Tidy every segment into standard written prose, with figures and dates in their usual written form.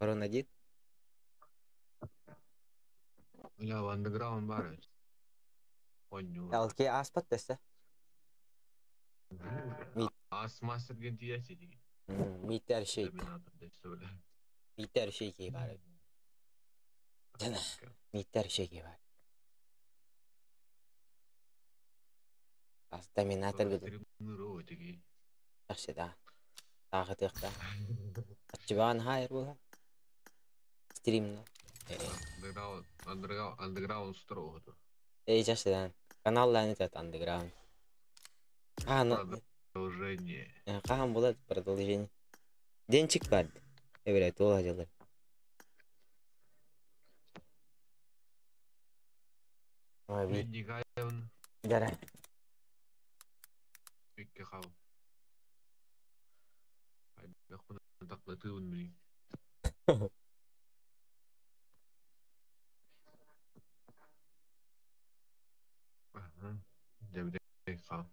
Корона один. Бля, андеграунд баар эбит. Оонньуур. Алки ааспат дэсэ. Мит Аас мастер диэн тиийээччи дии. Миитэр шейт. Доминатор дэсэ бля. Миитэр шейки баар эбит. Дьана. Миитэр шейки баар. Ас доминатор бит. Стримныр оо тиги. Тахсы да. Таахытыахта. Аччыбаан хаайар буолар. Стримно. Underground, underground, underground устар оҕото. Эй, чашыдан. Канал этот underground. А, ну, Продолжение. хаһан булат продолжение. Денчик бар. Эбere туола дьылар. Ой, би. Никаевн Дара. икки хал. Хайдахпын тахлатыыбын билин. Аха. Дебде хал.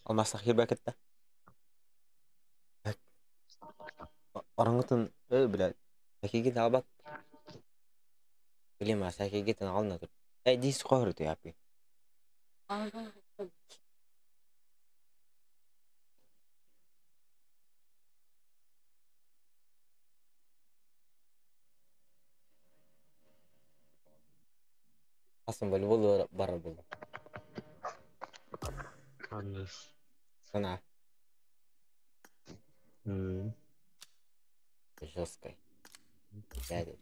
Алмасах кирбэкетте. Орангутун ө бля. Акигит албак. Билим аса акигитин ална тур. Эй, дис қорды япи. Асын волейбол бар был. Аннес. Сана. Жесткой. Дядя.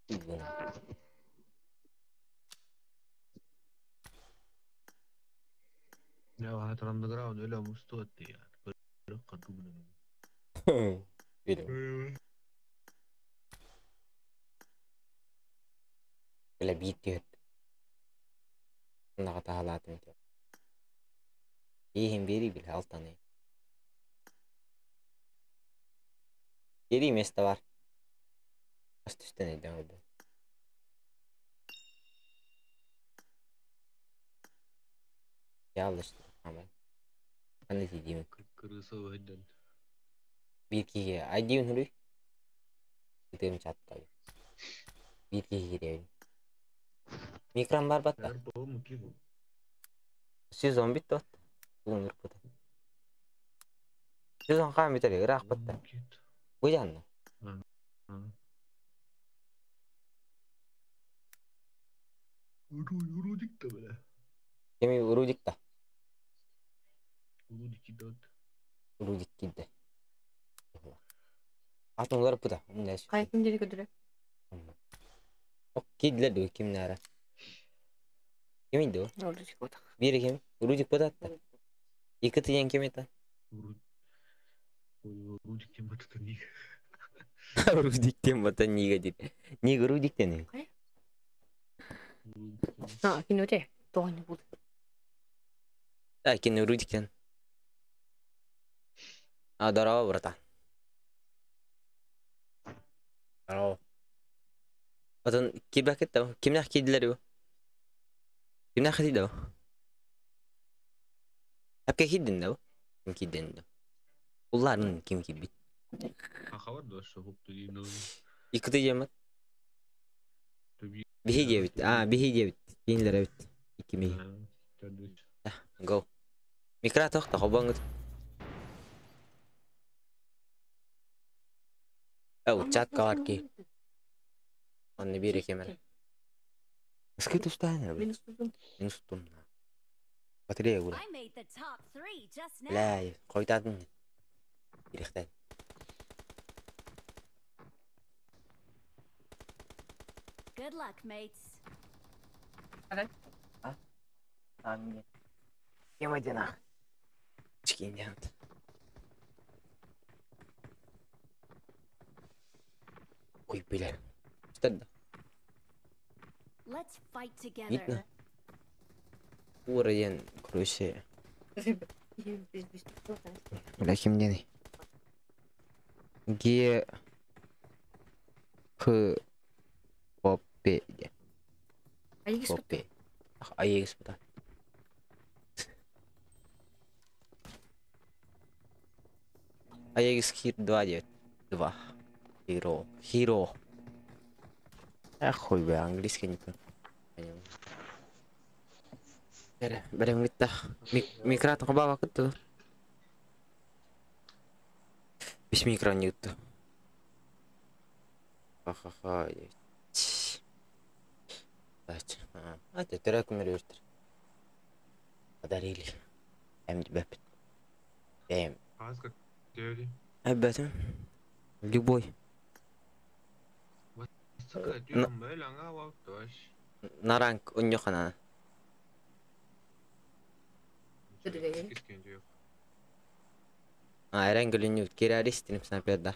Игуна. Я хатыр underground өлө мустуатты я. Катубна. Билим. Бля биир түһэт. Наҕа таһалаатым ити. Иһин биэри бил алтаны. Биэри место бар. Ас түстэн өйдөөн көрдүм. Яллышты. Амай. Аны тиийдим. Кырыса өйдөн. Биир киһи айдиин хуруй. Ытыым чатка. Биир киһи киирэбин. Микран бар батта. Эр боо кибу. Сезон бүттү батта. Бүгүн ырпыта. Сезон хаан бүтэр ыраах батта. Бу жанна. Урудик да бля. Кеми Рудик та. Урудик кидот. Рудик киирдэ. Атын уларыппыта. Умнэс. Хайа ким диэри көрдөрө? Ок киирдилэр дуо ким наара. Кимий дуо? Рудик буотах. Биир ким? Рудик буотаатта. Икки тыйан ким это? Рудик тем батата ник. Рудик тем бата нига диир. Нига Рудик тени. Хайа? А, киноте. Тоҕо буут. Да, кини Рудиктен. А, здорово, братан. Здорово. Отон кирбэккит да? Кимнээх киирдилэр бу? Кимнээх киирдэ бу? Әпкэ киирдин да бу? Ким киирдин да? Улларын ким киирбит? Хахавар да шоп тудино. Икки тыйыммыт. Биһи диэбит. А, биһи диэбит. Кинилэр эбит. Икки миһи. Go. Микро тохто, хобоҥҥут. Эу, чатка бар ки. Онно биир кемер. Ыскы тустаан эрэ. Минус тутум. Минус тутум. Батарея ура. I made the top three just now. Бля, хойутаатын. Кириэхтэн. Good luck, mates. А, мне. Кем одинах? Чикинянт. Ой, бля. Что да? Let's fight together. Видно? Уровень, короче. Бля, ким диэний? Г... Х... О, П, Д. Коппи. Аегис бута. Аегис хир 2 диэбит. 2. Hero. Hero. Эх, хуй бля, английский не понял. Бere, бere гитта. Микратын хабаба кытты. Бис микро не гитта. Ха-ха-ха. А, ты трек умер Подарили. Эм бэп. Эм. Эбэтим. Любой. На ранг уньохана. А, эрен кирәри стрим снайперда.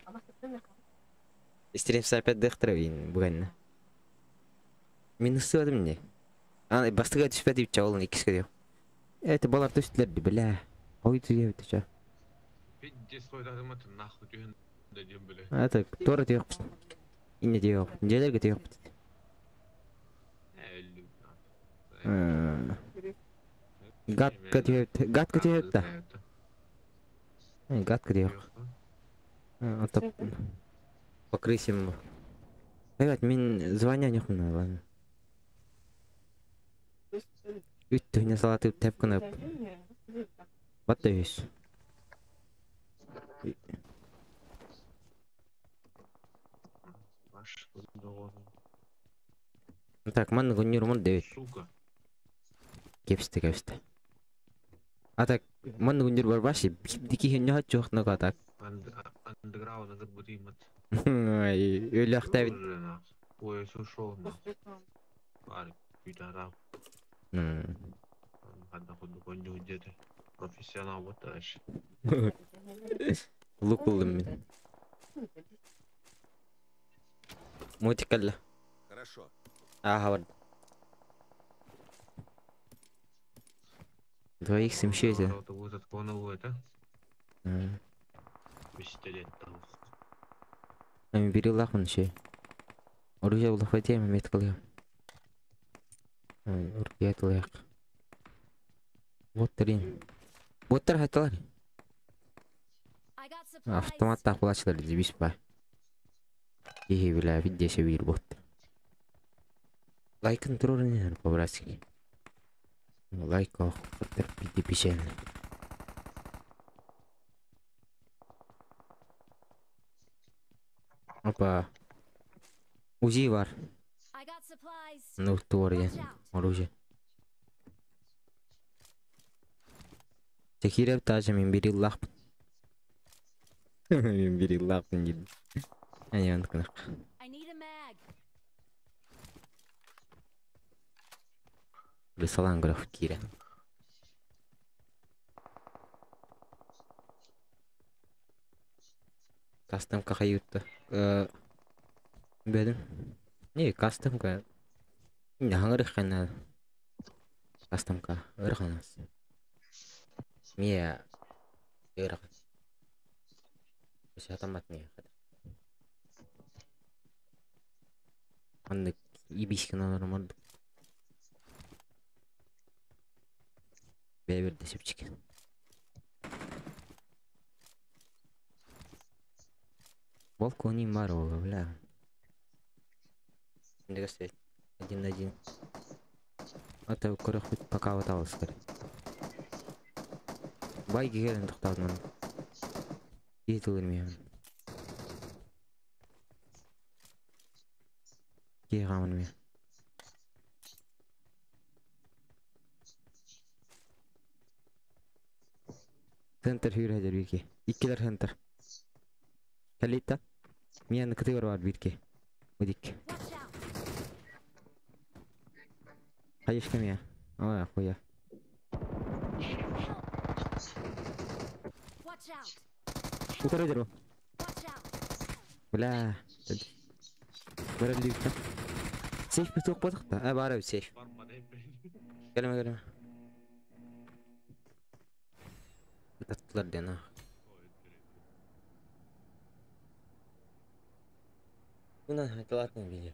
Стрим снайпер дыхтыр бүгін. Минусы адым не? А, бастыга түспәди бит чавылын икискә дип. Это балар төстеләр ди, бля. Ой, түгә бит ча. Это тора дип. Инне дип. Неләргә дип. Гатка дип, гатка дип та. Гатка дип. А то по крысям. Блять, мин звания не хуна, ладно. Үттү не салаты тэп кына. Батта весь. Так, ман гуннюр мон девет. Сука. Кепсте, кепсте. А так, ман гуннюр бар баши, дики хинню хачу на так. Андеграунд агат бутимат. Ой, өләхтә бит. Ой, сушел нахуй. Парик, пидорак. Где-то. Профессионал вот дальше. Лук булдым мин. Мультик. Хорошо. Ага, вот. 2 х 7 Это. Пистолет там. Эми бири лахмын шей. Оружие булах бәтем мет кылыям. Оружие тылыяк. Вот трин. Боттар хаталар. Автомат тақылачылар дебис ба. Ехе била виддеше бир бот. Лайкын турur не по-братски. Лайк ох, пиди пишен. Опа. УЗИ бар. Ну, туар оружие. Текиреп тажы мен бири лахпын. Мен бири лахпын дейм. Әне андыкынак. Рисалан граф кире. Кастомка хаютта. Бедим. Не, кастомка. Не, хаңыры хана. Кастомка. Ырханас. Мия. Ырхан. Автомат не. Андык ибишкин нормалды. Бэбер десепчик. Балкони Марова, бля. Один на один. Это хоть пока вот алыс скорее. Бай гелен тоқтадым. Кетілер мен. Кей мен. Центр хүрәдер бирке. Иккилер центр. Калита. Мен кытыгыр бар бирке. Удик. Хайышка мия. Ой, хуя. Утары деру. Бля. Бара лифт. Сейф бит бодох та. А бара сейф. Келме келме. Таттылар дена. Мына айтылатын видео.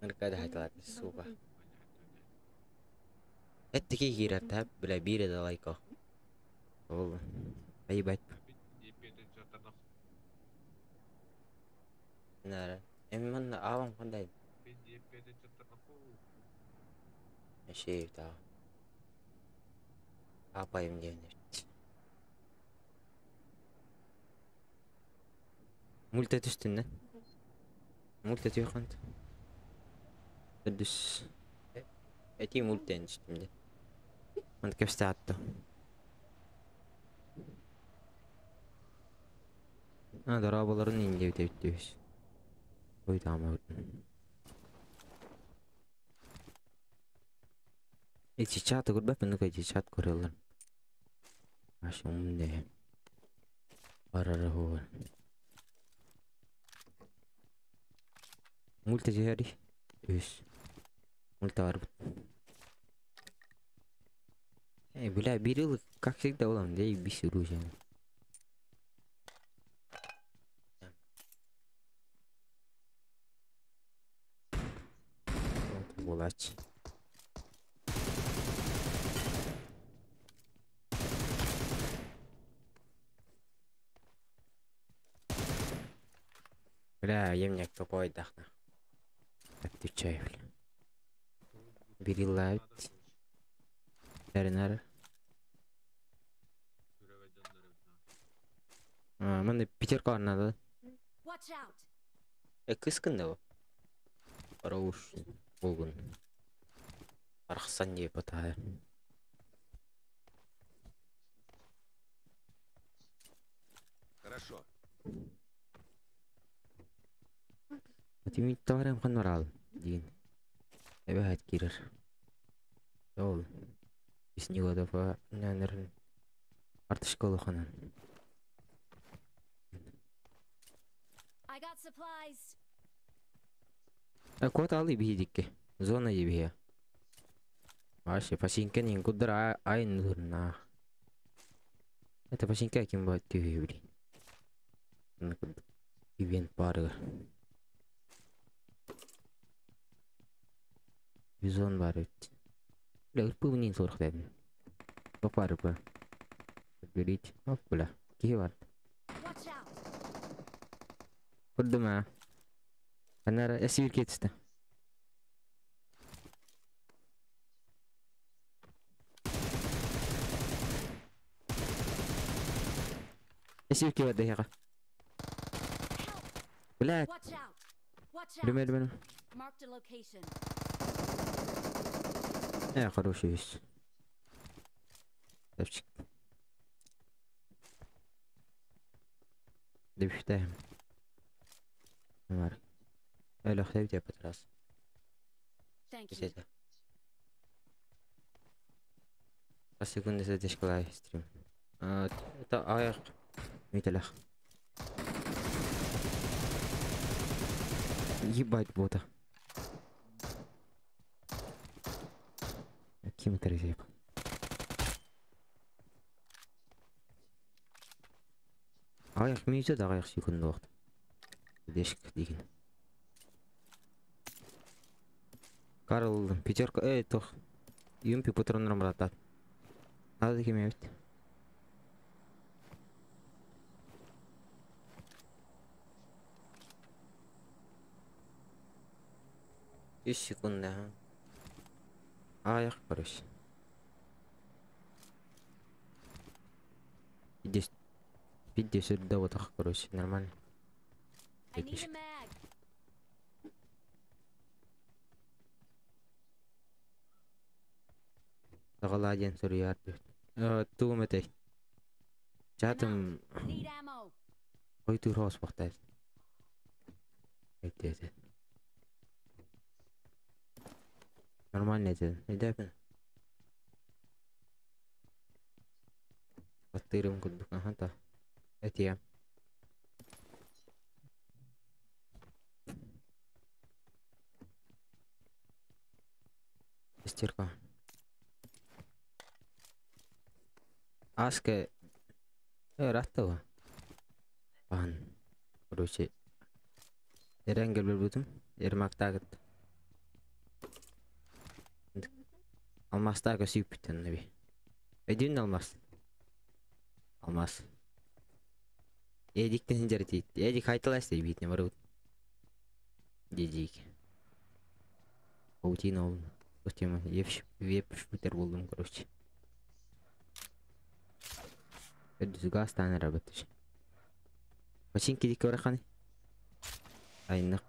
Ныркада хайталат, сука. Это киирэр та, бля, биир да лайко. Ол. Ебать. Нара. Эми манна авам хандай. Шей та. Апайым диэн. Мульта түстүн, Мульта түйхант. Дүс. Эти мультен түстүм де. Манд кепсте атты. А, дарабаларын инде бите. Ой, тамам. Эти чаты көрбәппін, ну-ка, эти чат көрелер. Аш умне. Барара хор. Мульта жери. Үс. Мульта бар. Эй, бля, бирил, как всегда, улам, да и бисеру же. Булач. Бля, емняк такой дахна. Отвечаю, бля. Бирилла. Әрін. Мында пятерка надо. Э, кыскын да. Хорош. Болгун. Архсан деп атай. Хорошо. Тимит таварым хан барал дейін. Эбэхат кирер. Ол. Бис него нанырын артышколу ханан. I got supplies. А кот алы бихидикке. Зона ебихе. Вообще, пасинка не кудра айн нурна. Это пасинка ким бат тюхи, блин. Ивент бары. Бизон бар өт. Бля, ырпы не сорох дедим. Топ бар ырпы. Берить. Оп, бля. Кихи бар. Watch out. Көрдүм а. Анара эсир кетсти. Эсир кебет яга. Бля, Watch out. Watch out. Люме, люме. Marked a location. Хороший есть. Тапчик. Дебüşтәм. Бар. Әле хәбит япа раз. Thank you. Кетеді. Аз секунда задержкалай стрим. А, это аяқ. Металах. Ебать бота. Ким это заебал? Аяқ минут аяқ секунд уақыт. Дешк деген. Карл, пятерка, эй, тох. Юмпи патроннарым братат. Надо кем бит. Үш секунда. Аяқ, короче. Пятьдесят. 50 да вот так, короче, нормально. I need a mag. Саҕалаадиэн суруйаар тугум этэй? Чатым Need ammo. хойтуур хооспохтай. Этэй. Нормально это. Эдэпин. Баттырым курдук аха Этиэ. Шестерка. Аска. Раттова. Пан. Короче. Эрангел бөлбүтүм. Ермактаагыт. Алмастаага сүүппүттэн наби. Өйдүүн алмаз. Алмаз. Эдиктен хинжер тиит. Эдик хайталас дей битне барыбыт. Дедик. Паутина ол. Тема веб шутер болдум, короче. Өдүс газ танара баттыш. Починки дик бараханы. Айнак.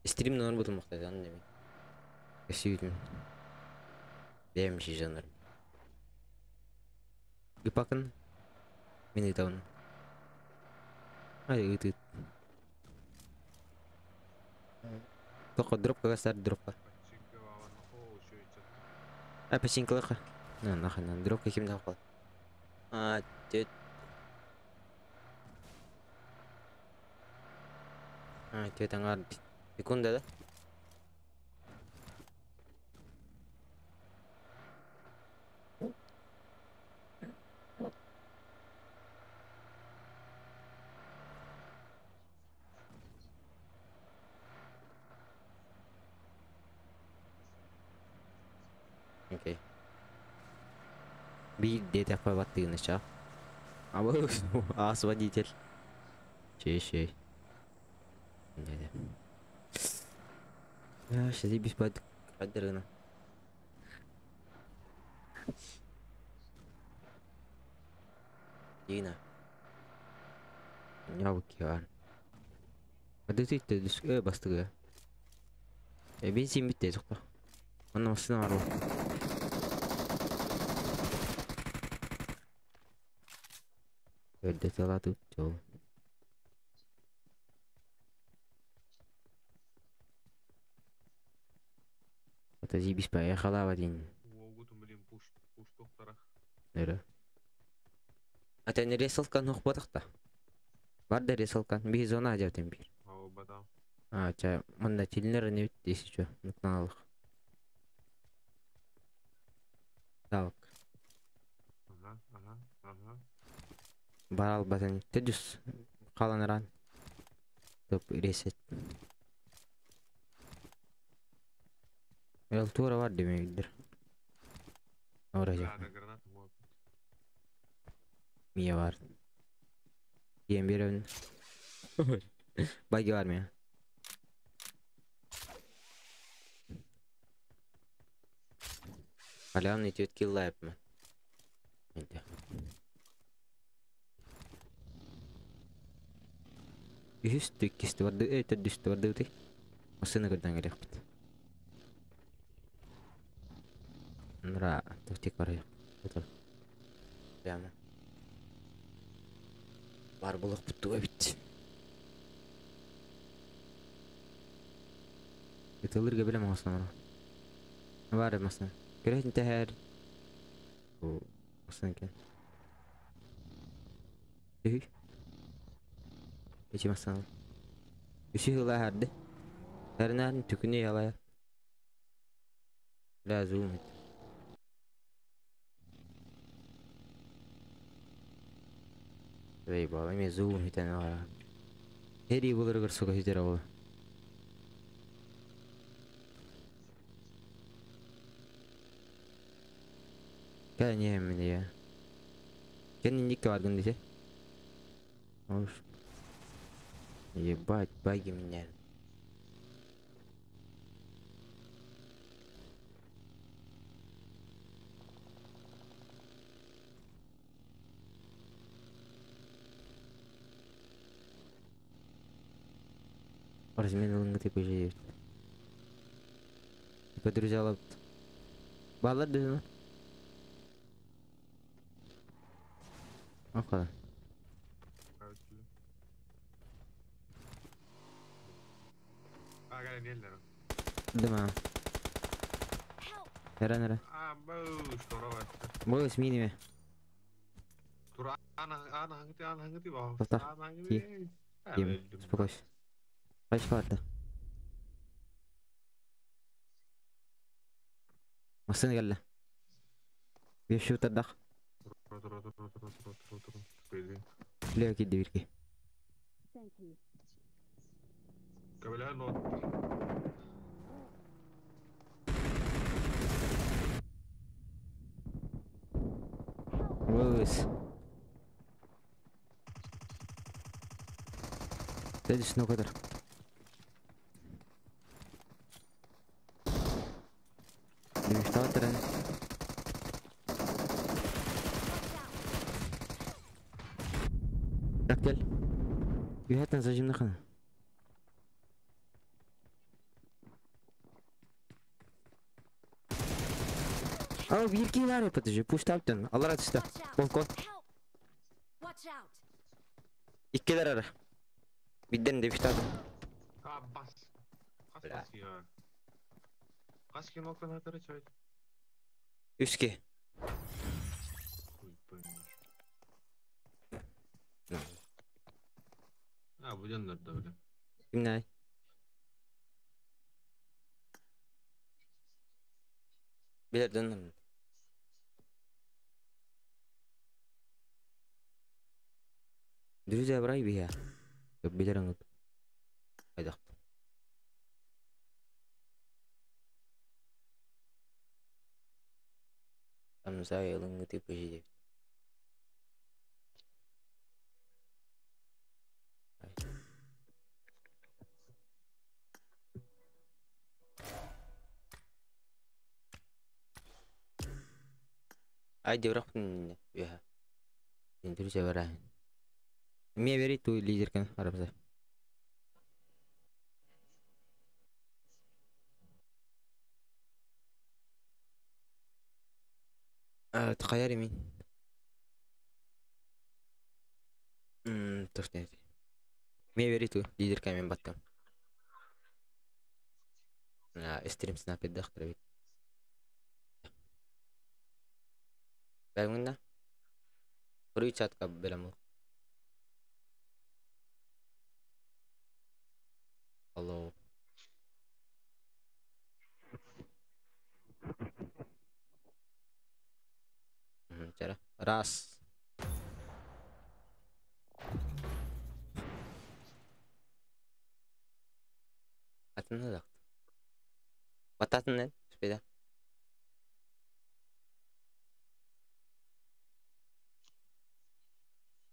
Стрим нор бутум мактайдан деми. Сүйдүм. Бэм жанр. Гипакын. Мен ытабын. Ай ыт ыт. Тоқо дропка гастар дропка. Починка о, еще и А починкалака. На нахрен на дропка ким дал. А, тет. А, тет аңар секунда да? Окей. Би ДТП баттыгын ча. А бу ас водитель. Чей чей. Не. А, сейчас без под кадрына. Дина. Нябык Ады ты э бастыгы. Э бензин битте токто. Онна машина бар. Өлдө тут жол. Это зибис поехала в один. Уогутум, блин, пуш, пуш доктора. Нөрө. Ата не ресалкан хохпатакта. Бар да ресалкан. Би зона ажабтен бир. Ау, бада. А, ча, мында тилнер не бит если чё. Нукналык. Так. Ага. Барал батан. Тэдүс. Каланыран. Топ ресет. Эл тура бар демейдир. Ора Да, жок. да, граната вот. Мия бар. Кием беребин. Баги бар мия. Халявный тет киллайпмын. Енді. Үһүс төккисти барды, э төрдүстү барды бит. Машина көрдөн керекпит. Нура тактик бар yok. Прямо. Бар булык бутту бит. Ытылырга билем осына. Бар масына. Көрөтүн тәһәр. Бу масына экен. Үһ. Эчи масына. Үсү хыла хәрде. Әрнән түкүнү ялая. Ла зум. Эй, бала, мен зум итен ара. Хери булыр суга хитер ол. Кә не мен я. Кен ник баргын десе. Ош. Ебать, баги меня. Размен лынгы типа же. Типа друзья лапт. Балар дезме. Акала. А, неллер. Дыма. Help! Нere nere. А, бу, здорово. Бу сменими. Тура, ана, ана, хангти, ана, хангти, ба. Тоқта. Ана, Ки. хангти. А, Ким. өлдүм. Успокойся. Кайсы Машина келди. Беш шутердак. Тура, тура, тура, тура, тура, тура, тура. Блин. Лео киирдэ бииргэ. Көмөлөһөн уот. Выс. Следующий нокатор. Движтаторын. Так кел. Үһәттен зажимнахана. Aa bir iki var yapıtıcı. Push taptın. Allah razı olsun. Balkon. İkkiler ara. Bidden de bir tane. А, бас. Хас бас я. Хас кино канатары чай. Үске. Хуй поймешь. А, буденнер да бля. Кимнай? Билер дönüm. Друзья, брай бия. Билер аңыт. Айдақ. Амзай ылыңы типа жидебит. Ай деврахтын üha. Друзья, брай. Мне верить ту лидерка арамза. تخيري مين؟ تفتني. مي верить лидер камен баттам. Стрим снапет дохтор бит. Бәгүнна. Хуруй чатка беләм. Алло. Чара. Раз. Атына да. Бататын спеда.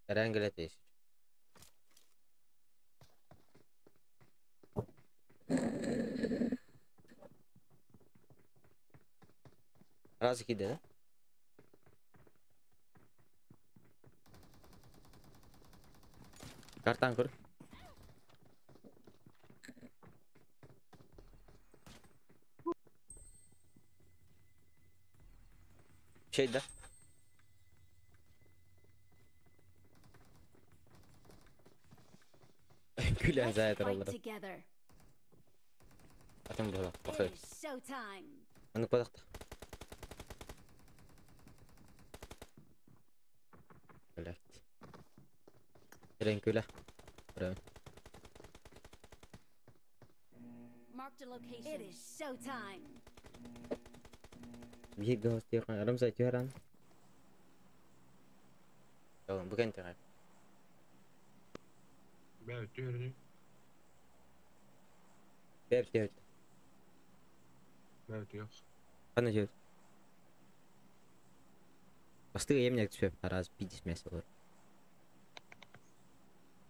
Рангелет Раз киде, да? Картан көр. Şey да. Күлән Let's заятыр fight олар. together. Атым була. It Бакыр. is showtime. Аны падакта. Блять. Рен күлә. Бра. Marked a location. It is showtime. Бир гос тихан арам сай түһәран. Оğlum bu kent тихан. Бә, түһәрни. Бәп түһәр. Бә, түһәр. Кана түһәр. Бастыга емнек түһәр. Араз пидис мәс olur.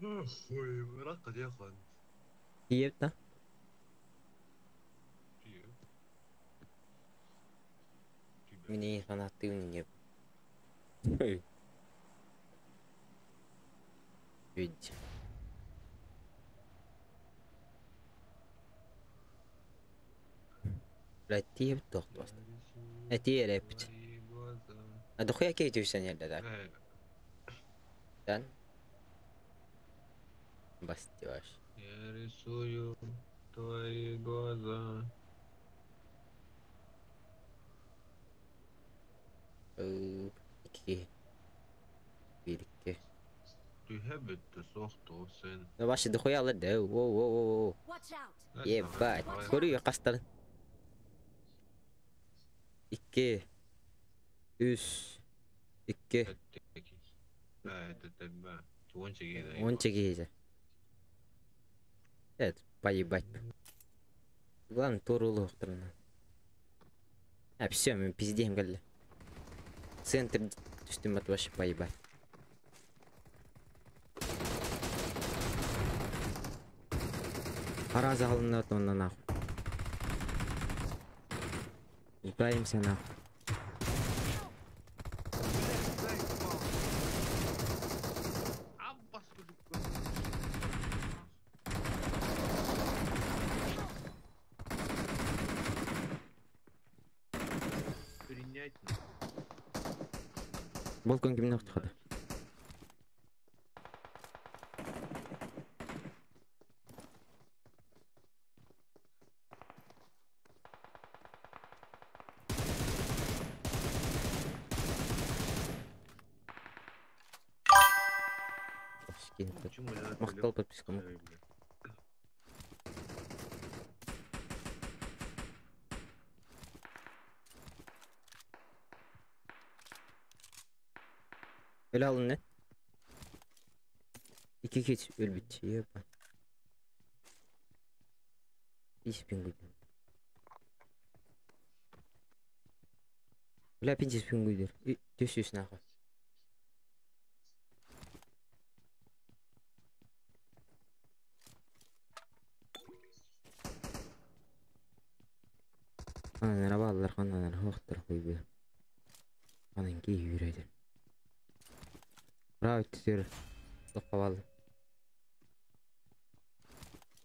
Хуй, ракка дияхан. Тиеп та. Тие. Мини фанаты не. Видите. Блять, тиеп тохтост. Эти репт. А дохуя кей түшсен yerде да. Sen Бастиваш. Я рисую твои глаза. İki. Bir iki. Түһә бетте, сохто сен. Башы дохуя алыр да. Воу воу воу. Watch out. Ебать. Көрү кастарын. 2 3 2 Уонча киһи да. Уонча киһи. Это поебать. Главное, туоруулуохтарына. А, все, мин пиздеем кэллэ. Центр түстүм от вообще поебать. Пора загалына онно нахуй. Избавимся нахуй. Аббас курдук. Принять. Балкон кимнех тухады. Почему я Махтал подпискам. Öyle alın ne? İki geç öl bitti. Yapma. Hiç pingüin. Бля, пиздец пингуйдер. Түс нахуй. Анан баллар ханан хоқтар хуйбы. Анан ки yürüdü. Браво түстөр. Тоққа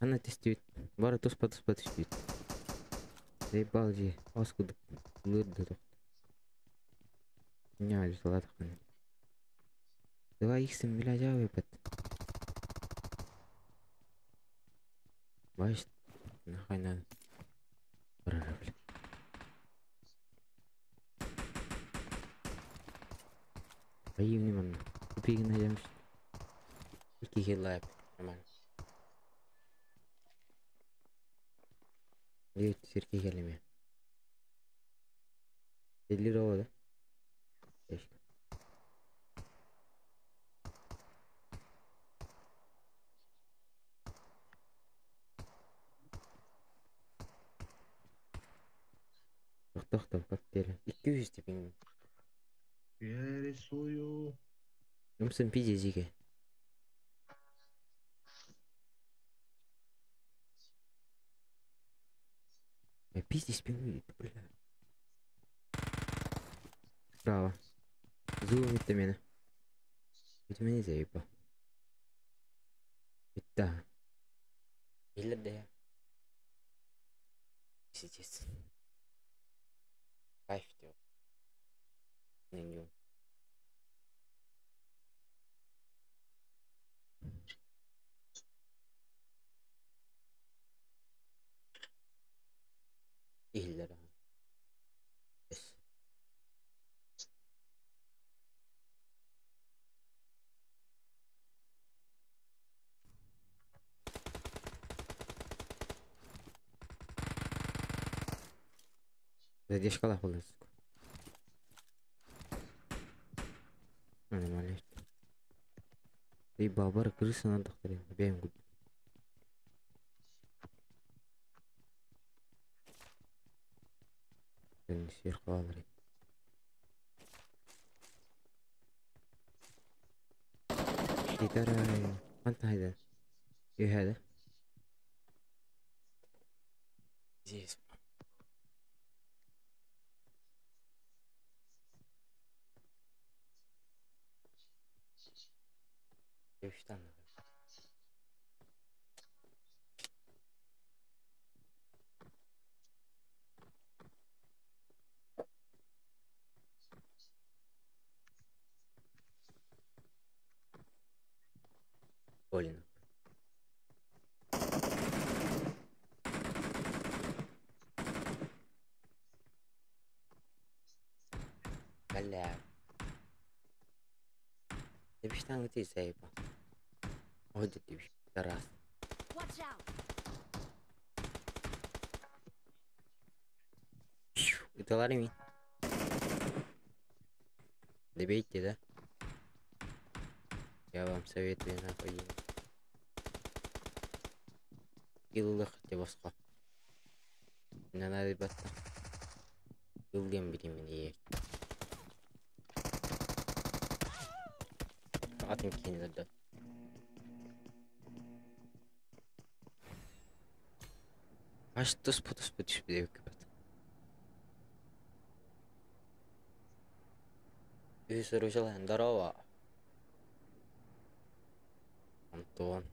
Ана түстүйт. Бары туспа туспа түстүйт. Заебал же. Оскуды лырды тоқ. Не, салат хан. Два иксом бля жабы Баш нахуй надо. Бра, бля. Айым манна. Купигин найдемш. Ики хилла нормально. Девять сирки келеме. 50 лира да? Тешка. Тохтоо как деле. 200 типин. Я рисую. Умсын пиздец зиге. Я пиздец пингуй, бля. Браво. Зум это меня. Это меня заебал. Это. Или да. Пиздец. Кайф тебе. Не Иһиллэр Yes. Задержкалаах буолла сука. Нормально. И бабар крыса надо бэйэм курдук. Сир хаалар. Гитара Ханта хайда. Үһәдэ. Здесь. Үштан. Больно. Бля. Ты ты заебал. Ой, да ты раз. Watch out! Ыталар ми. Добейте, да? Я вам советую нахуй. Киллых те босхо. Не надо батта. Ылгем биримини. Атын кинилерде. Аш туспа туспа түспүт эбиккэ бат. Үс оружие здорово. Антон.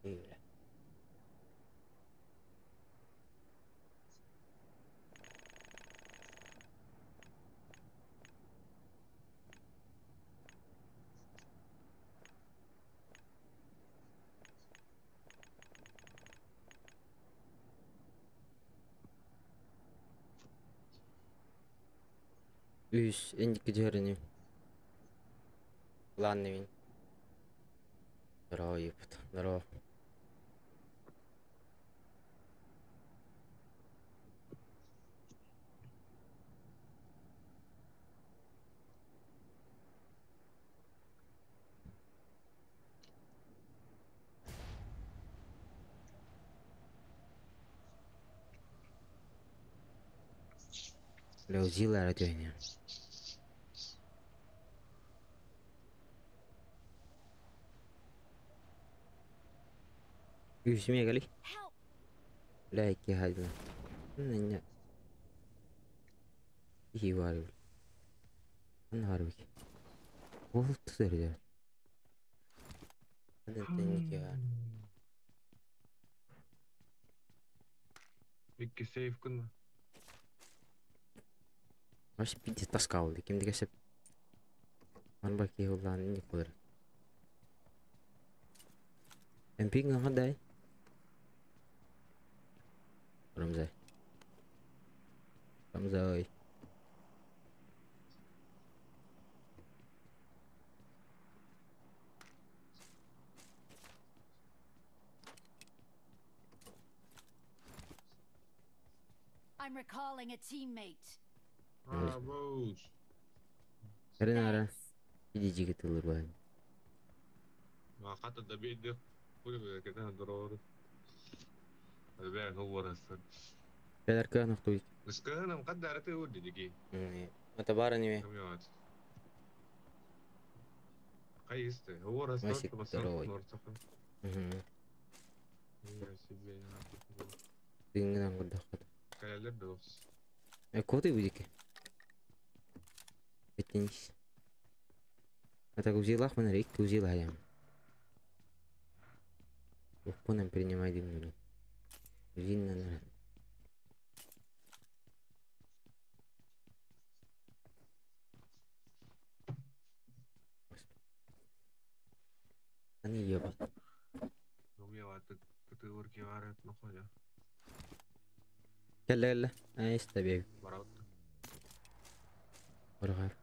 Бля. Үс инники түһэрини. Планныйын. Здорово, епт. Здорово. Леозила түһэни. Үс мегали. Help! Бля, икки хайдла. Ння. И варил. Анарвик. Ол тузер. Хаден тенники бар. Икки сейф күн. Маш пиди таскал. Ким дегесе. Анба ки улан не кулар. Эмпинг хадай. Рамзай. Рамзай. I'm recalling a teammate. Броуз. Ренара. Thanks. Иди жигит ылыр бар. ما حتى ده بيدي كل كده ضروري. البيع هو رسل. Педарка нахтуй. بس كان انا مقدر تقول دي Ата бара неме. كم يقعد قيست هو رسل ماشي، بس ضروري. مرتفع. يا سيدي Дыңгынан курдахат. كان بس Коты будики. Беттенис. Ата узилах мына рек узила ям. Уппунан принимай дымну. Винна на. Они ебать. هو كتقول كي عارف نخرج كلا لا عايز تبيع برات ورغار.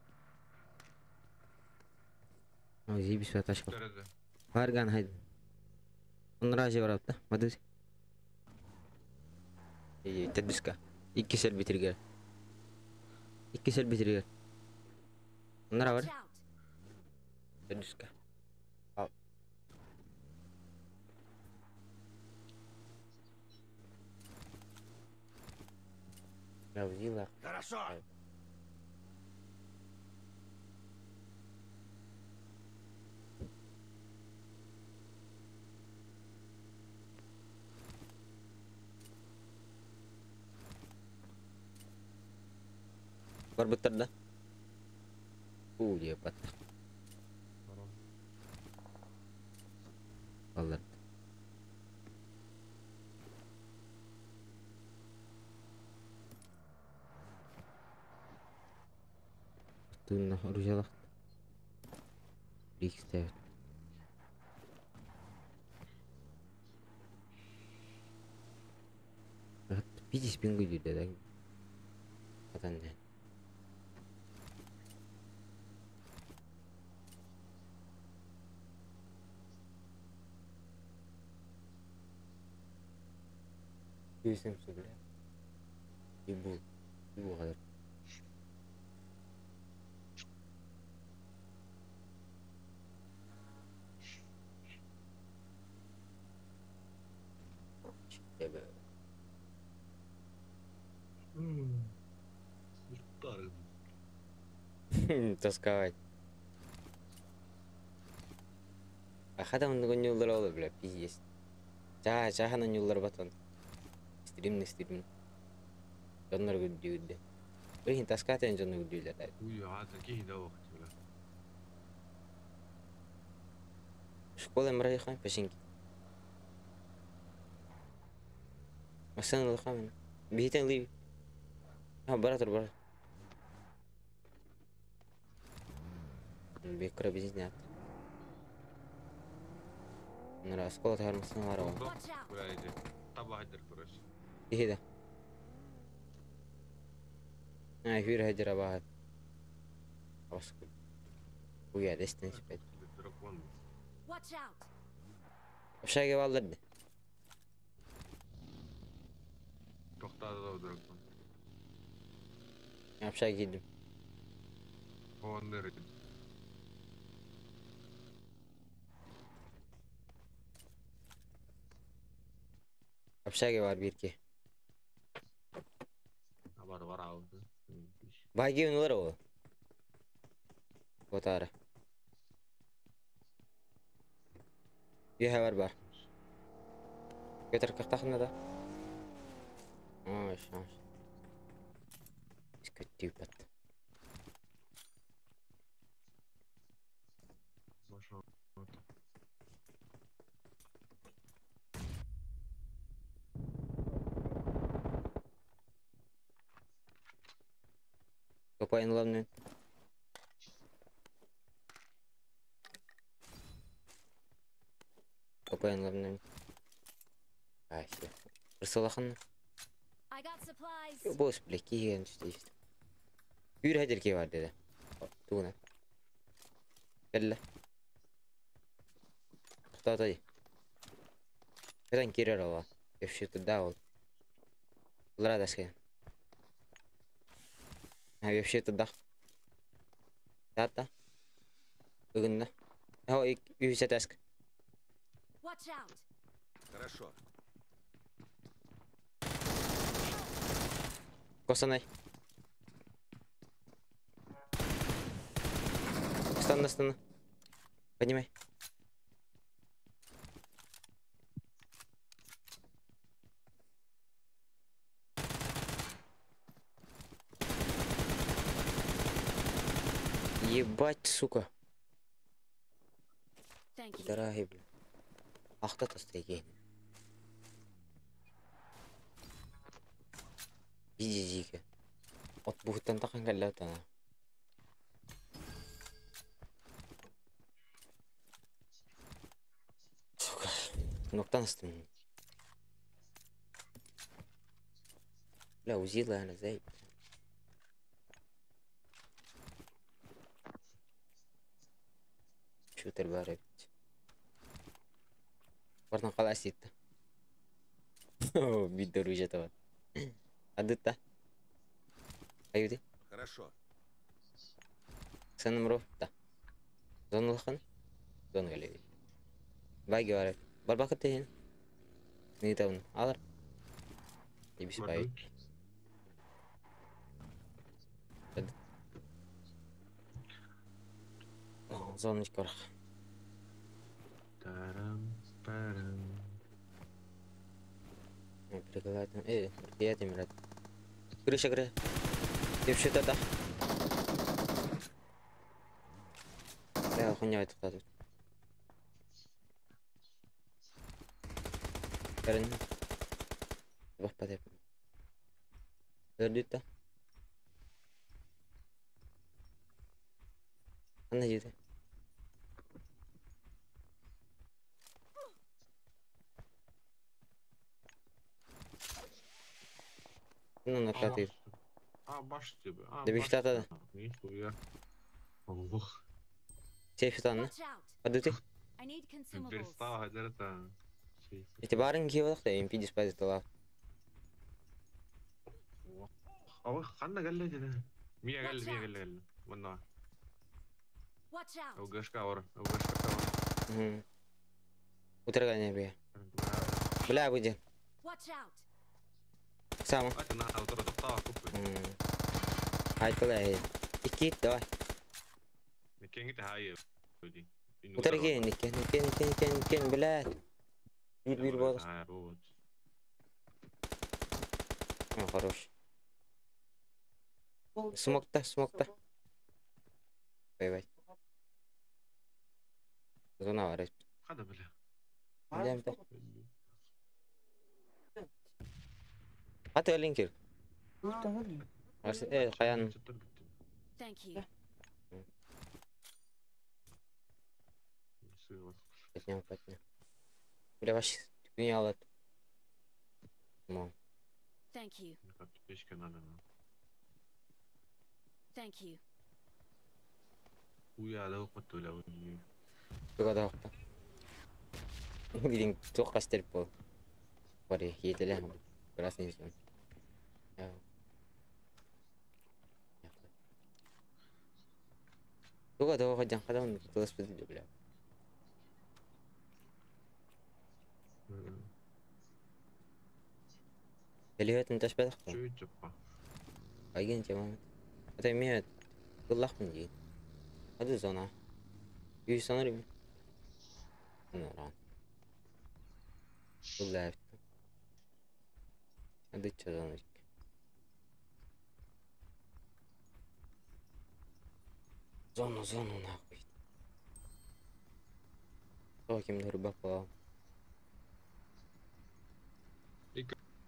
أو جيب شوية تشكر. ترى فارغان هاي. نراجع ورابطة مدوس. تدسكا. إكسل بترجع. إكسل بترجع. نراور. Watch out! تدسكا. Равзила. Хорошо. Барбыттар да. У, ебать. Аллар. Тунна оружиялах. Рикстер. Пидис пингу да. Атан. Күүсүм бля. Ебу. Ебу kadar. Ебе. Тосковать. А хата он нюллар олы, бля, пиздец. Чаа, чахана нюллар батон. Стримный стрим. Дьоннор гүддүүрдэ. Билин таскаатын дьонно гүддүүлэр. Уй, аата киһи да вакыт бля. Школа мрайхан пашинки. Масана лахамын. Бихитен ли. А, баратыр бар. Бекра бизнес. Нара школа тармасын бар ол. Watch out! Бля, иди. Таба хадер, короче. Ихида. А, хүр хажара баат. Аскул. Уя, дестен спет. Дракон. Watch out! Общага балларды. Тоқтады дракон. Общага кидим. Оннер. Общага бар бирки. Бар бар алды. Баги унулар ол. Отары. Юхэ бар бар. Көтер кахтахна да. Ой, шаш. Көттүү бат. Баша. Копайын ламнын. Копайын ламнын. Ай, Рысалахан. I got supplies. Бос, бля, киген түстейст. Үйр хәдер бар деді. Тугуна. Кәллә. Тоқтатай. Кәдән кирер ала. Өфші туда ол. Бұлар адаске. Ha, өфші туда. Тата. Бүгінді. Хо, үйсә тәск. Watch out! Хорошо. Костанай. Станна, станна. Поднимай. Ебать, сука. Thank you. Дорогие, бля. Ахта тастайген. Бизи-зиге. От буһуттан тахан кэллэ тана. Сука. Ноктан астым. Бля, узила она, зай. Шутер бар эбит. Бартан кала ситті. Видео ружа табат. Адытта. Аюди. Хорошо. Саным да. Зоналахан. Зон галеви. Баги бар. Бар бакыт тehen. Не табын. Алар. Ебис бай. Зоночка барах. Тарам, парам. Приколайтым. Приятный мират. Крыша, крыша. Деп да. Бля, хуйня это тут. Карен. Бах падеп. Дөрдүттә. Ана жиде. Ну, накатывает. А, баш тебе. А, Да баш бештата. тебе. Нихуя. Ох. Сейф танна. Watch out! Падути. I need consumables. Перестал, это. Эти барын киевалах да MP диспайз тала. Ой, ханна кэллэ дии. Мия кэллэ, мия кэллэ кэллэ. Манна. Watch out! ЛГшка ор, ЛГшка ор. Угу. Утарга не бе. Бля, буде. Watch out! Сама. Это на утара тоқтаа куппы. Айтылай. Икки, давай. Кеңи хай. Утарга никке, никке, никке, никке, никке, блядь. Bir bir болос. Вот. О, хорош. Смокта, смокта. Бай-бай. Зона бар. Хада бля. Билем да. Хата өлін кел. Қаян. Thank you. Поднял, поднял. Бля, вообще не алады. Мам. Thank you. Аптечка надо. Thank you. Уя, да оқытты бля. Туга да оқта. Билин туқ қастырып бол. Бар етілі. Красный зон. Туга да оқыдан қадан тылыс бітті, бля. Элеветін ташпадық па? Чуть жаппа. Айген тема. Это мен кыллахпын дейін. Hadi зона. Үй саныр ми? Кыллах. Hadi чазаны. Зону, зону нахуй. О, кимдер бапа.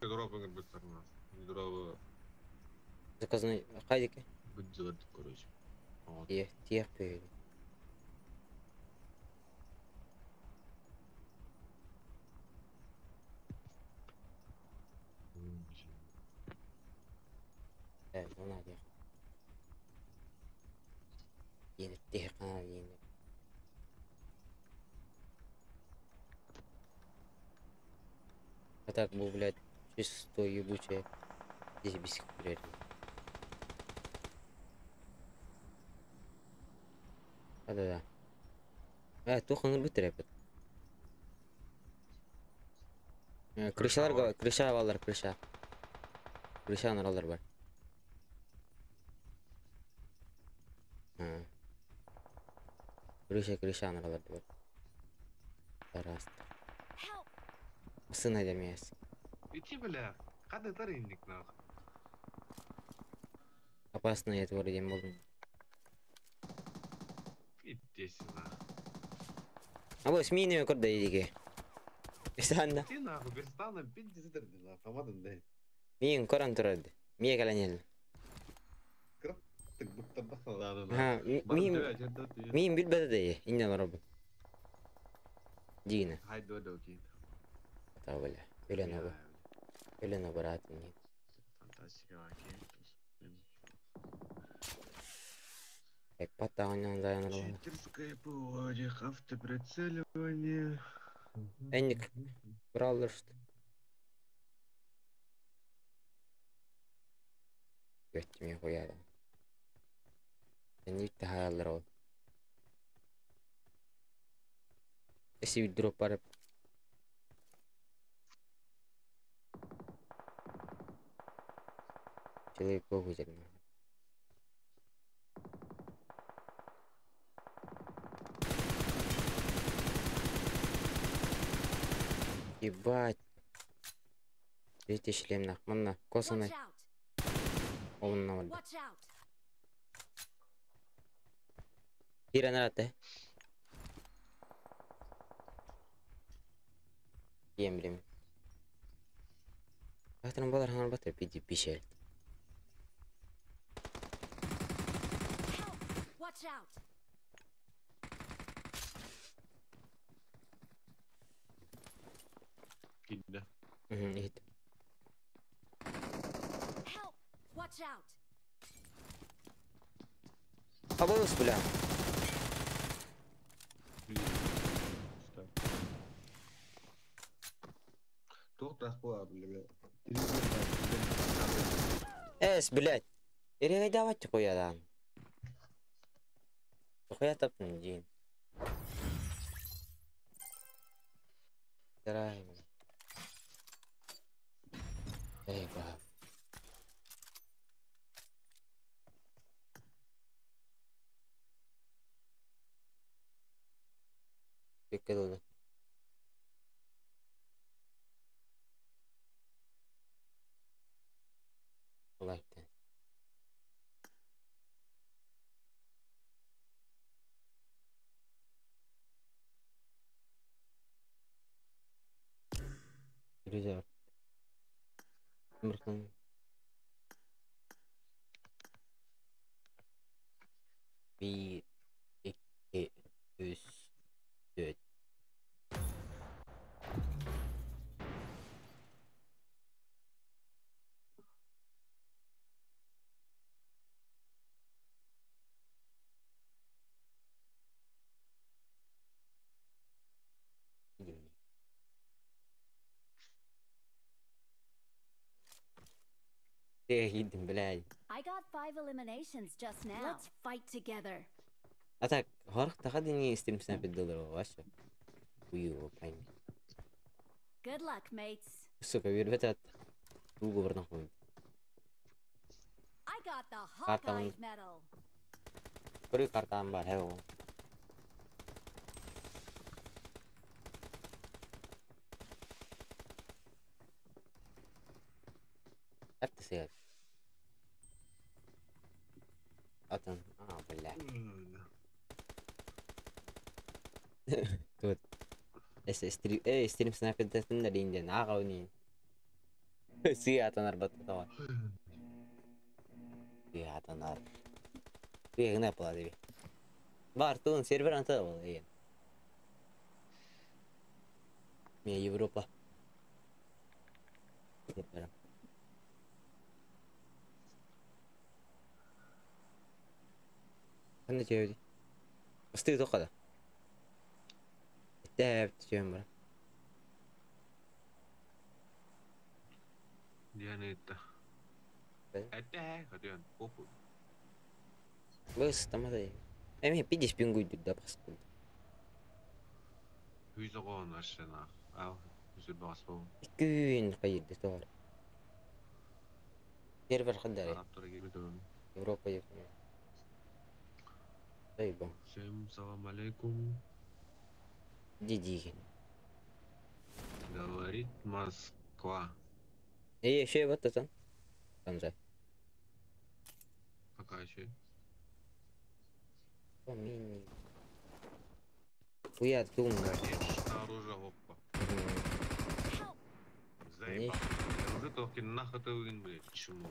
Дроп ыңыр быттар. Дроп Заказной кайдыки? быддылар короче. Вот. Тиэх, тиэх бөйді. Э, зона диэх. Енді тиэх қана енді. А так был, блядь, чисто ебучая. Здесь бисик, блядь. Да-да-да. Тух ыңыр бітір әпет. Крышалар, крыша балар, крыша. Крыша наралар бар. Крыша, крыша наралар бар. Тараст. Help! Сына демес. Ити бля. Қандай таринник нахуй. Опасно это вроде болдым. Иттесин нахуй. А bu сминеме көрді едіге. Санда. Ти нахуй перстана пиздец нахуй. Хамадын да. Миин көрін тұрады. Мие кәләнел. Так будто бахала. Ха, миин миин билбеді де. Инне барабы. Дигіне. Хай до ки. Та бля. Өлен оба. Өлен оба не. Фантастика ки. Патта ойнан заян оба. Читерское ПО, автоприцеливание. Энник. Браулер что. Өттіме қояды. Энник хаялар ол. Эси дроп барып. Человек похуй жеріне. Ебать. Видите, шлем нах. Манна, косаный. Watch out! Онна барды. Watch out! Кирен араты. Ем билем. Ахтан балар ханар батыр пиди пишел. Help! Watch out! Кидде. Ихит. Help! Watch out! Абылыс бля. Тоқтақ буа бля. Эс, блядь. Перегайдавать хуя. Хуя тапнул день. Драйв. Эй, баб. Прикольно. Like that. Друзья. Bir, iki, üç, dört. Едем, блядь. I got 5 eliminations just now. Let's fight together. А так, горх тахадини стрим снайпер долларов, вообще. Хуёво, пойми. Good luck, mates. Сука, ребята, уговор нахуй. I got the Hawkeye medal. Көрү картам бар, хэ. Әптісі. Атын, а, бля. Тут. Стрим, стрим снайпер ден ағауни. Си атанар баттава. Си атанар. Си гна плади. Бар тун сервер анта бол еген. Ме Европа. Сервер. Қандай жеуди? Ыстығы тоқада. Дәп жеуім бар. Дианетта. Әтә, хотен, похуй. Быс, тамадай. Эми пидиш пингуй да паскул. Хүзэгон ашына. Ау, хүзэ баспо. Күн қайырды тоғар. Сервер қандай? Европа деп. Тайба. Всем салам алейкум. Диди. Говорит Москва. Эй, еще вот это. Там же. Пока еще. Помини. Хуя думаю. Конечно, оружие, опа. Заебал. Оружие только нахуй ты вын, блядь, чмо.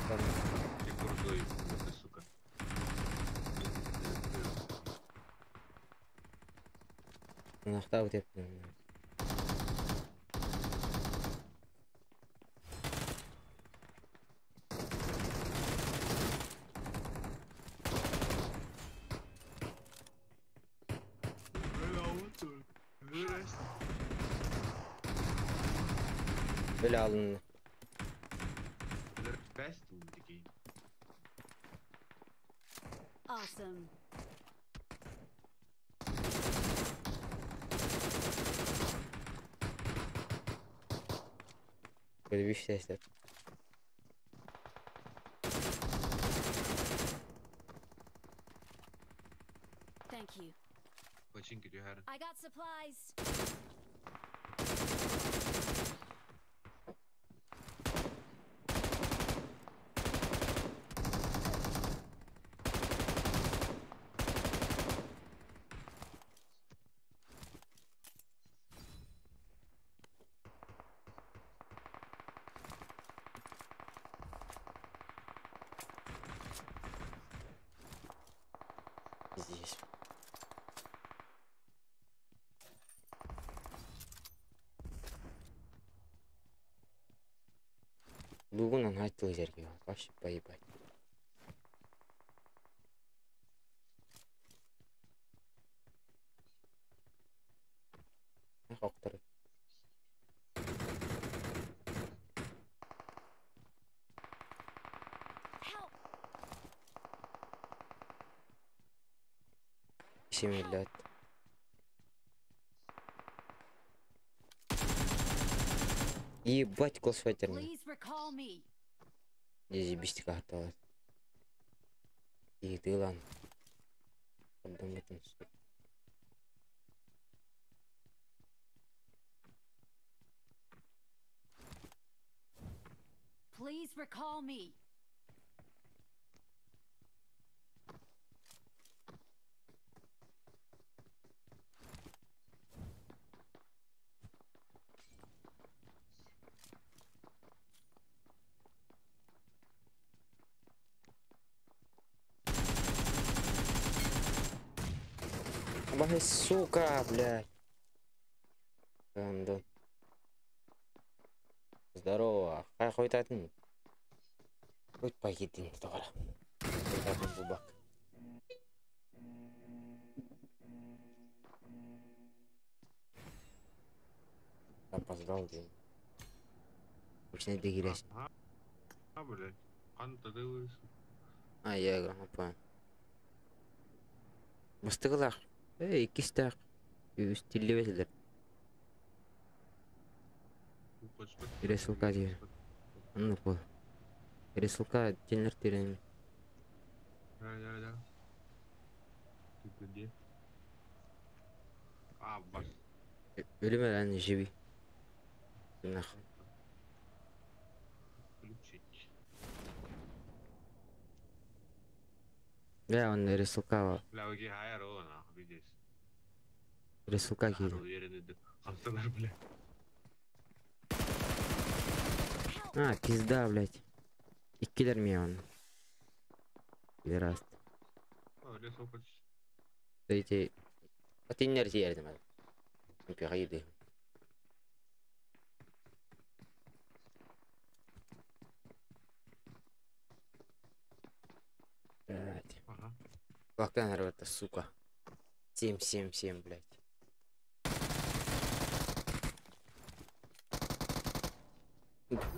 Ты крутой, ты, сука. Нахта вот это. Böyle alındı. Awesome. Böyle bir şey işte. Thank you. I got supplies. Здесь. Бүгін айтыл жерге вообще поебать. Хоқтыр. Максим иллэт. Ебать, классфайтерный. Please recall me. Здесь карталар. И тылан. Подумай. Please recall me. Бай, сука, блядь. Гандон. Здорово. Хай хойтатын. Хоть пакетин тоғара. Хойтатын бубак. Опоздал день. Очень бегирясь. Ага. А, блядь. Хан тадылыс. А, я играю, понял. Бастыгылар. Эй, иккистаах. Үс тиллибэтилэр. Ресылка диир. Оннук буол. Ресылка теннер тирен. Да, да, да. Ты где? А, бас. Өлүмэр аны живи. Нах. Включить. Бля, он ресылка. Бля, уги хайро, нахуй, видишь. Ресылка киир. Уверенный, хамсанар, бля. А, пизда, блядь. Иккилэр миэ он. Пидораст. О, ресылка. Эти... Атиннер тиэрдим. Пиғайды. Блядь. Ага. Лактан рвата, сука. 7, 7, 7, блядь.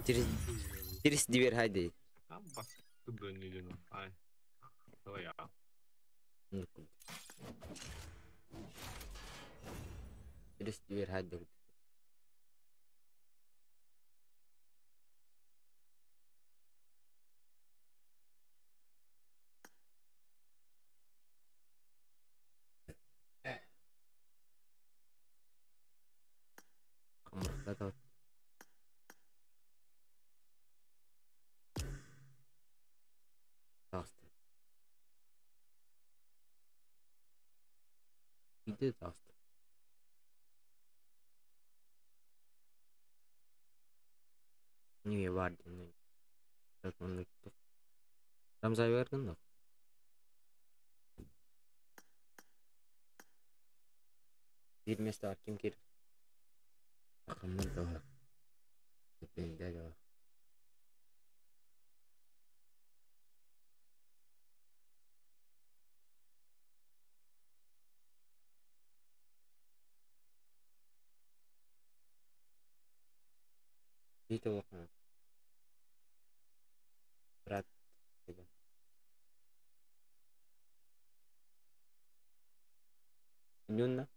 Через, через дверь хайди. А, бас. Туда не лину. Ай. Давай я. Через дверь хайди. Хамырда Таҕыста. Биирдэ таҕыста. Не бар диэн. Рамзай бергин да. Биир место бар ким киир. Акыммын да. Бенде да. Биир улахан. Брат. Нюнна.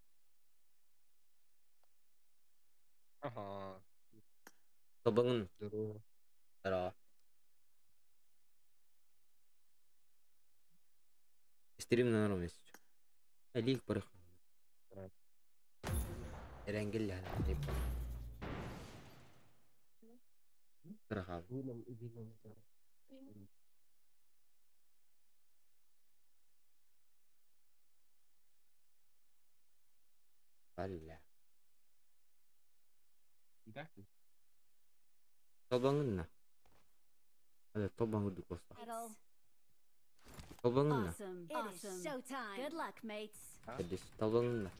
Ага, Тобыңын. здорово. Здорово. Стрим на норм есть. Лик барых. Эренгел Рахал. Алла. Тобаңынна. Hadi тобаңы дукоста. Тобаңынна. Awesome. It is showtime. Good luck, mates. Hadi тобаңынна.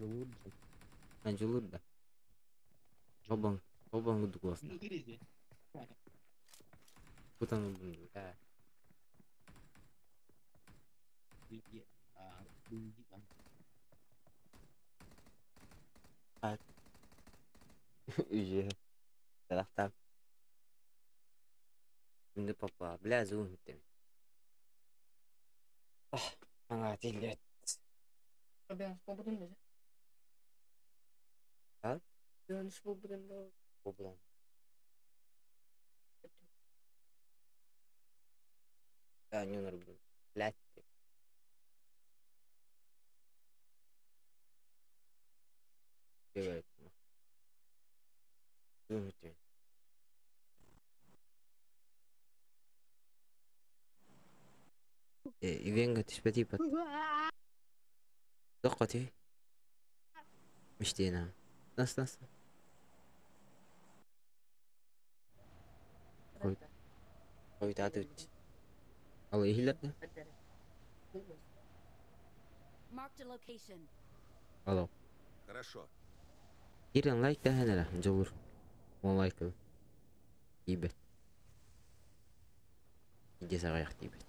Анжулурда. Тобаң, тобаңы дукоста. Кутан да. Үже. Тарахтар. Şimdi папа, бля, зуун бітті. Аңа тиллет. А? Бу Анюнар, блядь. Ивенга түспэти пат. Тоққати. Миштена. Нас нас. Ой. Ой, таты. Ал ихилер да? Алло. Хорошо. Кирен лайк да ханара, жолур. Он лайк. Ибет. Иде сагаяк тибет.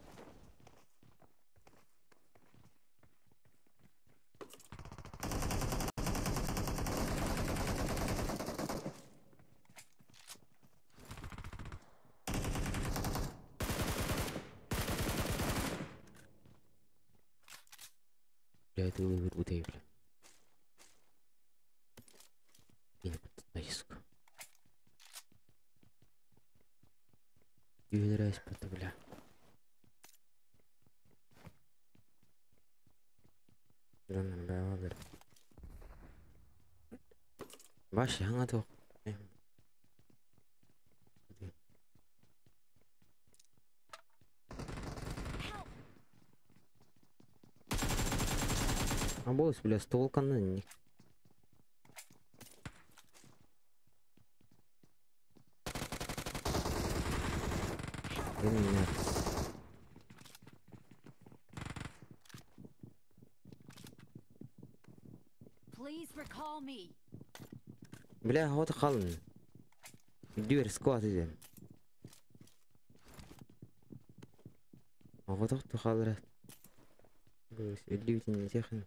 Бля, это выбор бля. Бля. Баш яңа тоқ. А болос, бля, стволканы. Меня. Бля, вот қалын. Дүйер скват иден. Оғытық қалырат. Үлдейтін техін.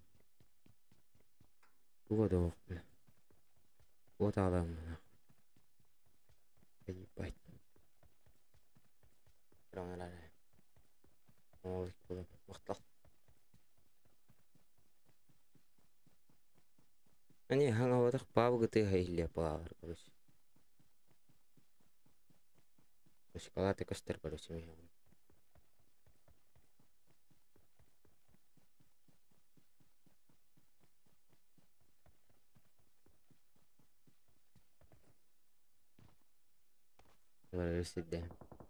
Туға да оқ, бля. Вот адам. Ебать. Они хаңаватах пабгы хайле палар, короче. Шоколад костер, короче, михаил.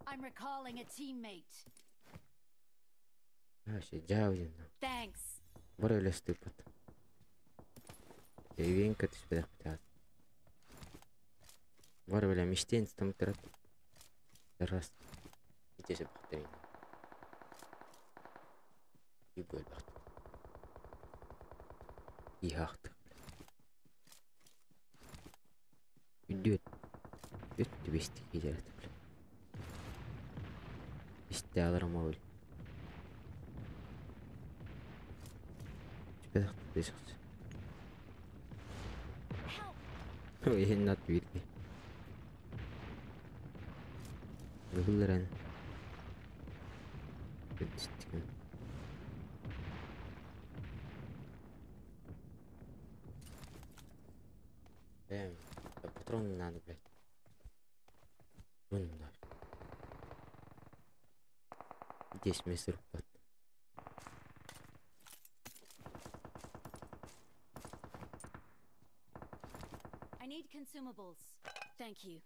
I'm recalling a teammate. Вообще, жаудин. Thanks. Бары стыпат. Венка түспедах бітат. Бар бля мештен стамтырат. Раз. Итесе бақтырын. Югөл бақты. Ихақты. Үдет. Өтті бестік кетерді, бля. Бесті алырым ау. Түспедах бесіқті. Ой, not really. Выглядит. Эм, патроны надо, блядь. Патроны надо. Здесь мистер Пат. Consumables. Thank you.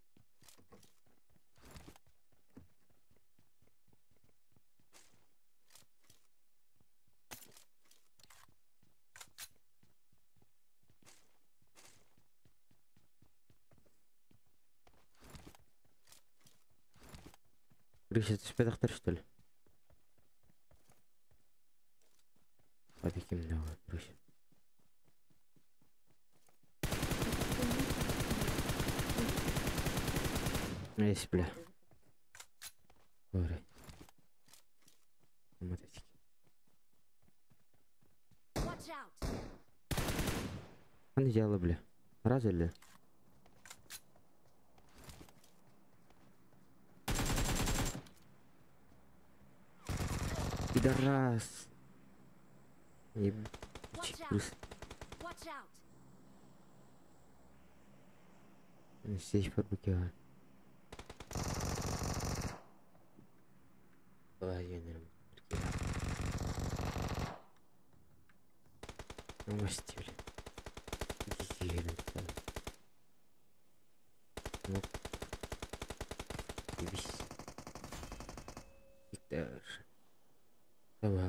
Гриша, ты спидахтер, что ли? Вот таким давай, Гриша. Есть, бля. Говори. Он делал, бля. Раз или? Пидорас. Еб... короче, плюс. Watch out. Здесь пробукиваю.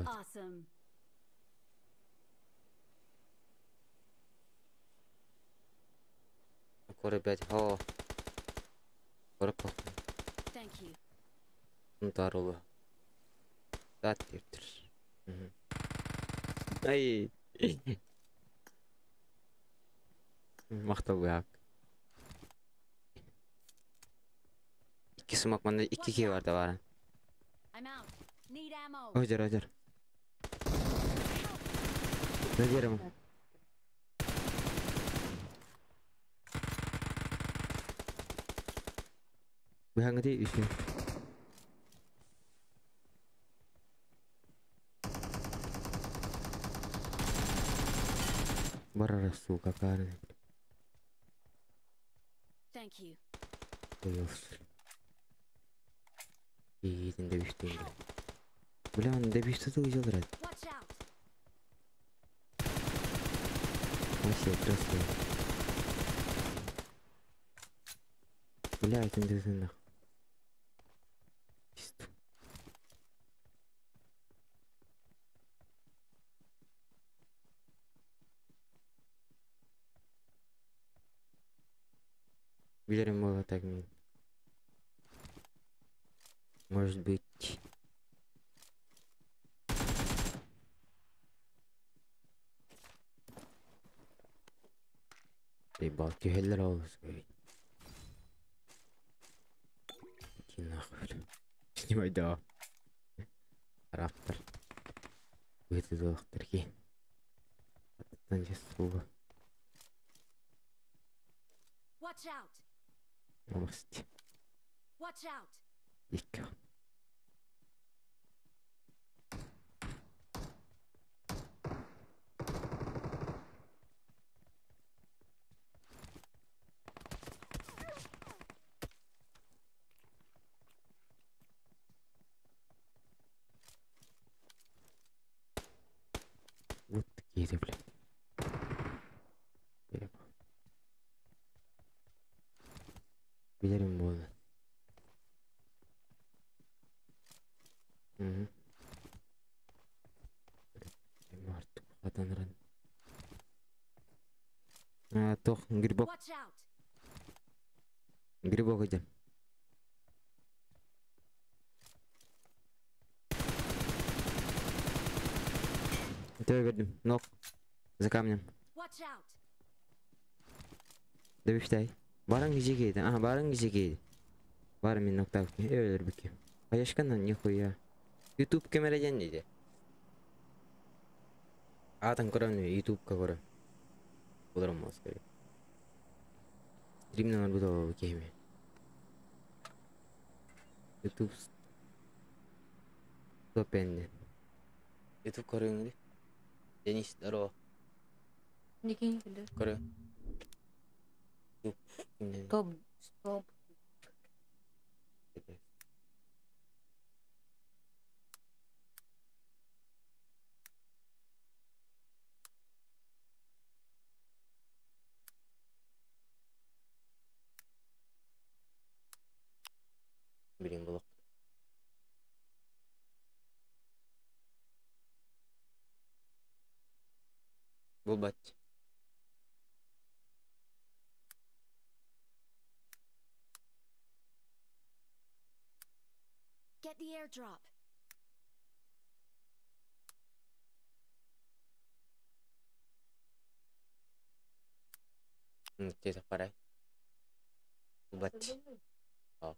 Awesome. Скоро опять. О. Скоро Thank you. Здорово. Да, ты. Ай. Мактал. İki sumak bende iki ki vardı var. I'm out. Need ammo. Hocar hocar. Ne diyelim? Bu hangi değil üstü? Барара сука кары. Thank you. Yiğidin dövüştüğün gibi. Бля, он dövüştü de uyuyorlar. Watch out. Вообще красиво. Бля, это не нахуй. Пизду. Билерим было так мин. Может быть. Ебал, тюхеллер olsun. Иди нахуй. Снимай да. Раптор. Выйди сука. Watch out. Новости. Watch out. Икки. Вот такие, блядь. Bilirim bu arada. Hı. Artık bu kadar. А, тох, грибок. Watch out. Грибок один. Ты ног. За камнем. Watch out. Dövüştey. Баран gece Ага, баран gece Var min nokta öyle bakayım. Ayaşkandan нихуя. YouTube kamera dedi. Atan koran YouTube ka koran. Olarım maskara. Stream'den bu da bakayım. YouTube Stop endi. YouTube koran Deniz daro. Niki Koran. Stop. Stop. Блин, блок. Бубать. Get the airdrop. Где-то пора. Бубать. А.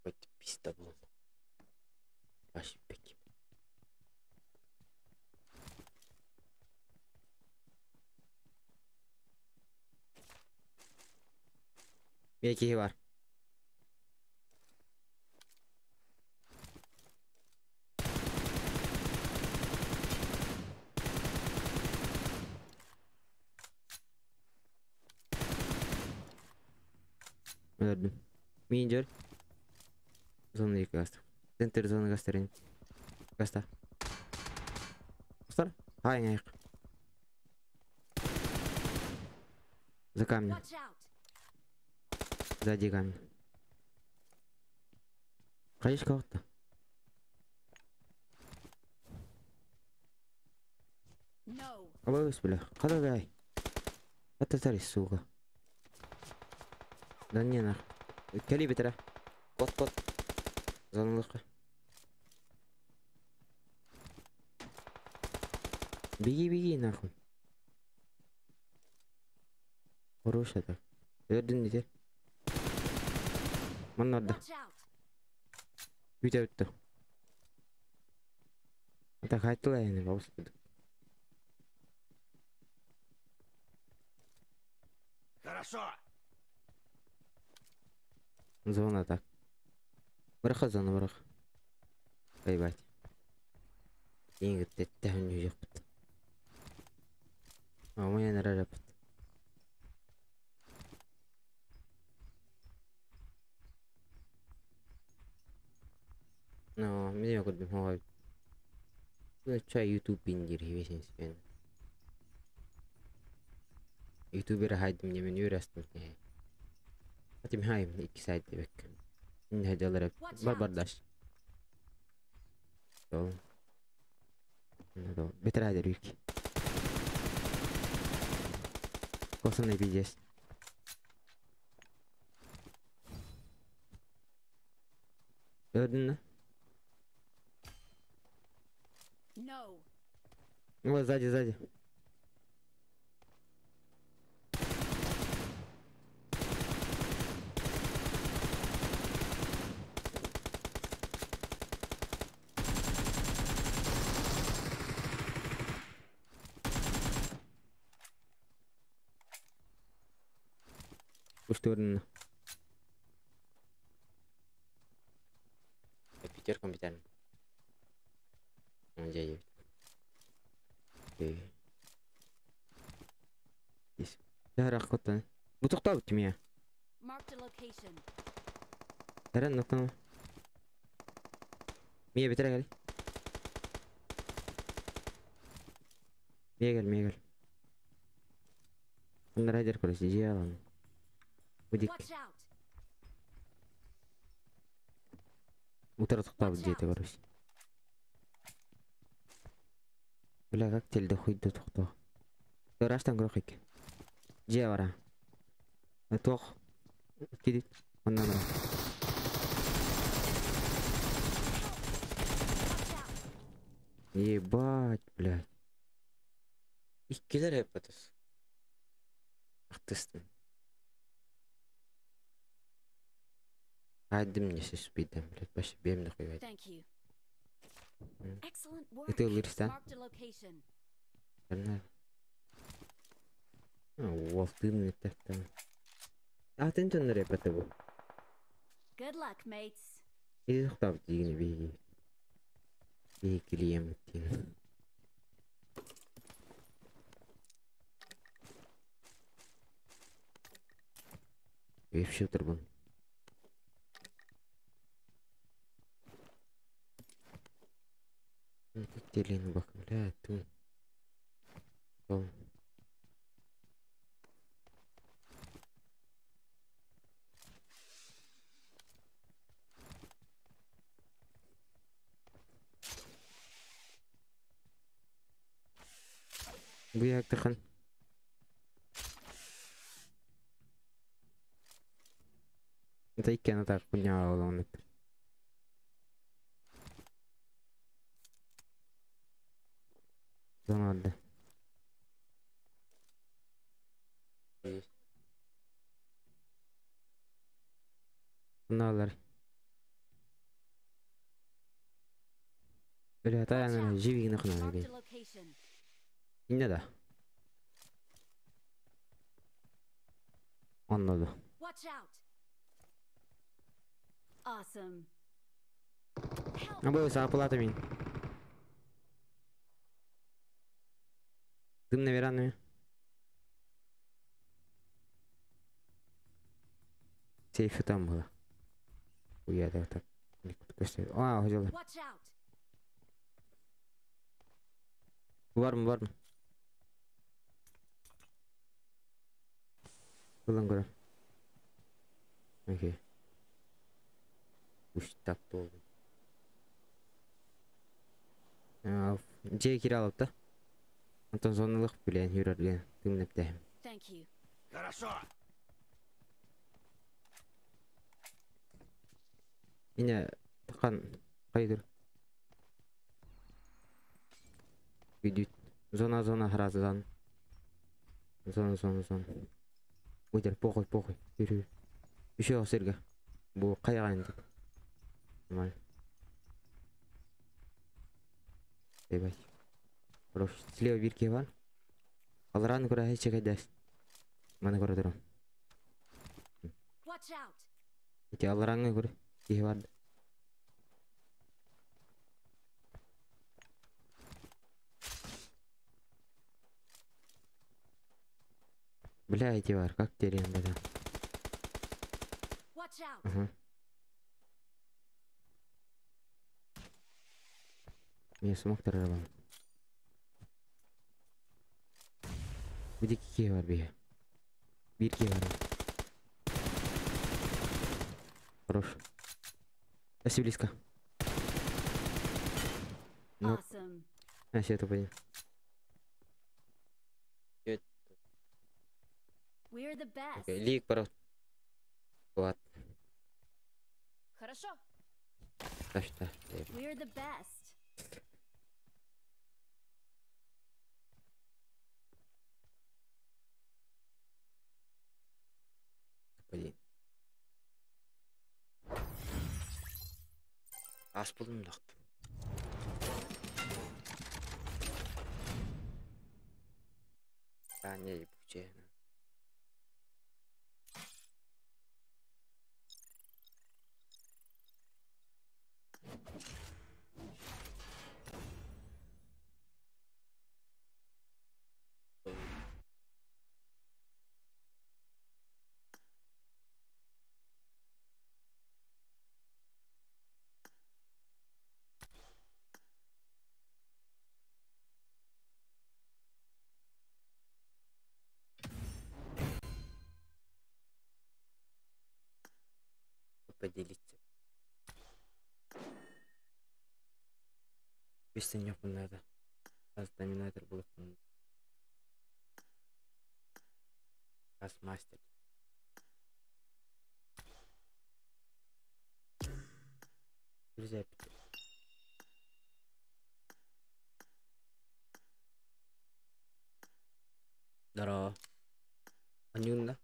Хоть пизда был. Ошибки. Який var. Өлөрдүм. Миин дьөр. Зона екі гаста. Центр зона гастар. Гаста. Гастар? Хай, аяқ. За камнем. Watch out! Сзади камень. Хайш кого-то. No! Абайс, бля. Када дай. Это сука. Да не нах. Кали битера. Кот кот. Зоналыққа. Беги, беги, нахуй. Хорошая так. Өрдүн дете. Маннарда. Watch out! Бүтэ бүтті. Так айттылар енді бабыс. Хорошо. Зона так. Быраха зона бырах. Ебать. Ең тәттәһін жепт. А у меня нарарапт. No, mi көрдүм хоҕой. Чай YouTube индир хивесин спен. Ютубер хайдым немен үйрәстім. Атим хайм 2 сайт дебек. Инде хайдалар бар бардаш. Сол. Бетер хайдер үк. Косын пиздец. Gördün mü? No! Вот сзади, сзади. Уж ты Пятерком битәрм. 9. Окей. Здесь. Да, рахота. Бу тоқтау меня. Marked a location. Әрән ноқтан. Мия бітірә кел. Мия кел, мия кел. Ондар айдар көресі, жей алам. Будик. Watch out! Утра тоқтау деді короче. Бля, как телді хуйды тоқтау. Раштан көрек. Же бара. Тоқ. Кедит. Оннан бара. Watch out! Ебать, блядь. Иккилер hep атыс. Ақтыстым. Айдым не спидем, блядь, вообще бем нахуй. Thank you. М. Excellent work. Это Лырстан. Marked a location. Уалтын тәттем. Атын төннөр эпэте бу. Good luck, mates. Иди тоқтап дигини биги. Биги клием тин. Веб-шутер бун. Телени бак, бля, тун. Сол. Бу яктыхан. Это иккен атак хуйня олонып. Зонады. Мыналар. Бля, та живигин хына Marked деген. a location. Инне да. Anladı. Watch out! Awesome. Help! А бу сапылаты мин. Дым наверное. Сейф там было. Уя так. А, хотела. Var mı var mı? Ulan göre. Okey. Уштап болду. Же кире алып да. Антон зоналык билен хүрөрген тыңнеп. Thank you. Хорошо. Ине такан кайдыр. Güdüt. Зона зона харазы зон. Зона зона зона. Уйдер похуй похуй. Yürü. Еще сырга. Бу кайган деп. Нормально. Ебать. Хорош. Слева бирке бар. Алран көрө чекедес. Маны көрө турам. Watch out. Ити алранга көрө. Кихи бар. Бля, эти бар, как терем, да. Watch out. Ага. Мен смок тарарабам. Бу дики бар бие. Бир ки бар. Хорош. Спасибо, близко. Ну. Awesome. А, все, это понял. We're the best. Окей, лик парот. Вот. Хорошо. Так что. We're the best. Блин. Ас булдum нахт. А, не, ебучая. Поделиться. Бестен надо. Раз доминатор был. Раз мастер. Друзья, Здорово. Анюнда.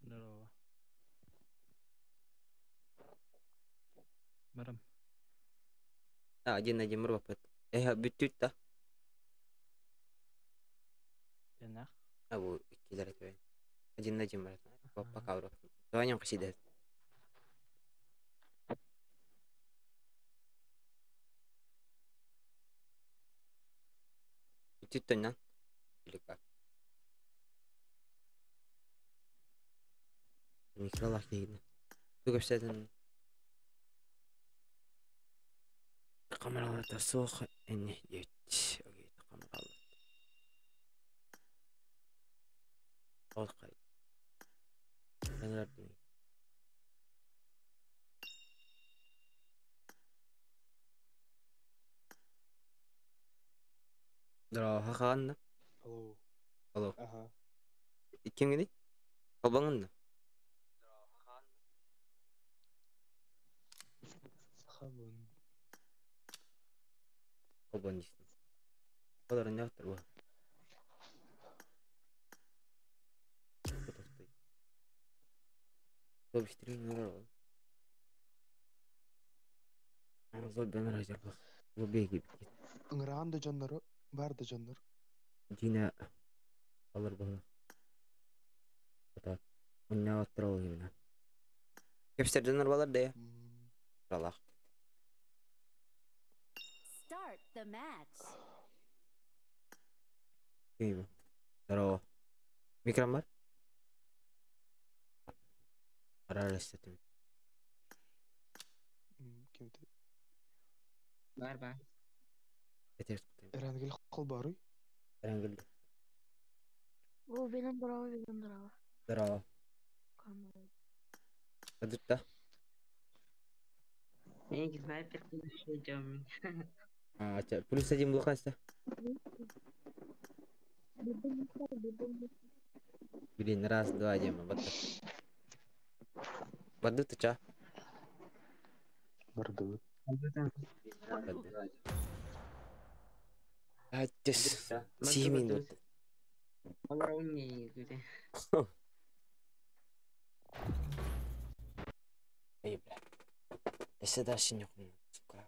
Здорово. Барам. А, один на один робот. Эх, бүтүт да. Жанах. А, бу иккилер этбейн. Один на один брат. Пока бро. Давай нем кысидет. Бүтүт тоннан. Или как? Микролах дейdi. Тугапсадан камераларда суох энни диэт. Окей, камералар. Ол кай. Камералар дemi. Здорово, хаханна. Алло. Алло. Ага. Кимгини? Холбоҥун Сахабын. Холбон дейсин. Олар не отыр бу? Ыҥыраҕан да дьоннору, бар да дьоннор. Дина алыр була. Ата. Унна оттыр ол именно. Кепстерден балар да я. Алах. Start the match. Ким? Здорово. Микрон бар? Karar istedim. Ким это? Бар бар. Этер. Эрангел Холбаруй. Эрангел. О, benim bravo, benim bravo. Здорово. Адытта. Мен снайпер идем. А, плюс один блокаста. Блин, раз, два, Дима, вот так. Баду ты чё? Барды. А, тес. 7 минут. Эй, бля. Если дальше не хуйня, сука.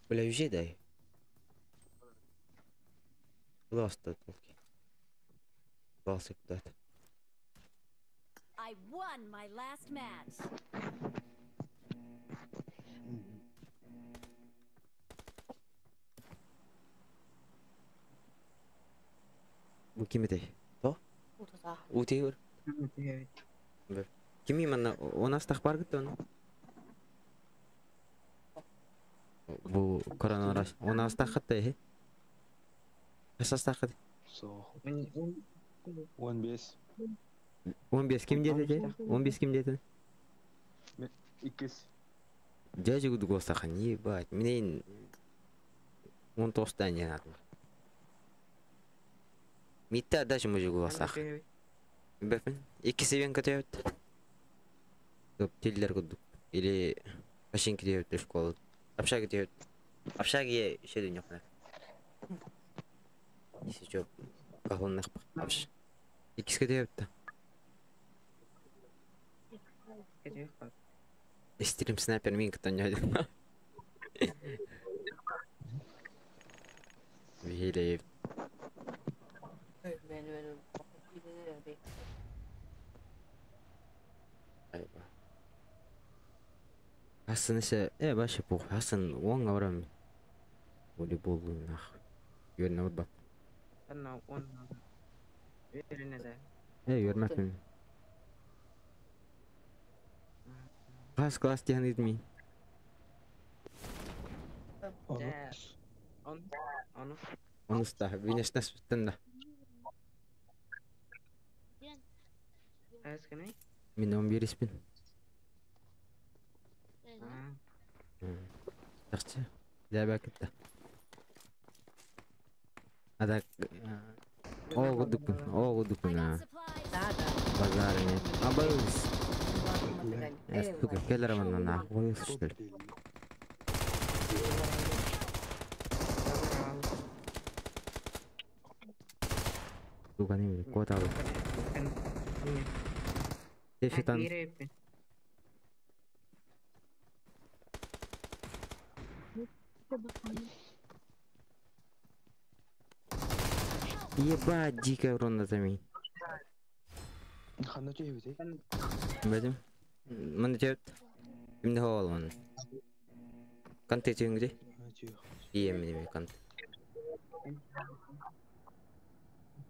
Бля, уезжай дай. Ласта толки. Бался куда-то. I won my last match. Бу ким этэй? То? Утейр. Кими манна у нас так бар гыт Бу коронавирус. У нас так хатты. Асас так. Со. 15. 15 ким деді? 15 ким деді? Иккис. Дядя гуду гостахан, ебать. Мен 19-тан янадым. Митта даже мужик гостах. Бәпін. Екі себен көтөбөт. Көп телдер күдүк. Или машинки дебет школа. Общага дебет. Общаги шеден yok. Если чё, кахланных общ. Иккиске дебет. Стрим снайпер мин кытан Виле. Хасан ise вообще похуй. Хасан он говорим. Волейбол нахуй. Юрна вот бак. Анна он. Верно да. Юрна. Хас класс тянет ми. Он. Он. Он уста. Винешна спитанда. Мин 11 спин. Жақсы. Дәбә кетті. Ада о гудукун, о гудукун. Базар нет. Абыз. Сука, келер манна нахуй, что ли? Сука, не кот алып. Дефитан. Ебать, дикая урон на замей. Ханна чөйбүт. Бәдим. Мында чөйбүт. Кимде хол мын. Канты чөйүнгү. Ием неме канты.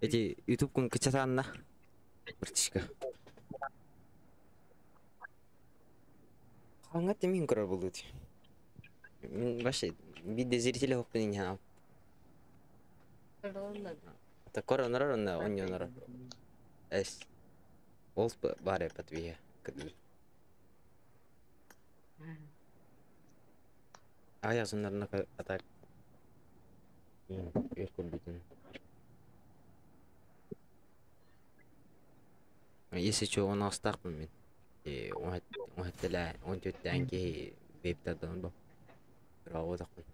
Эти YouTube кун кычатанна. Быртишка. Хаңа темин көрөр болду. Мен вообще бидде зрители хоппун иньяна. Та коронарор онна оньонорор. Эс. Олс баре патвия кыды. Ая зоннарына атак. Өр бүтүн. Если чё, он астакпын мен. Он хаттала, он төттән ки вебтардан бу. Браво такпын.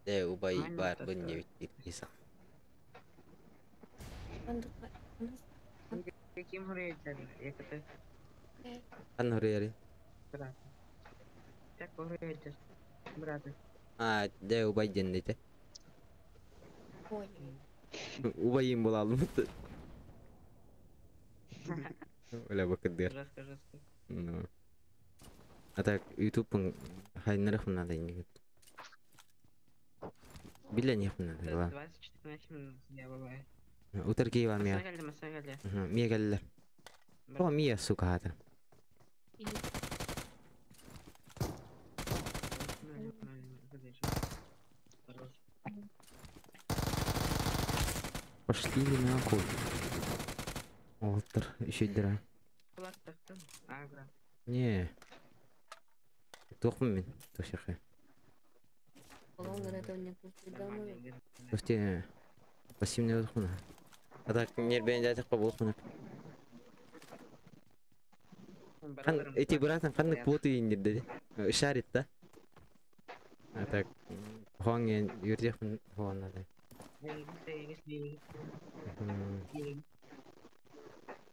Де убай бар бун не бит киса. Ким хөрөйдер? Хан хөрөйөр. Брат. Так хөрөйдер. Брат. А, де убай дендете. Убайым бола алдым. Оля бакыдыр. Жестко, жестко. Ну. А так, YouTube хайнарах надо не. Билен япын ла. 24 на 7 я бывает. Утар кии бар Масса мия. келди, масса келди. Мия келлер. О, мия, сука, хата. Пошли нахуй. Олтер, еще дыра. Не. Тухмын мен, тушахы. Слушайте, пассивный отхуна. А так не бен дядя по болхуна. Хан, эти братан ханнык боты индир деди. Шарит да. А так, хуанген юрдехмын хуан надо.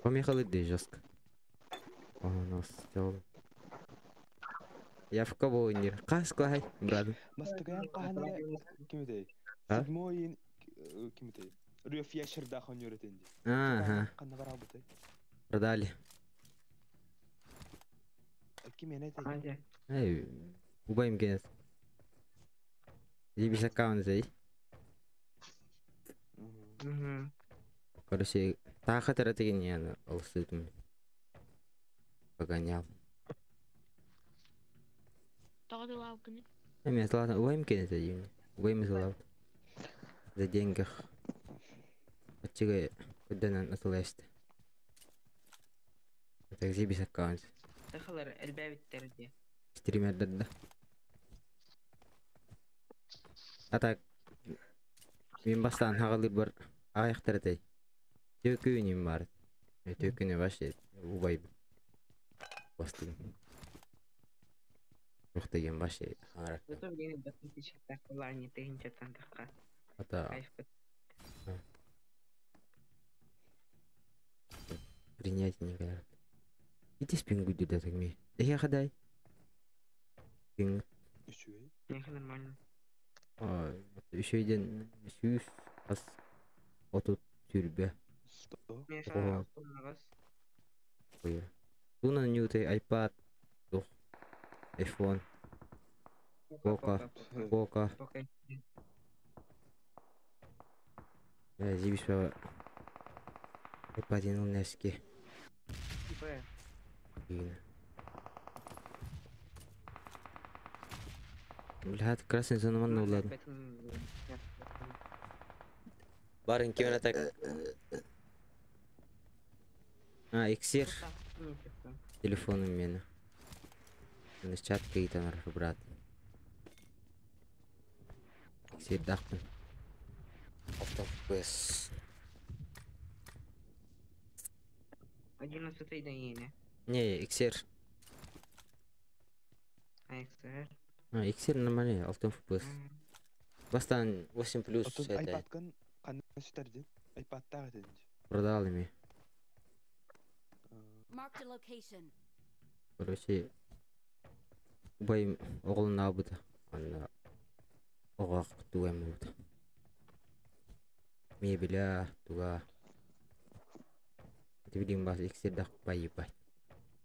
Помехали да жестко. О, нас сделал. Я в кого индир? Кас клай, брат. Мастыгаян каханара кимдей. А? Седьмой кимдей. Рүф яшырда хон юретенди. Ага. Канна бар абытай. Продали. Ким эне Эй, убайым кенет. Ебись аккаунт зай. Короче, таха таратыгин я алсытым. Погонял. Эми ладно, убайым кенет один. Убайым злав. За деньгах. Отчего, куда нам отыласты. Так заебись аккаунт. Тахалар элбәбиттер ди. Стример да. А так мен бастан хагалы бар аяктар тай. Төкүнүм бар. Төкүнү вообще убай бастым. Жок деген вообще хаңарак. Зато время 20 тахалар не тыгынча тандакка. Ата Кайф. Принять не говорят. Иди спингу да так ми. Я хадай. Пинг. Үчүгэй. Меха нормально. Еще один сүүс ас отут түрбе. Что? Меха автомагас. Ой. Туна нюты iPad, тух, iPhone, Пока. Пока. Пока. Зибис ба iPad нәске. Б. Блядь, красный зона манна уладым. Барын кемена так. А, XR телефоном мені. Мені чат кейтанар, брат. XR дақпын. Автофокус. 11 дайыны. Не, XR. А, XR. А, XR нормальный, автофокус. Бастан 8 плюс Отон это iPad-кын кандай сүтәрдин? iPad-тагы дединчи. Продал ими. Marked a location. Короче, убайым оғылын абыды. Анда оғақ тугайм болды. Мебеля туга. Тибидин бас XR дақ бай.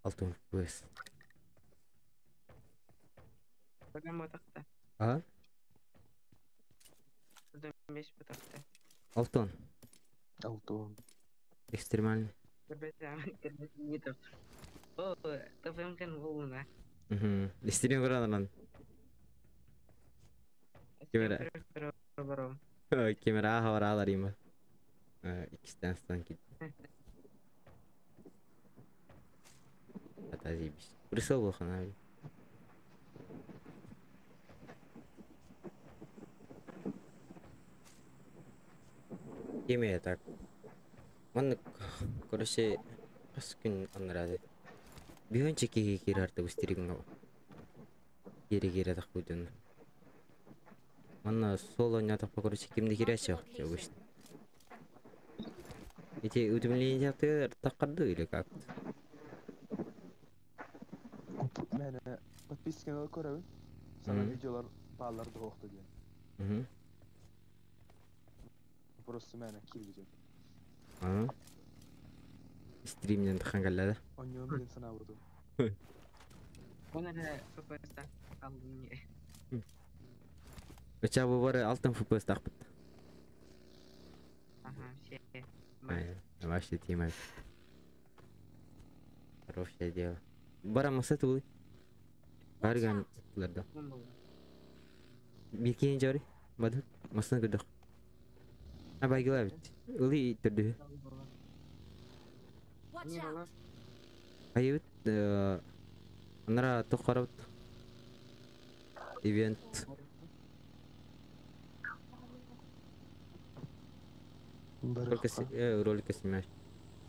Алтын FPS. Buradan batakta. А? Buradan 5 batakta. Алтын. Алтон. Экстремальный. О, ТФМ-кен болуна. Угу. Стрим көрәнен. Кемера. Кемера хаваралар има. Икистен стан кит. Ата зибис. Присыл болхан аби. Кеме так. Маннык, короче, хас күн аннарады. Бүйөнче киги кирарты устиригин Кири кире так будун. Манна соло нятак короче кимди кирәче обычно. Эти уведомления ты таккарды или как? Мен подписканы көрөбүн. Сана видеолар бааларды хокту диэн. Угу. Просто мен кирбидим. А? Стримнен тахангаллада. Оньон диэн санаа буду. Оны да ФПС алдым не. Өча бу бары алтан FPS тахпыт. Ага, все. Бай. Вообще тема. Хорошее дело. Бара маса тулы. Watch Барган out. туларда. Бум был. Бикин жори. Баду. Масны гыдых. А байгыла бит. Ули түрдү. Watch Не out. было. Айыбыт. Анара тохарабыт. Ивент. Только ролика снимаешь.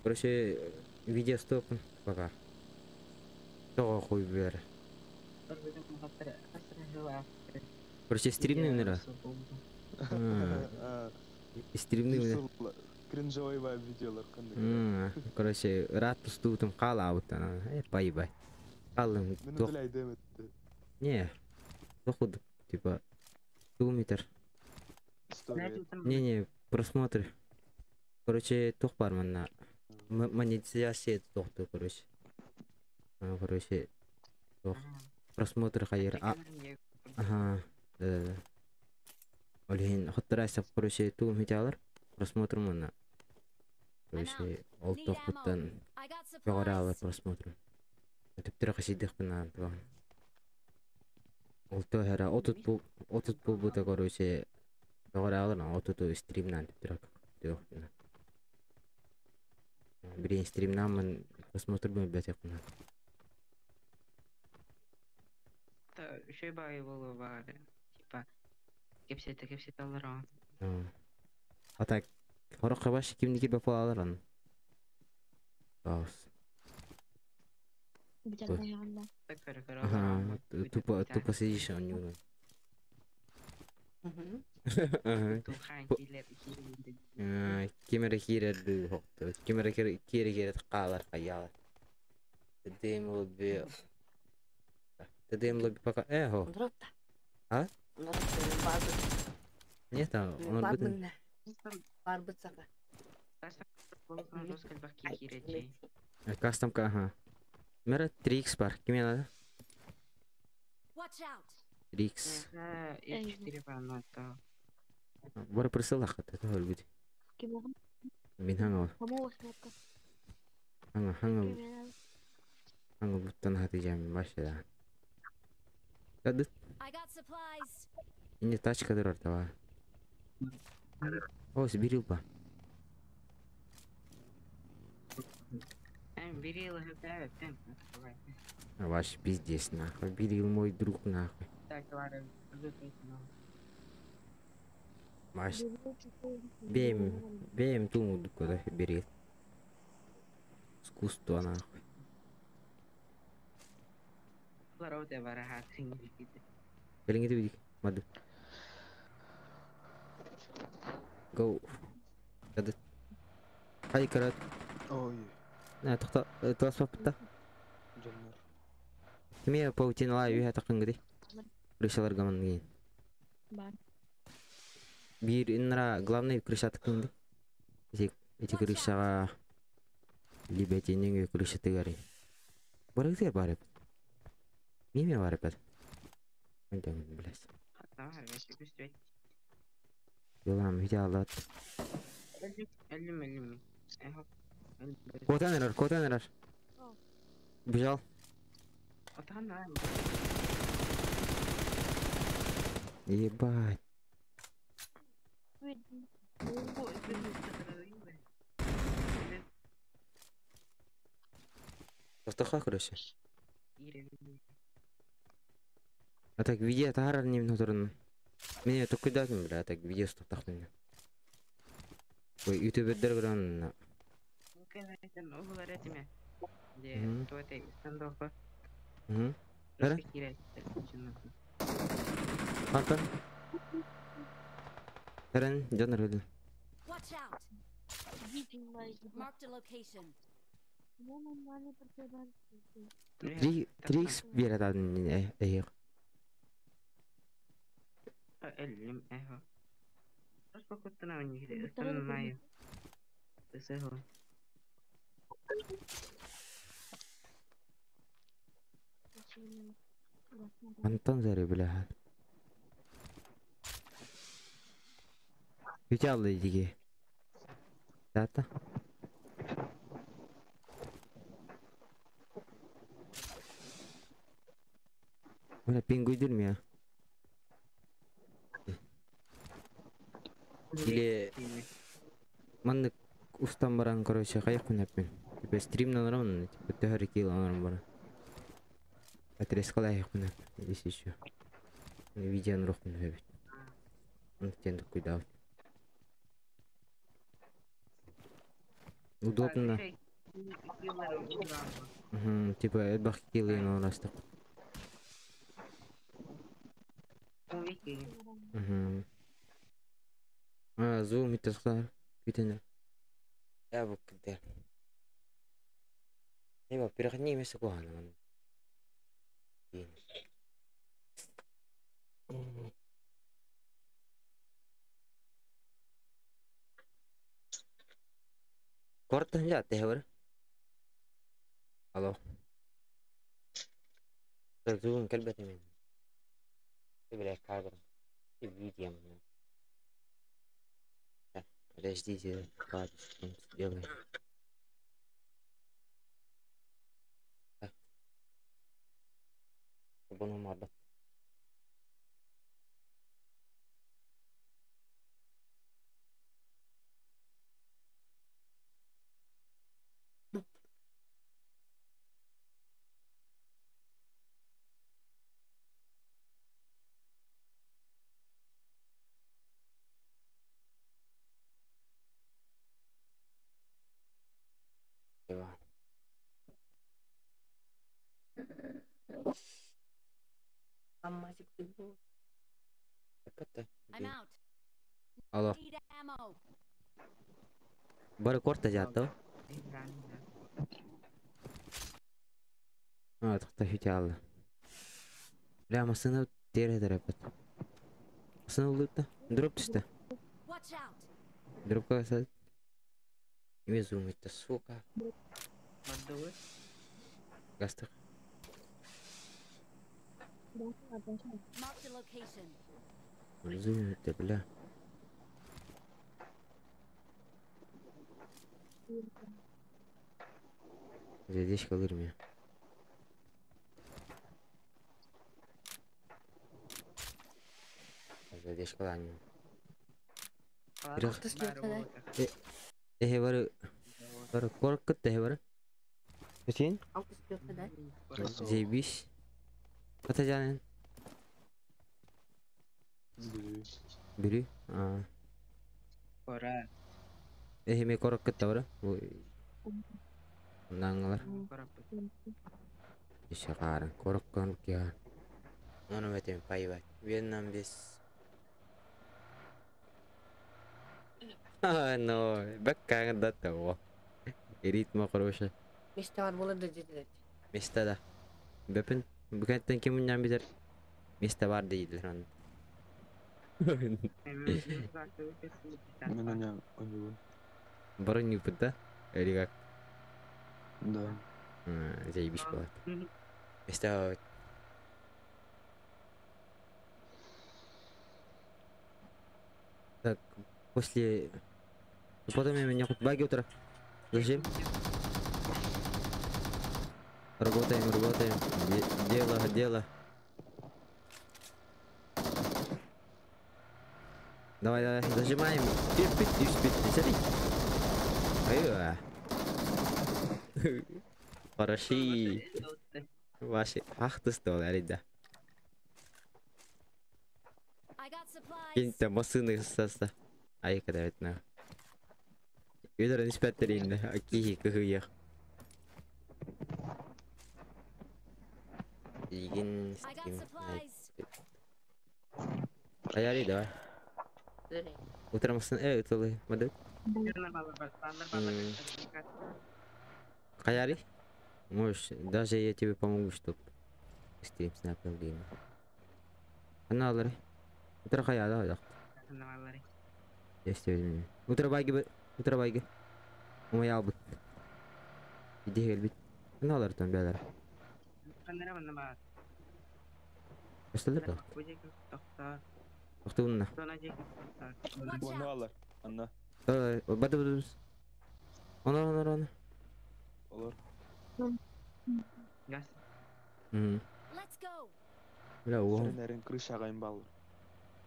Короче, видео стоп пока. Того хуй бер. Короче, стримный нера. Стримный нера. Кринжовый вайб видеолар кандай. Короче, рад тустуутум кала аутана. Пай-бай. Калым. Мен Тох. деле айдеметти. Не. Походу, типа, 2 метр. История. Не-не, просмотры. Короче, тух бар манна. Монетизация тохту, короче. Короче, тух. Просмотр хайыр. А, ага, да-да-да. Олин, хоттарайса, короче, туум хитялар. Просмотр манна. Короче, ол Need тух ammo. буттан I got жоғары supplies. Просмотр. Төптөрө хасидых бына туган. Ол тохера отут бу бута, короче, жоғары алар, отут стримнан төптөрө тох. Бирин стримнан просмотр бу бәтек бына. Еще бай было бар. Типа, кепсете кепсете алар. А так, хорок баш кимдики бап алар аны. Аус. Так, Ага, тупо тупо сидишь, он не Ага. Кемере киирер хокто. Кемере кире кире каалар каялар. Тедем лобби. Тедем лобби пока. Эхо. А? Нет, там он будет. Кастомка, ага. Мера 3x бар. Киме надо? Watch out. 3x. Бара присылах это будет. Мин ханга. Ханга ханга ханга буттан хаты жам башы. Кады I got supplies. не тачка дурар давай. О, сберил ба. Ваш пиздец нахуй. Берил мой друг нахуй. Маш. Бем, бем ту куда берил. Искусство нахуй. Белиңе дибидик. Мады. Go. Кады. Хай карат. Ой, На тохта тас папта. жаннар. Киме паутина ла үйә такын гиди. Крышалар гаман ген. Бир инра главный крыша такын. Эти эти крышага либо эти неңе крыша тыгари. Барыгы бар. Миме бар бит. Айдан блядь. Йолам хидалат. Котан эрер, котан эрер. Бежал. Ебать. Тохтоха, короче. А так видео таарар немин отырын. Мен токуйдатым бля, а так видео стоптах мен. Ой, ютубердер көрөн. Мгм. Бere? Антон. Терен, жанар өлді. Watch out. Marked a location. Три, 3x берет адын эйг. Антон зари бля. Үтэ алла диги. Дата. Бля, пингуйдыр я. Или маннык устан баран, короче, хайах күнэппин. Типа стримнан барамын, типа төһөр килл анарым баран. Отрезкалайах күнэп, если еще. Видеоны рох күнэп. Онтен куйдаут. Удобно. Угу, типа элбэх киллин орастык. Угу. А, зум итасхар. Күтенер. Я бу кидер. Эба, переходни место кухана ман. Cortas ya, te ver. Алло. Zoom كلبتي من. بلا كادر. فيديو من. Подождите, ладно, сделай. Bunu muhabbet. Eyvah. Аммазик ты был. Это. I'm out. Алло. Need ammo. Бары корта жатты. А, тохта хүтэ алла. Бля, масына тере тарапат. Масына улытта. Дроп түсті. Watch out. Дропка сад. Име зум это, сука. Гастык. Marked a location. Зум это, бля. Задечка лырмия. Задечка ланю. Эхе бары бары коркыт эхе бары. Өтен? Заебись. Ата жанын. Бiri. А. Кора. Эхе ме коркыт та бары. Наңалар. Ишe қарын корккан кия. Оны өтен пайбат. Вьетнам бес. А, но, бакка да того. Ритма хорошая. Месте бар болады dediler. Место да. Бөпін бүгәттен кем үннән битер. Место бар дейдилер аны. Мен оня онюбун. Барын юпыт да? Или как? Да. Заебись болады. Место. Так, после... Потом я меня хоть баги утро. Зачем? Работаем, работаем. Дело, дело. Давай, давай, зажимаем. Пить, пить, пить, смотри. Айва. Хороши. Ваши. Ах ты стол, арида. I got supplies. Кинь машины соста. Ай, когда это на. Видер не спят рин, кихи кыхыях. Игин I got стрим. supplies. Аяри, давай. Утром сын, тулы, мадык. Хаяри? Можешь, даже я тебе помогу, чтоб стрим снайпер гейм. Она алары. Утро хаяда, да. Я все Утро байги, утро байги. Умая албыт. Иди гелбит. Она алары там бялар. Өстөлөр да. Туунна. Watch Онно out. алар. Анна. Давай, бады бады. Онор, онор, онор. Олор. Газ. Мгм. Let's go. Бля, уон. Сэрэнэрин крышаҕа имбаллар.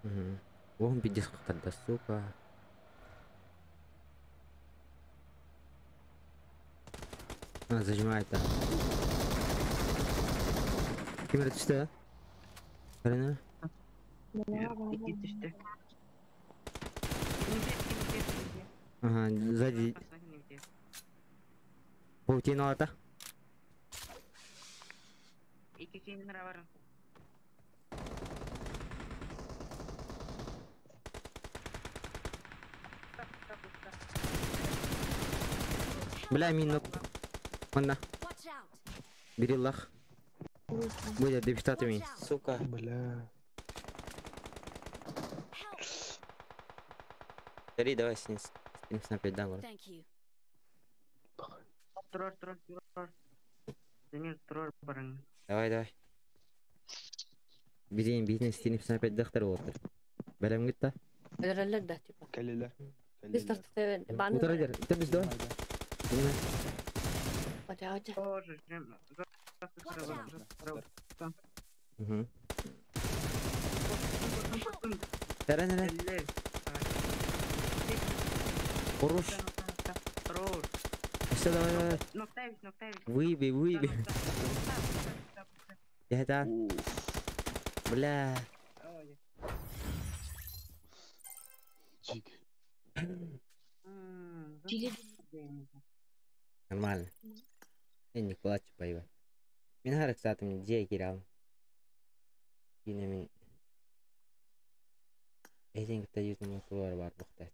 Мгм. Уон пиздец кытарда, сука. А, зажимает, да. Ким это түстэ? Карина? Икки түстэ. Ага, сзади. Паутина алата. Икки кинилер барым. Бля, мин Манна. Watch out. Бери лах. Будет депутаты мин. Сука. Бля. Help. Бери, давай с ним. С ним опять дам. Thank you. Турар, турар, турар. Демир турар барың. Давай, давай. Бирин, бирин, стеним опять дахтар болдыр. Бәлем гитта. Өлөрөллөр да типа. Кэллилэр. Biz Кэллилэр. тартыкта баны. Утара дер. Итә без давай. Ниме? Отя, отя. Тоже жем. Watch out. Мгм. Нәре, нәре. Хорош. Хорош. Все, давай, давай. Ноктавич, ноктавич. Выеби, выеби. Я это. Уф. Бля. Чик. Чиги. Нормально. Я не плачу, поебать. Мин харак сатым дьиэ киирал. Киинэ мин Эйигин кытта ютум бар бар бухтат.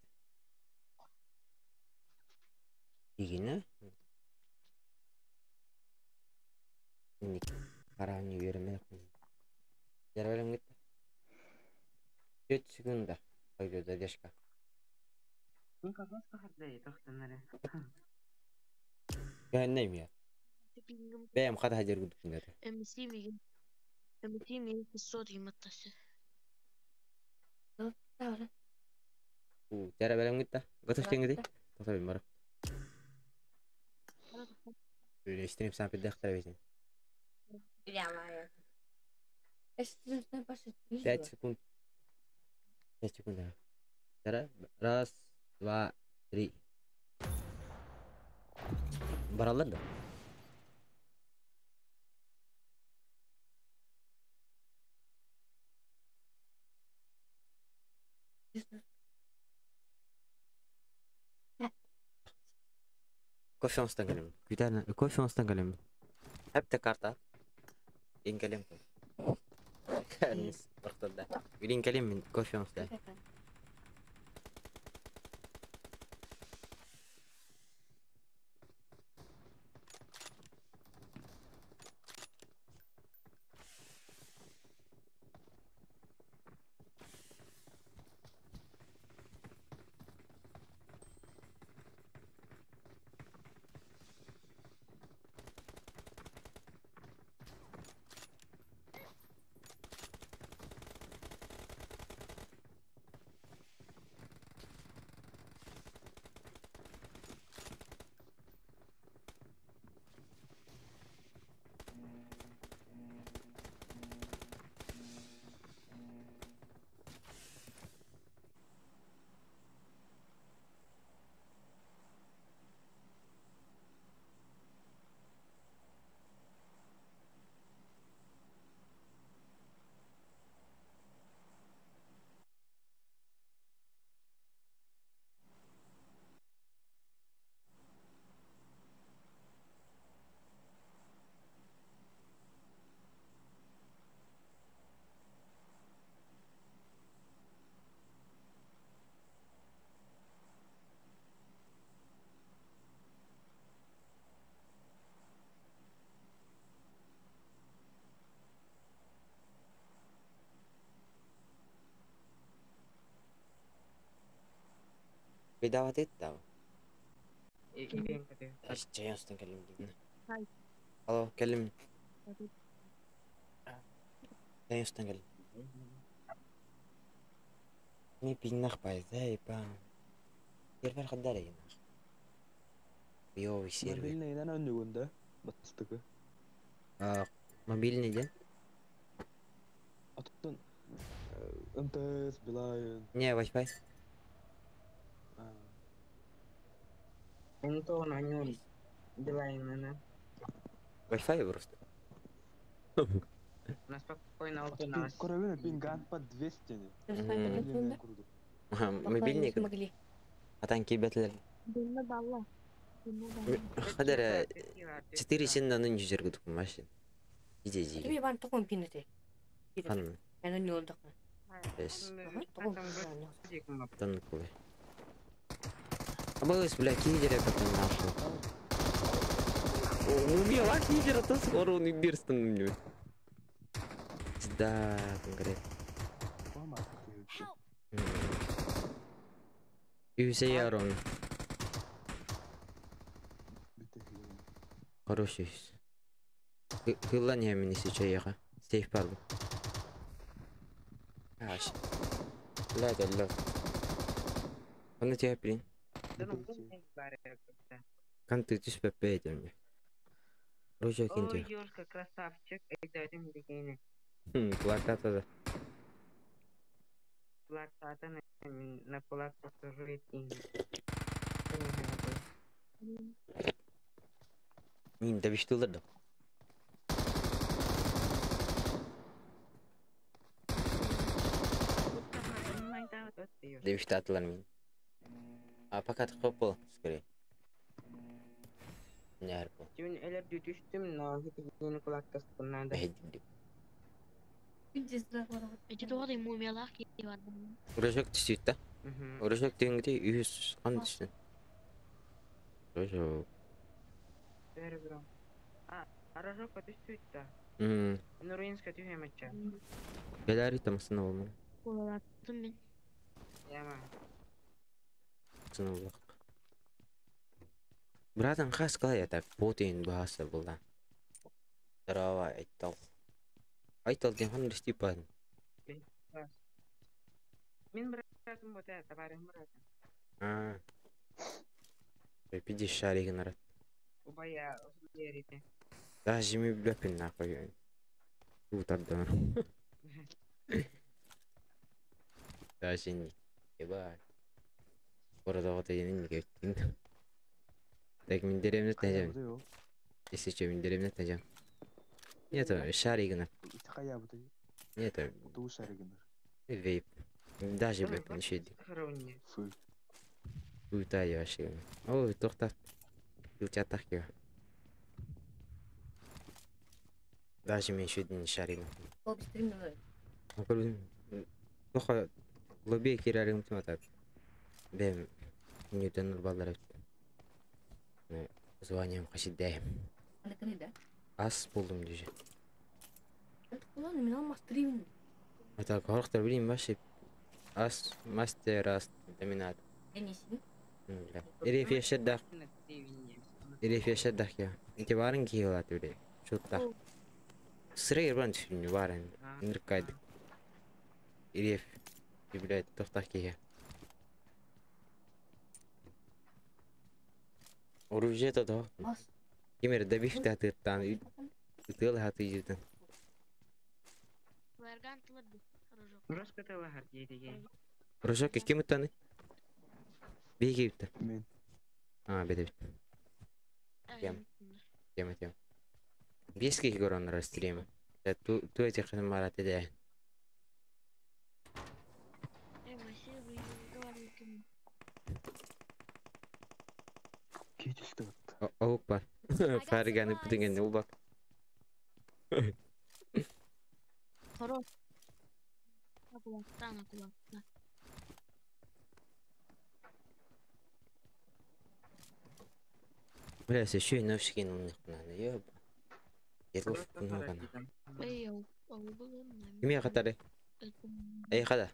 Игина? Ник караан үөрэммин Жарбалым гитта. 4 секунда. Пойдет задержка. Кәһәннәйм я. Бэйэм хата хадьар курдук күннэтэ. MC мигин. MC мигин 500 маттасы. Давай. У, жара бэлэм гитта. Готов кенгеди. Тоқта бин барып. Үлештирип сам пиддахтар бетин. Прямо. Эстен башы. 5 секунд. 5 секунд. Жара. Раз, два, три. Баралар да. Кофе онстан кэлем. Күтән кофе онстан кэлем. Хәп карта. Ин кэлем. Кәнис бартында. Билин кэлем мин кофе онстан. Видават итта. Чай онстан кэлем дигин. Алло, кэлем. Чай онстан кэлем. Ми пиннах пайзай па. Сервер хаддар Йоу, сервер. Мобильныйдан өннүгүн да. Бастыкы. А, мобильный ден? Оттон МТС, Билайн. Не, Wi-Fi. Антон, Анюль, Билайн, она. Wi-Fi просто. У нас спокойно вот у нас. Көрөбүн пинган по 200 не. Мгм. Мобильный курдук. Ага, Мобильный. Смогли. Атан кибетлер. Бинна балла. Бинна балла. Хадара 4 сенна нын жүзер гудук машин. Иде Тебе жиги. Иван такой пинете. Хан. Я не олдак. Бес. Такой пинете. Тон кулы. Абылыс, бля, кидере потом нахуй. Умела кидера, то скоро он и бирстон мне. Да, конкретно. Юсе ярон. Хороший. Хылла не мені сейчас яха. Сейф парлы. Аш. Бля, да, бля. Он на тебя блин. Кан ты түс пепе мне. Ружа Ой, кинте. Юрка, красавчик. Эй, дайте мне дегене. Хм, плаката да. Плаката на кулак послужит им. Мин да биштулар да. Девиштатылар мин. А пока тқып скорее. Не арпо. Түн элер түштүм, но хитигени кулактастыннан да. Эти тоғыз мумиялар бар. Урожок түсүйт да. Урожок дегенде үйүз кан түстүн. Урожок. А, Урожок түстүйт да. Нуринска түһемече. Белари тамасына болмун. Олаттым мен. Яма. Сына болак. Братан хас калай так потин баасы булда. Здорово, айтал. Айтал ден хан типа. Мин братым вот это, товарищ братым. А. Пиди шарик народ. Убая, верите. Даже ми бляпин нахуй. Тут отдам. Даже не. Ебать. Orada da yeni geçtin. Так мин деревне тәҗәм. Если что, мин деревне тәҗәм. Нет, шаригына. Нет, Ту шаригына. Вейп. Даже бляпин еще. Фу. Утай вообще. Ой, тохта. Илчатах я. Даже мен еще один шаригына. Тоха лобби кирарым тиматап. Бем Ньютон баллар. Званием хасиддаем. Ас болдум дуже. Ulan мен алмастырайын. Это хорохтар билим вообще. Ас мастер ас доминат. Эреф яшадах. Эреф яшадах я. Инте барын киелат үле. Шутта. Сыры ирбан түшүн барын. Ныркайды. Эреф. Блядь, тохтах кие. Оружие то да. Кимер добив та тыртан. Ытыл хаты жүтен. Варган тылырды. Рожок. Рожка тылахар дейдеген. Рожок ким үттаны? Беги үтті. Мен. А, беде бит. Тем. Тема, тема. Беске горон расстреляем. Ту ту этих марат иде. Аук бар. Фарганы бүтүнгөн ул бак. Хорош. Кулактан, кулактан. Бля, еще и новшикин он нахуй, ёб. Етлов куногана. Эй, ол был Кимия катары? Эй, хада.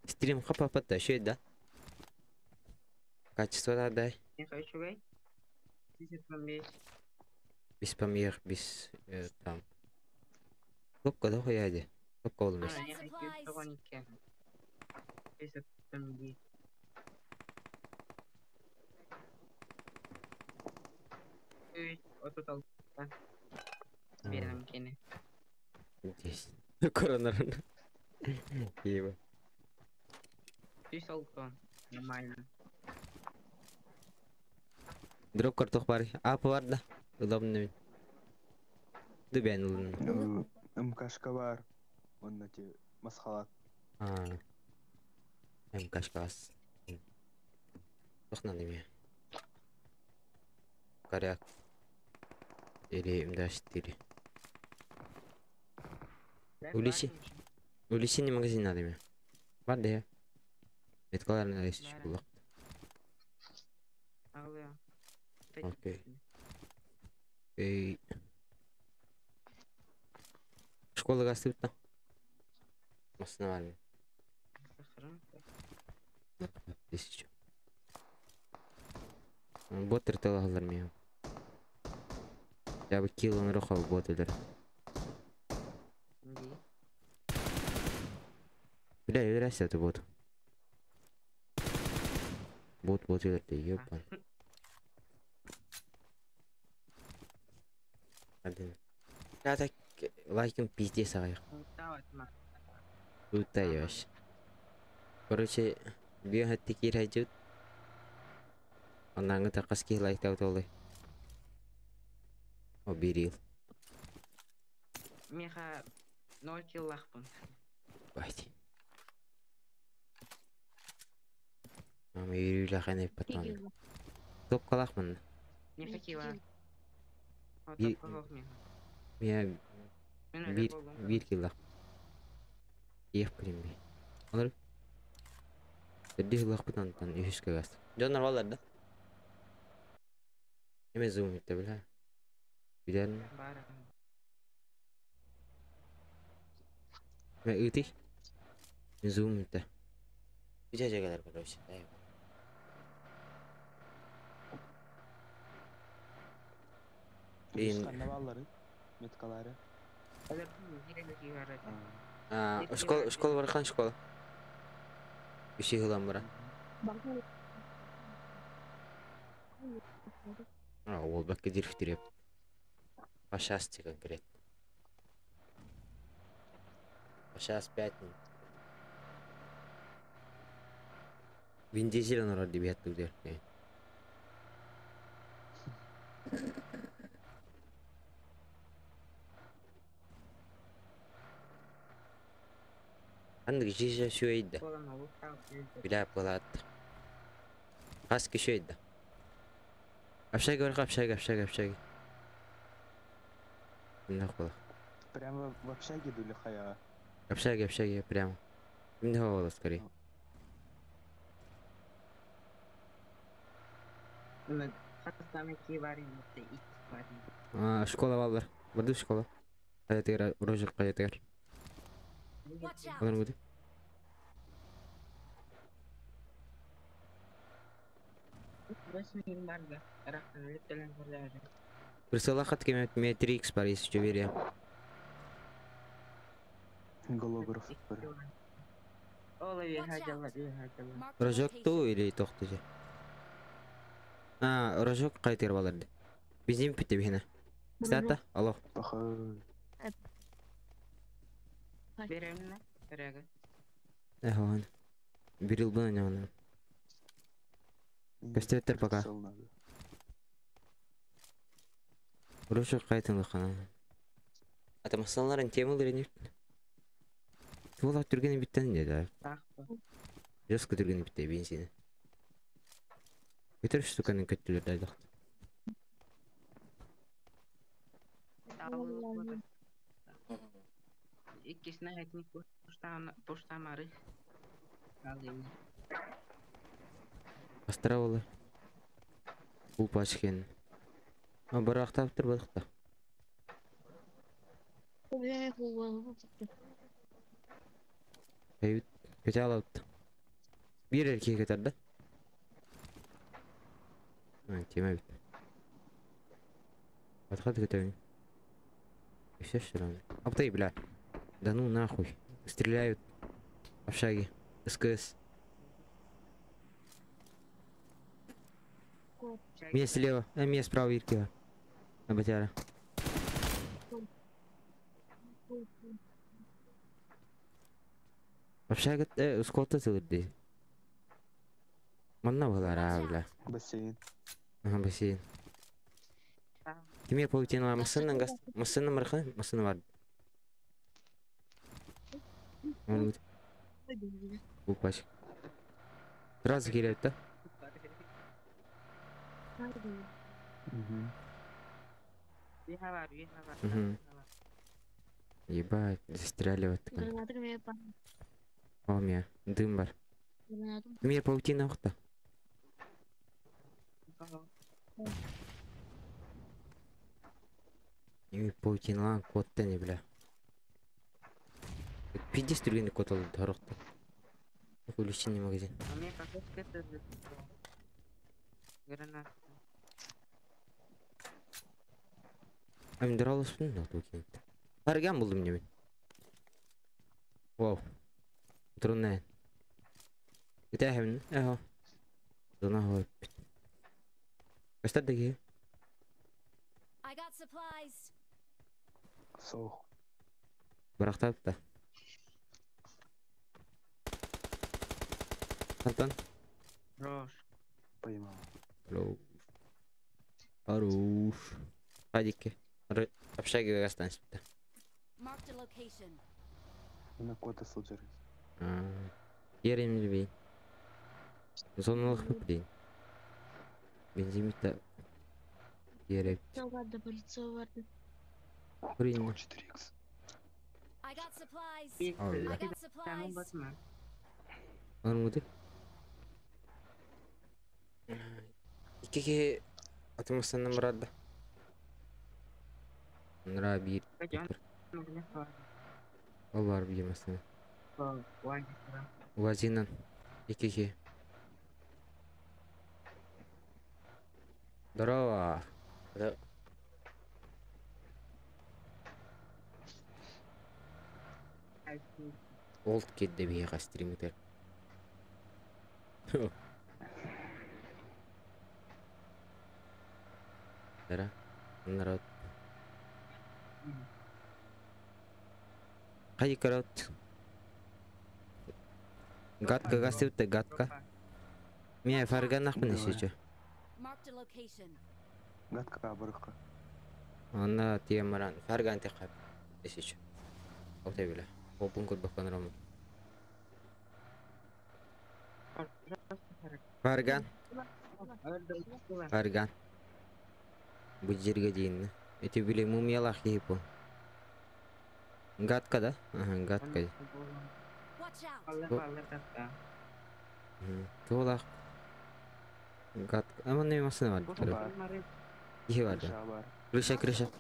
Стрим хапа патта, еще да? Качество да дай. Не хочу гай. Без помех, без там. Кнопка да хуяди. Кнопка olmuş. Здесь. Коронар. Еба. Нормально. Дроп картох бар. Ап бар да. Удобно. Дубен ылын. МКшка бар. Онна те масхалат. А. МКшка аз. Тохнан деме. Коряк. Или МД4. Уличи. Увеличение магазина деме. Бар де. Меткалар на лесечку булак. Окей. Эй. Школа гастыбыт да. Масына бар мен. Тысячу. Боттер талалар мен. Я бы килл он рохал боттер. Бля, юрася это бот. Бот, бот, ты, ёпан. Один. Я так лайком пиздец ағайық. Лутай вообще. Короче, био хатти кир хайжут. Оннаңы тақас ки лайк таутолы. О, бирил. Меха 0 килл лахпын. Бать. Мама юрюлі қане патан. Топ қалақмын. Меха килла. Мия бир килла. Ех білем бе. Олар. Бірде хылақ бұтан тан үйішке газ. Жонар балар да. Эме зум етті білә. Билерін. Мә үти. Зум етті. Бичә жегелер короче. Ханна баллары, меткалары. А, школа, школа бархан школа. Үші хылан бара. А, ол бәкке директор еп. Пошасти конкретно. Пошас 5 минут. Вин Дизель он вроде бы оттуда. عندك جيجا شو يده بلعب غلط خاسك شو يده أبشاقي ورقة أبشاقي أبشاقي أبشاقي ناخذ Прямо в общаге дули хая. Общаги, общаги, прямо. Именно голос скорее. А, школа валлар. Барду школа. Қая рожер қая тегер. Олар гуди. Присыла хат кеме ме 3x бар если что веря. Голограф. Рожок ту или тохту же? А, рожок қайтер баларды. Бензин бітті бихина. Стата, алло. Беремне, береге. Эх, Бирил бы на него. Көстөттер пока. Рожок қайтын лықана. Ата масаларын темалар не? Тула түргені биттен деді. Жеско түргені битте бензині. Көтер штуканы көттілер дайдақ. Иккисine этник поштамары. Астра олы. Бұл пачкен. Бір ақтап тұр бұлықта. Әйбіт, көте алапты. Bir erkeğe kadar da. Ha, тема бит. Подход готовим. И все, что ли? Аптай, бля. Да ну нахуй. Стреляют. Общаги. СКС. Меня слева, а меня справа Иркива. Абатяра. Общага скота сылырды. Манна была ра, бля. Бассейн. Ага, бассейн. Киме паутина машина газ машина марха машина бар. Упач. Сразу кириэт да? Угу. Ебать, застряли вот такой. О, меня дым бар. Мне паутина охта. И паутина кот не бля. Пиздец түргенде кот алды тарықты. Увеличение магазин. А мне как это граната. А мен дұраласпын да тут. Арган булдым не мен. Вау. Трудно. Битәһем, әһо. Зона хой. Кастар деги. I got supplies. Соох. Барактап та. Антон. Рош. Поймал. Хорош. Хорош. Падики. Общага останься. Marked a location. На кота сылдьар. Ерем любей. Зоналых блин. Бензин-то. Ереп. Ладно, полицию ладно. Блин. 4х. I got supplies. Ой, I got supplies. Армуды. Икки атымастаннан барады. Нра бир. Ол бар бир масына. Уазинан. Икки. Здорово. Да. Олд кетті бейға стримдер. Дара, народ. Қай карот? Гадка гастыбыт гадка. Мен фарган ақпын еще. Marked a location. Гадка барыққа. Ана тиемаран фарган тақап. Еще. Отай биле. Опын көрбек панорама. Фарган. Фарган. Бу жерге дейін. Эти биле мумиялах кейпу. Гадка да? Ага, гадка. Watch out. Туолах. Гадка. Ама не машина бар. Ихи бар. Крыша бар. Крыша, крыша.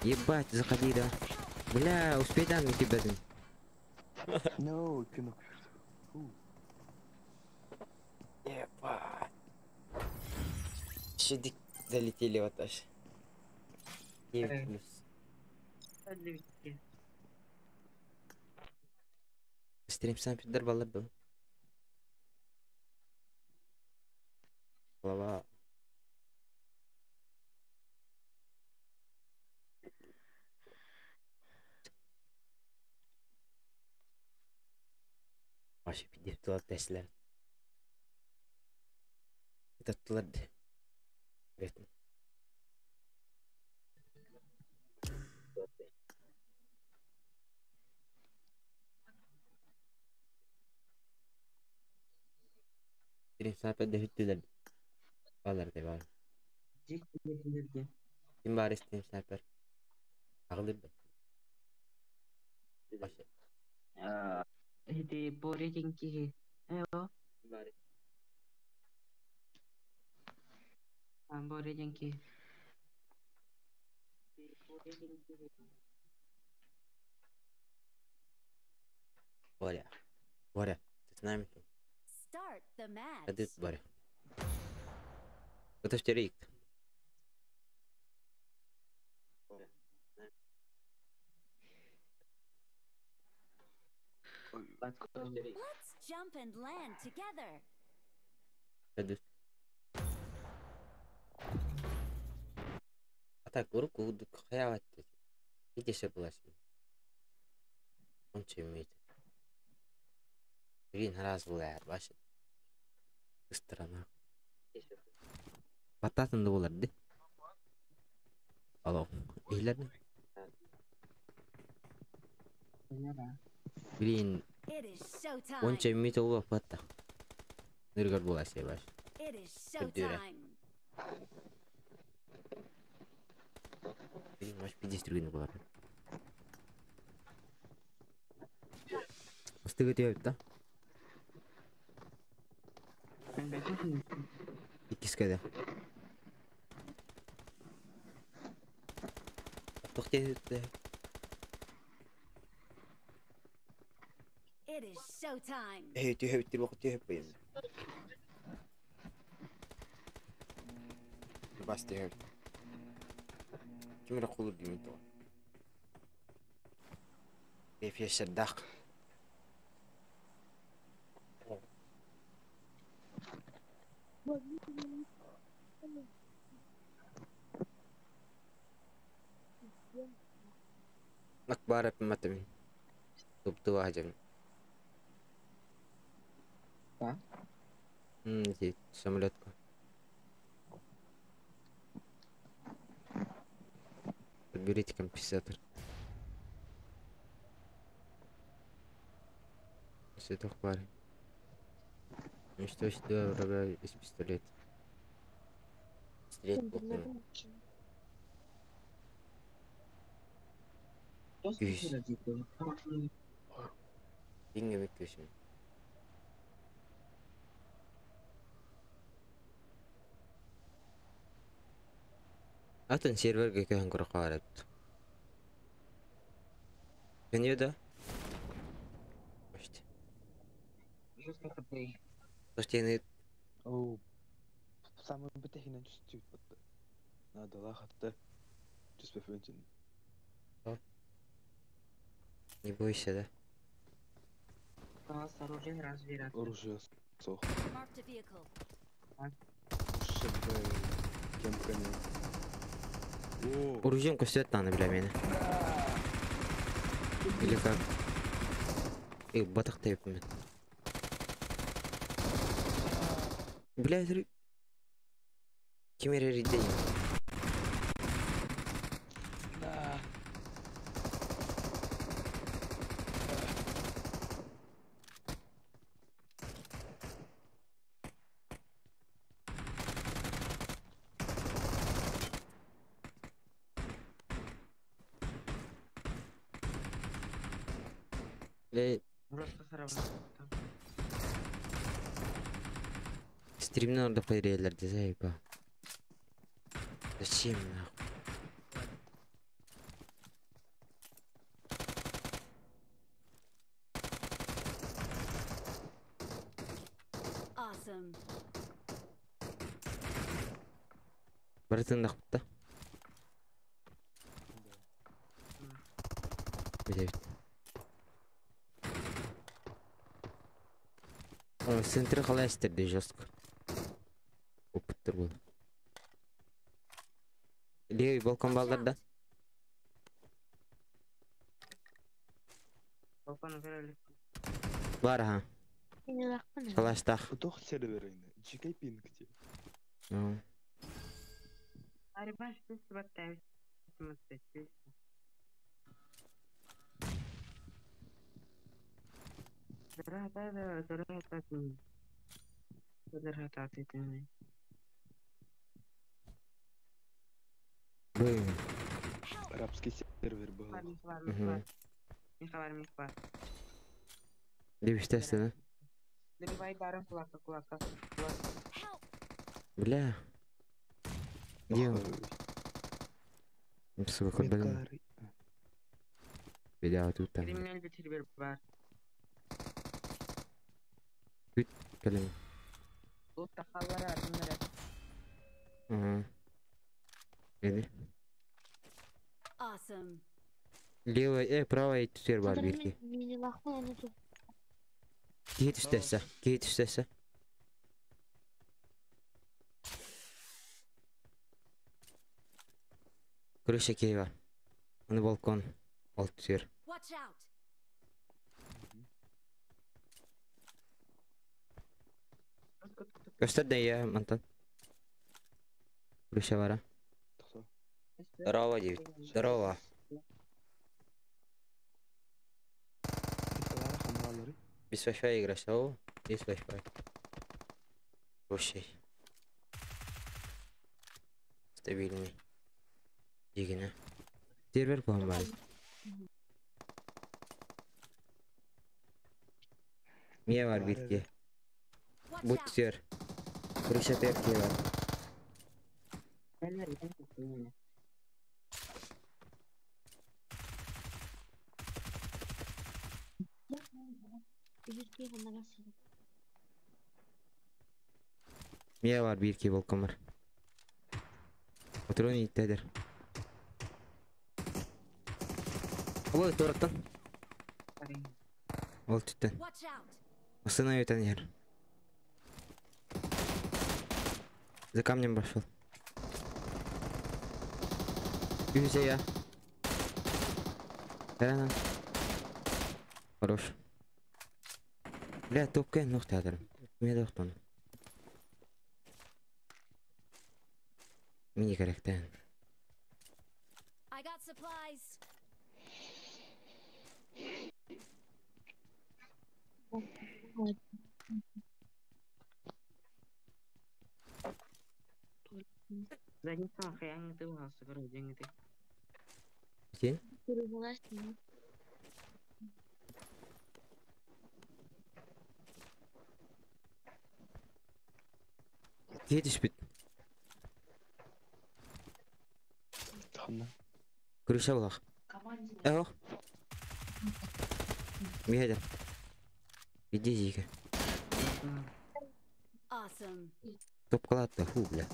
Ебать, заходи, да. Бля, успей да, на тебя. No, кино. Ебать. Шедик залетели вот аж. 9 плюс. Стрим сам пидор баллар был. Голова. Вообще пиздец тула теслер. Это тула. Бетин. Стрим снайпер дөһүттүлэр. Балар де бар. Ким бар стрим снайпер? Агылып. Башы. Эти боретинки. Эо. Бар. Боретинки. Боря. Боря, ты с нами? Start the mats. Hadi bari. Көтөштөрү икт. Let's jump and land together. Hadi. А так руку хаяват. Иди все была себе. Он че имеет. Блин, раз была, ваше. Быстро нахуй. Бататын да болар ди. Алло. Ийлер Блин, It is showtime. онча имеет ола патта. Ныргар була себе баш. It is Көдүрэ. showtime. Блин, маш 50 рублей болар. Ыстыгы тиеп да. Иккискеде. Тохте. It is showtime. Эй, түйөп тир вакыт түйөп быйын. Бас түйөп. Ким ракулur деймин то. Бефешердак. Акбар матым. Тупту ажым. Да? М, самолетка. Подберите компенсатор. Светох пары. Уничтожить два врага из пистолета. Стрелять плохо. Күйіс. Деңгемек көшім. Атын серверге көһөн көрө карап. Көнү да? Почти. Слушайте, Оу. Самый бітехінен түстік бітті. Надо лахатты. Түспе фөнтін. Не бойся, да? Оружие сох. Marked a vehicle. Шебе. Кемкане. О, Оружием көстөт таны бля мени. Или как? Эй, батак тайып мен. Бля, смотри. Ким эреридей? На. Бля, стримнен орда пайрелерди заеба. Зачем нахуй? Awesome. Барытын да. Бля. О, центр қалай жестко. Опыттыр бұл. Левый балкон балдар да. Бар ха. Қалаштақ. Тох серверіне. Жикай пингте. Ну. Блин. Арабский сервер был. Угу. Деп естественно. Бля. Где он? Сука, блин. Беда тут там. Кэлин. Тахаллар ардыннара. Ага. Эди. Awesome. Левая, правая түстер бар бирки. Мини лахпын оны туп. Киһи түстэссе, киһи түстэссе. Крыша киһи бар. Аны балкон. Ал түсер. Watch out. Көстөр да я мантан. Крыша бара. Тохто. Здорово, девять. Здорово. Меткалары хамалары. Без Wi-Fi играешь, о? Есть Wi-Fi. Вообще. Стабильный. Дигине. Сервер бар. Мия бар бирки. Watch Бут out. түсер. Крыша терки бар. Бирки ханнага сылы. Мия бар бирки балкон бар. Патрон иттедер. Ой, торттан. Ол түттен. Watch out. Останови өтен ер. За камнем пошел. Юзя я. Да. Хорош. Бля, топка нох театр. Мне дохтон. Мини корректен. I got supplies. Задница хаяңды уғасы бір өдеңді. Сен? Едешь бит. Ханна. Крыша булах. Эх. Миһәдер. Иди зиге. Awesome. Топкалатты, ху, бля.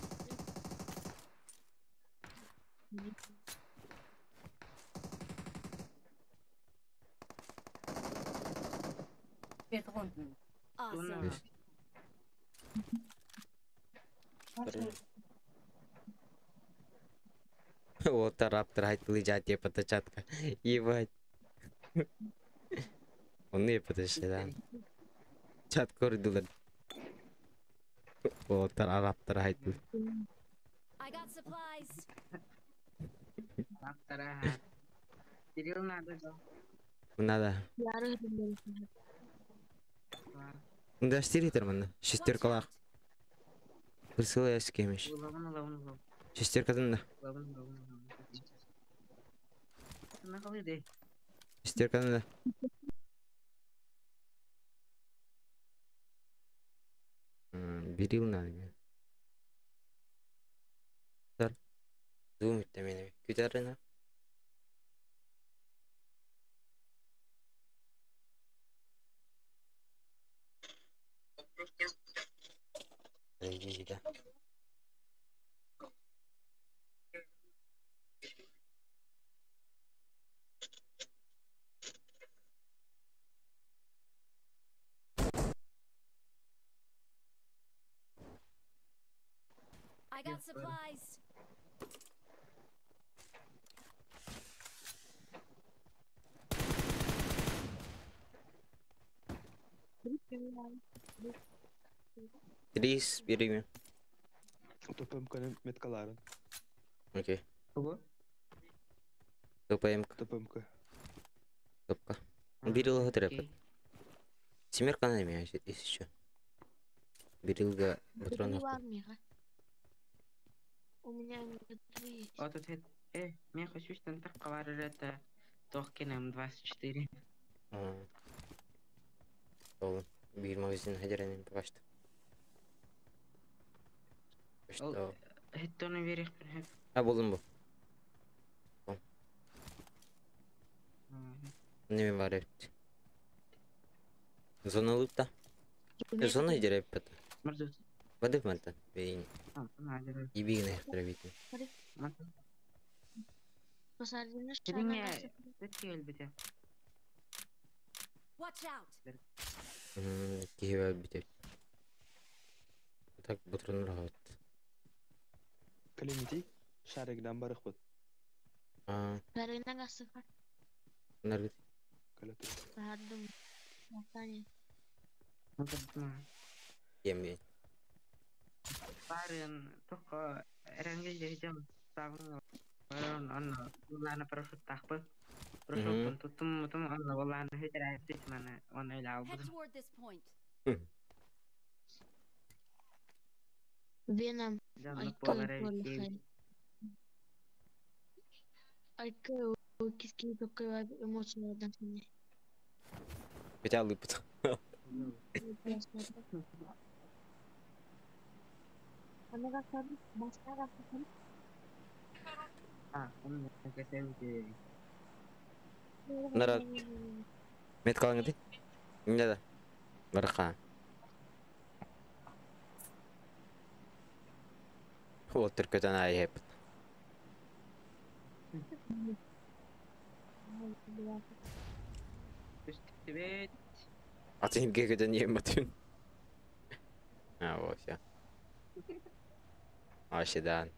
Awesome. Вот раптор айтылы жат епата чатка. Ебать. Он епата да. Чат көрдүлөр. Вот раптор айтылы. I got supplies. Раптора. Кирилл надо да. Надо. Да, штиритер манна. Шестеркалах. Присылай скемеш. Лавын лавын лавын. Шестеркадан да. Лавын лавын лавын. Нахалыды. Шестеркадан да. Берил надо мне. Зум мени. Күтәрена. Иди сюда. I got supplies. Трис береме. ТПМК меткаларын. Окей. Кого? ТПМК. ТПМК. Топка. Берил трепет. Семерка на меня, если еще. Берилга патронов. У меня три. Вот тут меня хочу, что так это Тохкин М24. Ол бир магазин хадеренин пока что. Что? Это наверх. А болдум бу. Неме бар эбит. Зона лупта. Зона идер эбит. Бадык мантан. Бейин. Ибигин аяқтыра битин. Watch out! Киһи битеп. Так бутрун рахат. Калимити шаригдан барыхпыт. А, наргыт. Калатыр. Ем. Барын тоққа әрәңге жерден сағын онно улаана парашют тахпы. Парашюттун туттум мутум онно улаана хөтөрәйбит маны оны Head ойлаабытым. toward this point. Venom. Жанлык болар эбит. Хотя лыпыт. А, онно кесебит. Народ. Мет калыңды. Не да. Барха. Вот түркөтөн ай хеп. Түстүбет. Атын көтөн ем батын. А, вот все. Ашидан.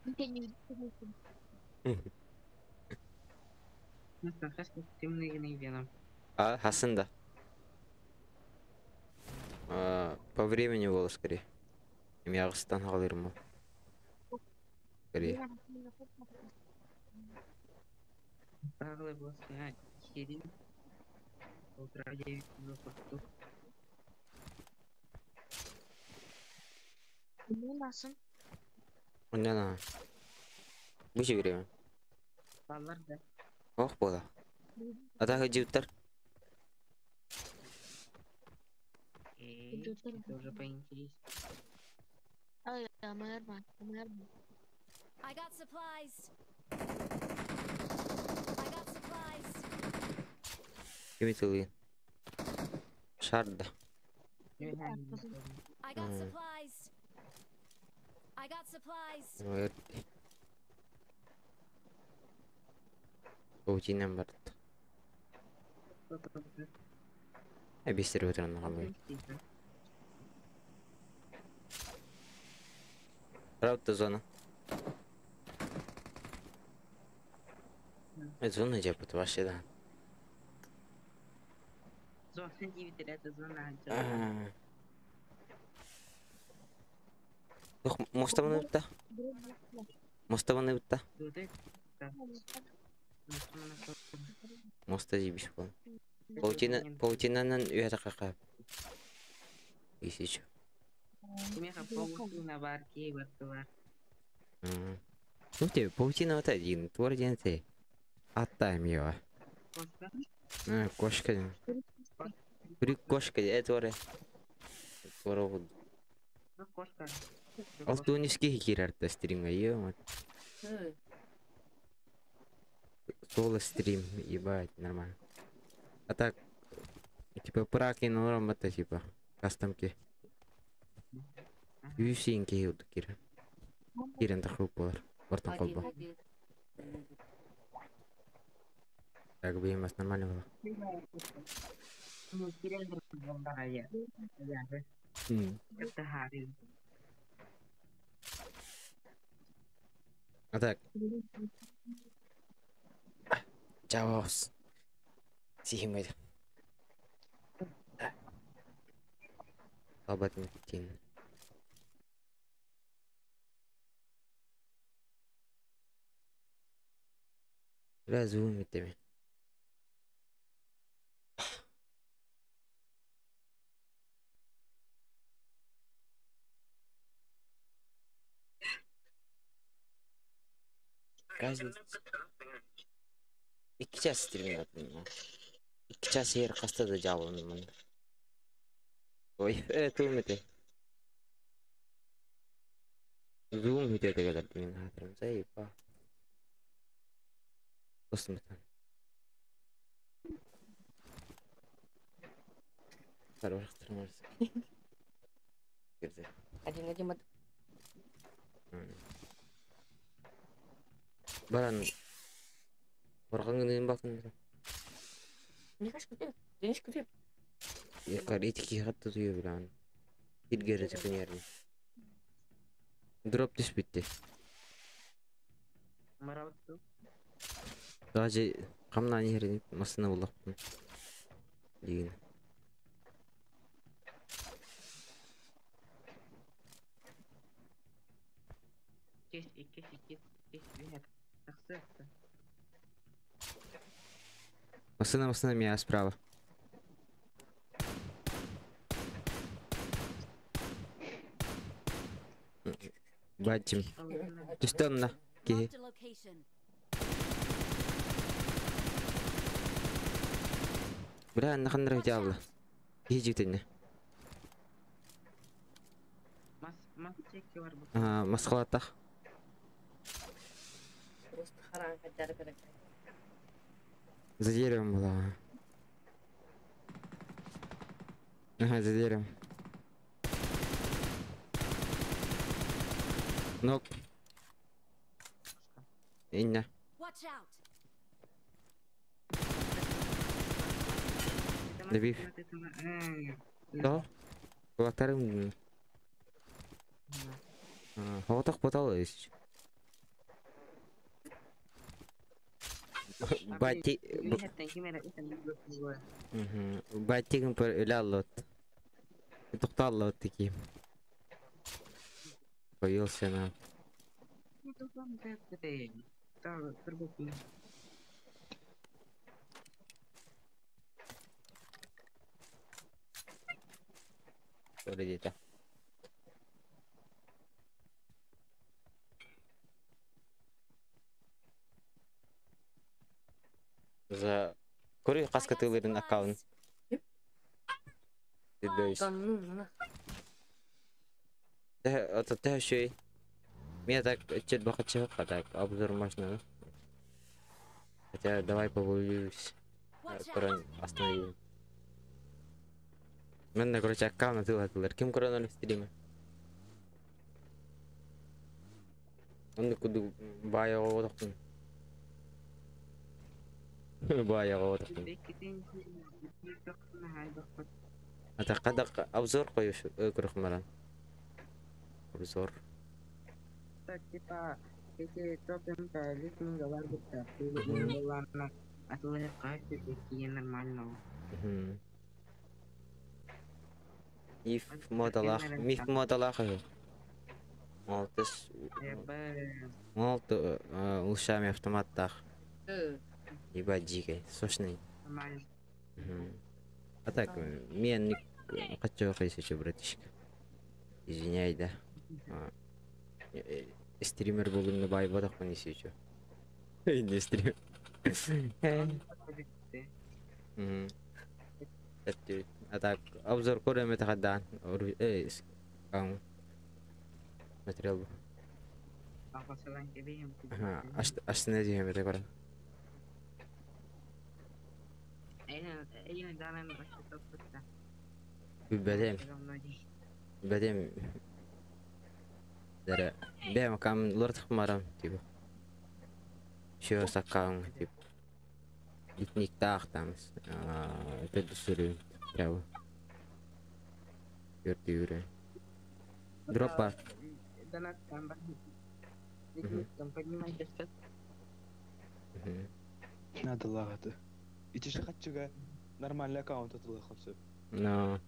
А, Хасында. А, по времени было скорее. Им ягыстан халырмы. Скорее. Тағылы болсын, херин. Полтора девять курту. Онна. Бу время. Баллар да. Ох, бола. Ата жиуттар. Эй, это уже поинтереснее. I got supplies. I got supplies. Ким итылы? Шарда. I got supplies. I got supplies. Ой. Паутина барт. Бестер өтөрөн калбай. Правда зона. Зона жапыт вообще да. Зона 9 это зона. Ох, мостабаны бутта. Мостабаны бутта. Моста жибиш бол. Паутина, паутинанан үйәті қақап. Исич. Меха паутина бар, кей бар, бар. Ну тебе паутина вот один, твор один ты. Атта мио. Кошка? А, кошка. Крюк кошка, это твор. Твор. Ну, кошка. Алтуниски кирарта стримга, ё Соло стрим, ебать, нормально. А так, типа, праки норм это типа, кастомки. Юсинки вот кир. Кирен тахруп болар. Бартан колба. Так, бы нормально было. Ну, кирен бомбага я. Это Харри. А так. Чаос. Сихимэд. Абат митин. Бля, зум митеми. Разница. 2 час стримнатым. 2 час ер хаста да жабылым. Ой, туум эте. Zoom видео келер мен хатырым заеба. Достум. Хорош, тормоз. Güzel. Один-один. Баран. Баргаңын бакын. Мне кажется, ты. Денежку ты. Якар итки хатты туя билан. Илгери тикенерин. Дроп түспүттү. Марабыт. Даже камнан ерин масына булакпын. Деген. Кес, икки, икки, икки, бир. Тахсы. Масына, масына меня справа. Бачим. Түстөн на. Киһи. Marked a location. Бля, наханнар Watch дьявола. out. Киһи житинне. Мас, мас чеки бар бу. А, маскалаттах. Просто харан хотя бы. За деревом была. Ага, за деревом. Нок. Инна. Watch out. Добив. Да. Кулактарым. Хоғытақ потал ес. Бати... Батигім пір өлі аллот. Тоқта аллот таки. Появился на... Где-то. За... Көрі I қасқа got тылырын аккаунт. supplies. Ты Да ну на. Это ты еще Меня так чуть бахачок, а так обзор можно. Хотя давай побоюсь. Watch out. Корон остановил. Мен, короче, аккаунт тылатылар. Ким корон стриме? Он куду бая одохтун. Бая одохтун. Ата кадак обзор коюш көрөх маран. Обзор. Так, типа, эти топим лифтинг бар битта. Ладно, атылы кайсы такие нормально. Миф модалах, миф модалах. Малтыс, малты улшами автоматтах. Ебать дикой, сочный. Нормально. А так, мен не хочу еще, братишка. Извиняй, да. Стример был на бай водах не еще. Не стример. А так, обзор көрөм это хадан. Смотрел бы. Ага, аш не дьем это көрө. Бәдем. Бәдем. Дәрә. Бәм кам лорд хмарам типа. Еще сакаун типа. Литник тах там. Это сүрү. Прямо. Өртү үрө. Дропа. Донат там. Там поднимайте счет. Надо лагаты. Ити шахатчыга нормальный аккаунт атылы хапсы. Но,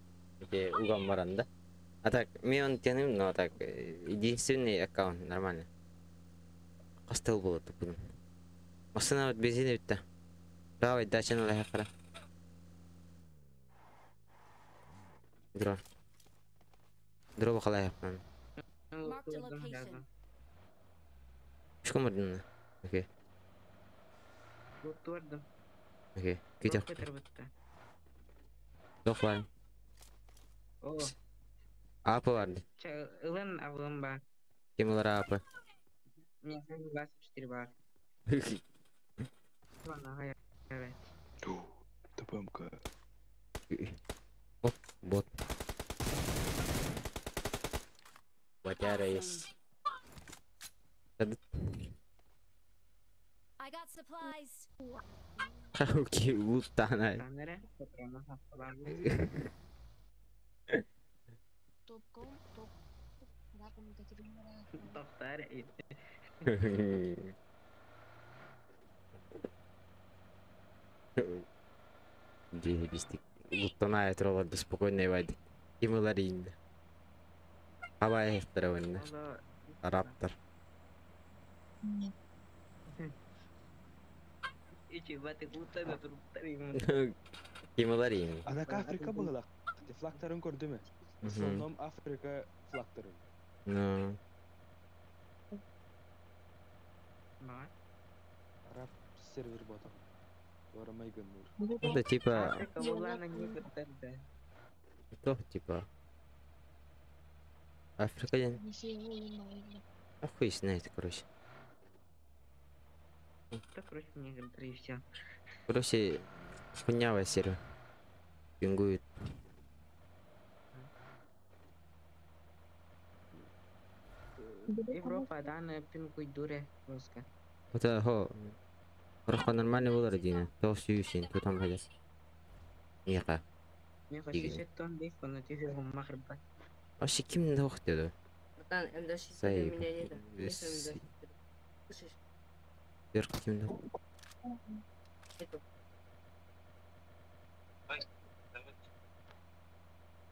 где угам баранда. А так, мен тянем, но так, единственный аккаунт, нормально. Костел было тупым. Машина вот бензин битте. Давай, дачаны лайхара. Дро. Дро бакалай япман. Marked a location. Шком ордын. Окей. Окей. Китек. Дох бар. Апы бар. Ылын авылым бар. Кем олар апы? Мне 24 бар. Ладно, evet. ТПМК. Оп, бот. Батяра есть. I got supplies. Окей, лутана. Камера, патрона хапталаабыт. Топком, топ. Тохтаар Дии бистик. Луттана троллар беспокойно вайдик. Ким ылар иинде. Хабай хехтер. Раптор. Ким ылар иинде. Анака Африка быһылах. Флагтарын көрдүмэ. В основном Африка флагтарын. Ну. Араб сервер ботах. Это типа... То типа... Африка я... А хуй знает, короче. Да, короче, негры, и все. Короче, хуйнявая сервер. Пингует. Европа, да, на пингуй дуре, русская. Это хо. Рохо нормальный был родина. То сүйсин, то там ходят. Миха. Вообще ким не охтеду? Братан, М24 у меня нет. Нет М24. Слышишь? Вверх ким не. Нету.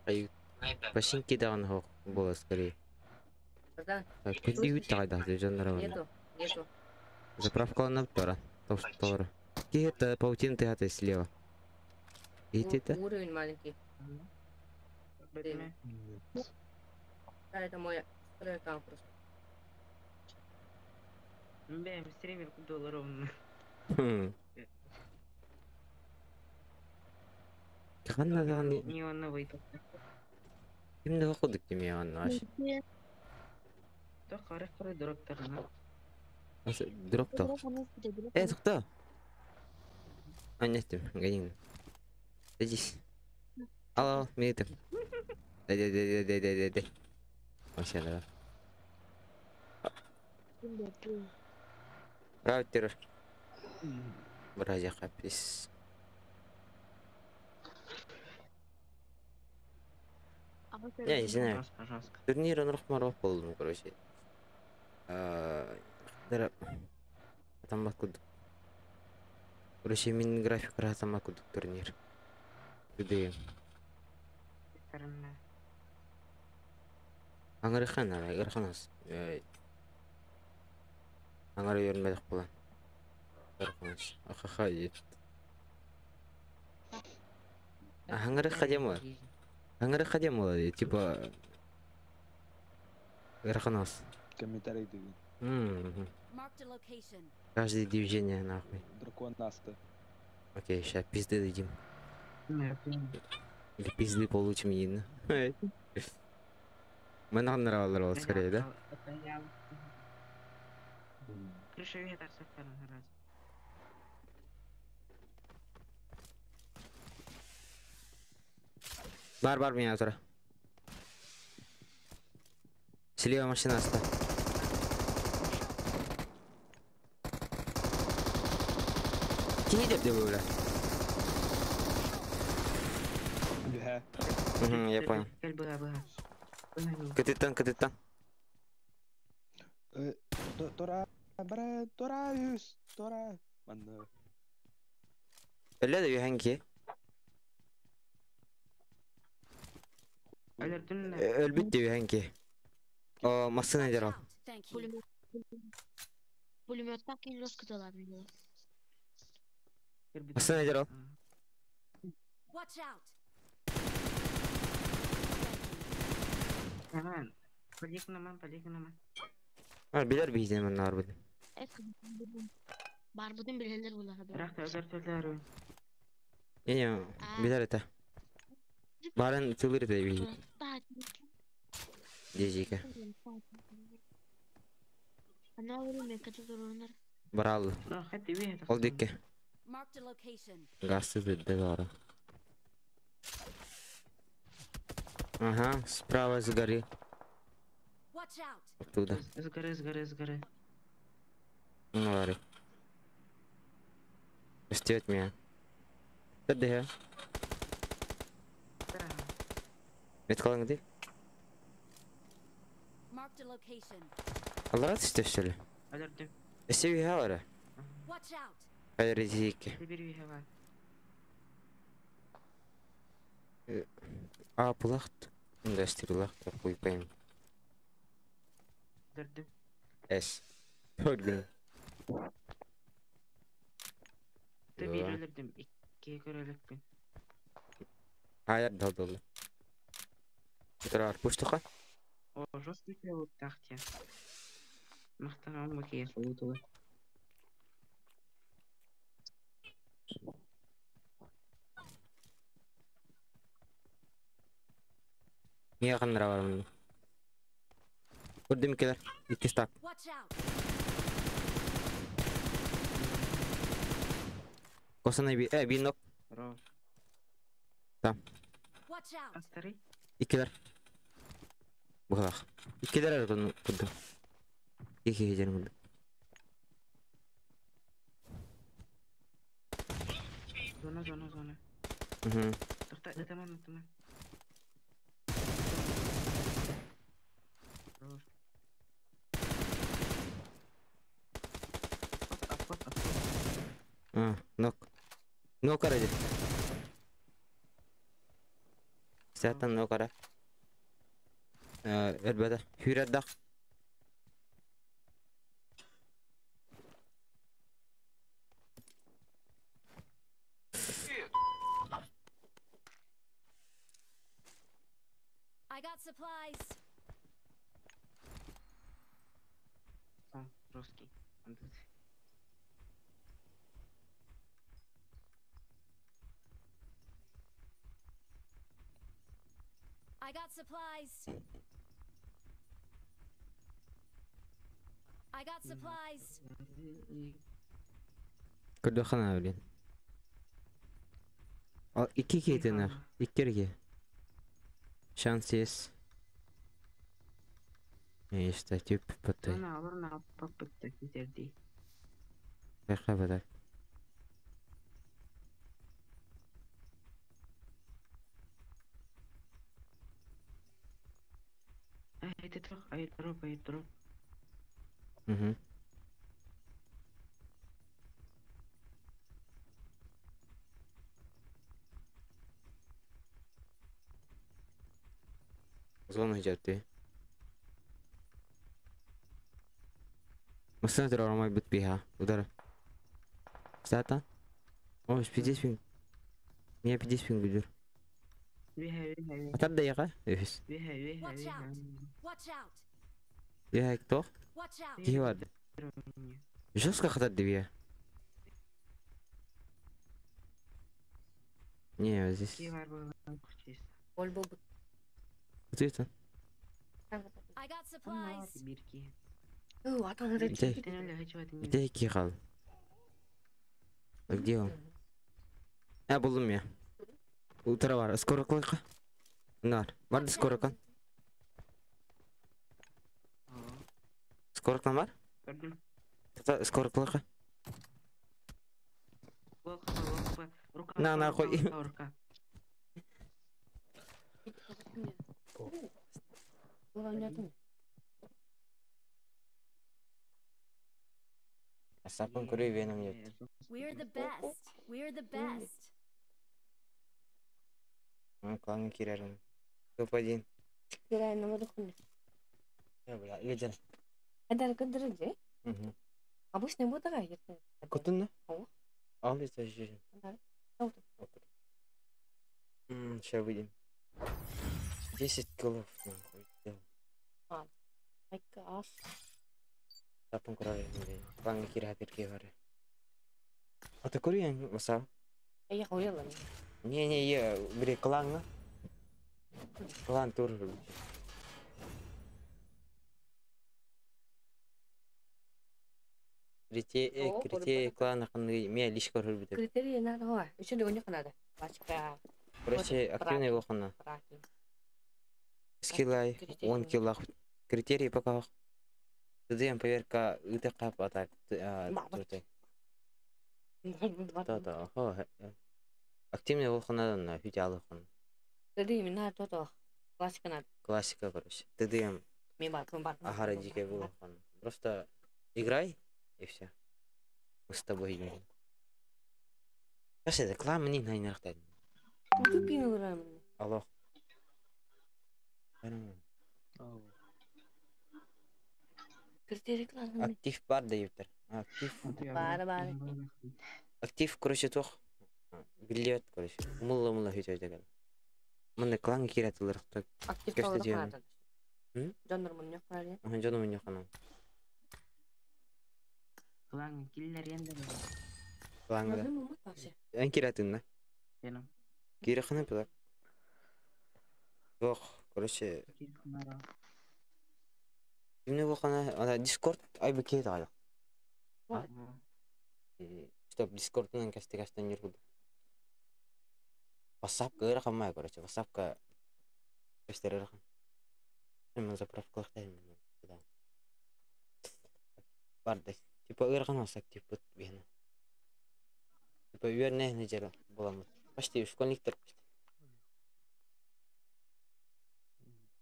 Ай, Пашинки даҕаны хох буола скорее. Братан, Күндү тагайда жоннор. Нету, нету. Заправка на втора. Товтора. Это паутина ты это слева. И это? Уровень маленький. Да, это мой второй аккаунт просто. Бля, стример долларов. Ханна даҕаны Не он новый. ким да кудук деме анна аш. То қара қара дроптарына. Дроп то. Э, тохто. А, нет, гонин. Садись. Алло, мне это. Дай, дай, дай, дай, дай, дай, дай. Вообще, давай. Раутер. Бразя хапис. Я не знаю. Турнир он рахмаров был, короче. Там откуда. Короче, мин график там откуда турнир. Где? Аңырыхан, ырханас. Аңыры өрмедік була. Ырханас. Ахаха, Аңырыха дем Аңырыха дем типа... Ырханас. Комментарий деген. Каждое движение нахуй. Дракон Наста. Окей, сейчас пизды дадим. Или пизды получим едино. Мы нам нравилось скорее, да? Бар, бар меня тура. Слева машина оста. Кини деп деп бля. Угу, я понял. Капитан, капитан. Тора, бра, тора, юс, тора. Манна. Öyle de hangi? Ölбүт деп hangi? О, машина дер. Пулеметтан кейін жестко дала. Машина дер. Watch out. Tamam. Полик наман, полик наман. А, билер бейден мен арбыдын. Барбыдын билелер булар. Рахта öldür. Не, билер это. Барын тылыр это бей. Дежика. Барал. Ол дикке. Гасты дедара. Ага, справа с горы. Watch out! Оттуда. С горы, с горы, с горы. Ну, говори. Ждет меня. Да. Да. Меткалың где? Marked a location. Аллара түсті что ли? Алердим. Эсеби хавара. Watch out! Хайрезики. Теперь вихава. А, пулахт. Да, стрелах, такой пойм. Алердим. С. Төргүн. Теперь алердим. Икки көрөлөкпүн. Хайар дал. Тұрар, пуштуха? О, жесткий вот тахте. Махтанам бакия солутула. Мия қандыра бар мұны. Көрдім келер. Икки стак. Watch out! Косана би, би нок. Ро. Там. Watch out! Астары. Иккилер. Бұғақ. Иккилер әрі көрдім. Екі хежерін көрдім. Зона, зона, зона. Мгм. Тоқта, ытаман, ытаман. Хорош. Обход, обход, обход. А, нок. Нок ара дед. Сәттен нок ара. Әлбәді. Хүрәддақ. I got supplies. О, русский. Он тут. I got supplies. I got supplies. Көрді қана білен. Ал, икки кетені. Иккерге. Шанс есть. Işte тип потай. Зона, алар аппак бітті, кетердей. Байқа бадар. Ай, это трох, ай, дроп, ай, дроп. Угу. Зона жапты. Машина тұра бит биха. Удар. Стата. О, 50 пинг. Не 50 пинг бүдір. Виха, виха, виха. Атар да яқа? Өфіс. Виха, виха, Watch виха. out. Watch out! Я тоқ. Watch out! Кихи бар. Жестко хатар деп я. Не, здесь. Ки бар болған чисто. Ол бұл Кто это? I got supplies. Бирки. Где? Где Кирилл? Где он? А, булдum я. Утра бар. Скоро қойқа. Нар. Барды скоро кан. Скоро кан бар? Көрдім. Та скоро қойқа. Рука, На, на, рука, қой. рука, рука. Сапын көрей веном нет. We're the best. We're the best. Клан кирерин. Топ-1. Я, бля, еден. Угу. Обычно буду ертең. Кутун О. Ал это же. Сейчас выйдем. 10 килов нахуй. сделал. Айка ас. Сапын көрей. Клан кире хатирке бар. А ты көрейін васа? Я қояла. Не, я бери клан. Клан тур. О, Критерии клана қандай мен лишь көрір бітіп. Критерий надо, ой. Еще не надо. Пачка. Короче, активный болғана. Раки. Скиллай 10 килах. Критерий пока ТДМ поверка ыытыахха а так Баҕабыт. Да-да, активный болхунан хүтялыхын. ТДМ на то классика надо. Классика, короче. ТДМ ахара дикая болхон. Просто играй и все. Мы с тобой идем. Сейчас это клан мне на инерхтайм. Алло. Актив бар дейбиттер. Актив. Бары бары. Актив, короче, туох. Билет, короче. Умулла-умулла хүтөйдөгөн. Мында клан киретилер. Актив Көстө толору диэн. хаатар. М? Дьоннор мунньах хаалар. Аха, дьону мунньаханан. Клан киллер енді. Кланга. Мазым умут вообще. Эн киретинна. Benim. Кирехана пилак. Ох, короче, эмне болхана, ана Discord айбы кейт айлак. Стоп, Discord'унан касты кастан юргуд. WhatsApp ыарахан короче, WhatsApp-ка көстөр ыарахан. Мен заправкалыктайм. Да. Барды. Типа ыарахан WhatsApp типа бихна. Типа үөрнэ нежер боламыт. Почти школьниктер почти.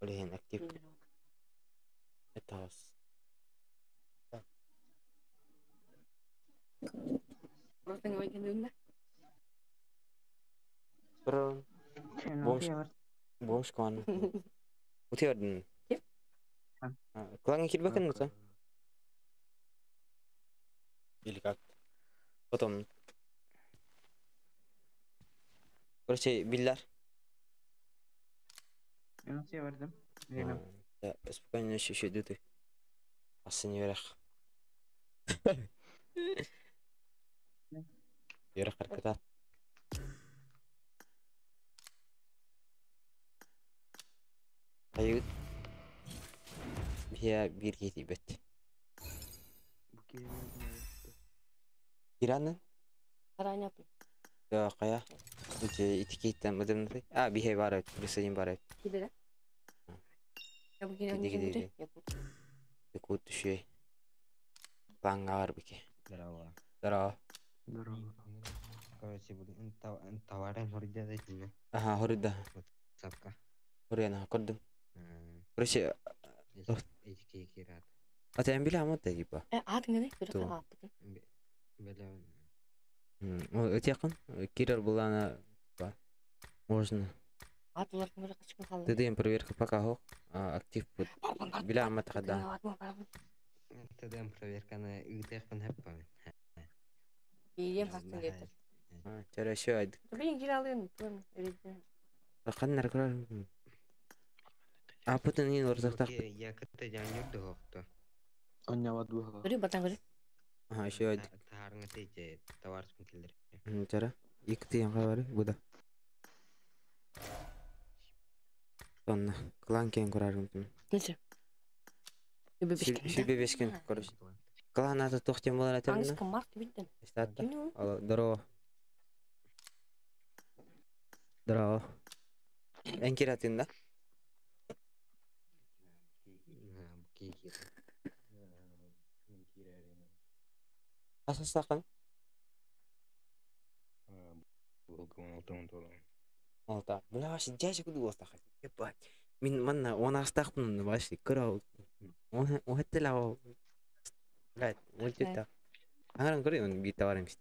Блин, актив. Это вас. Просто не выкинули. Бро, бомж, бомж кон. Утиордун. Ким? Кланга кирбекен ну Или как? Потом. Короче, биллар. Мен verdim. Benim. Да, спокойной ночи, еще иду ты. Асы верах. Верах арката. Айыт. Бия бир кети бет. Иранын? Каран yapın. Да, кая. Үте этикеттен мыдымны. А, бихе бар эт, плюс один бар эт. Кидere. Ya bu Киди yine киди киди. Yakut. Якут түшүй. Планга бар бике. Здорово. Здорово. Здорово. Короче, блин, товары хорда дайте Ага, хорда. Сапка. Хорьяна, көрдүм. Короче, Эчки кират. а ты биле амат типа. E adın ne? Bir Ту. kapatın. Беле. Өте якын. Кирер булана типа. Можно. Atlar bir kaçkın kaldı. ТДМ проверка пока хок. Актив бут. Биле амат хада. ТДМ проверканы ыытыахпын хэппамын. Yiyeyim hastın getir. Хорошо, айд. Ben gir alayım. Dur. Öyle. Каннар көрөр. Апытын ин орзактак. Якыты жанюр дохто. Онняват буха. Görüyor batan görüyor. Ага, еще айд. Таарыңа тейте товарыспын келдер. Чара. Икти яңга бар, буда. Сонна, клан кен көрөр. Neyse. Bir Сүбе бешкен, короче. Клан аты тохтем болар Hangisi атамна. Mart bitti. Статта. Kim o? Алло, здорово. Здорово. Эн киратын да? Асастакын? Алта. Бля, вообще дядя куду остаха. Ебать. Мин манна он астахпын вообще кыра. Он он хеттела. Блядь, вот это. Аңаран көрөй он бит товар эмес.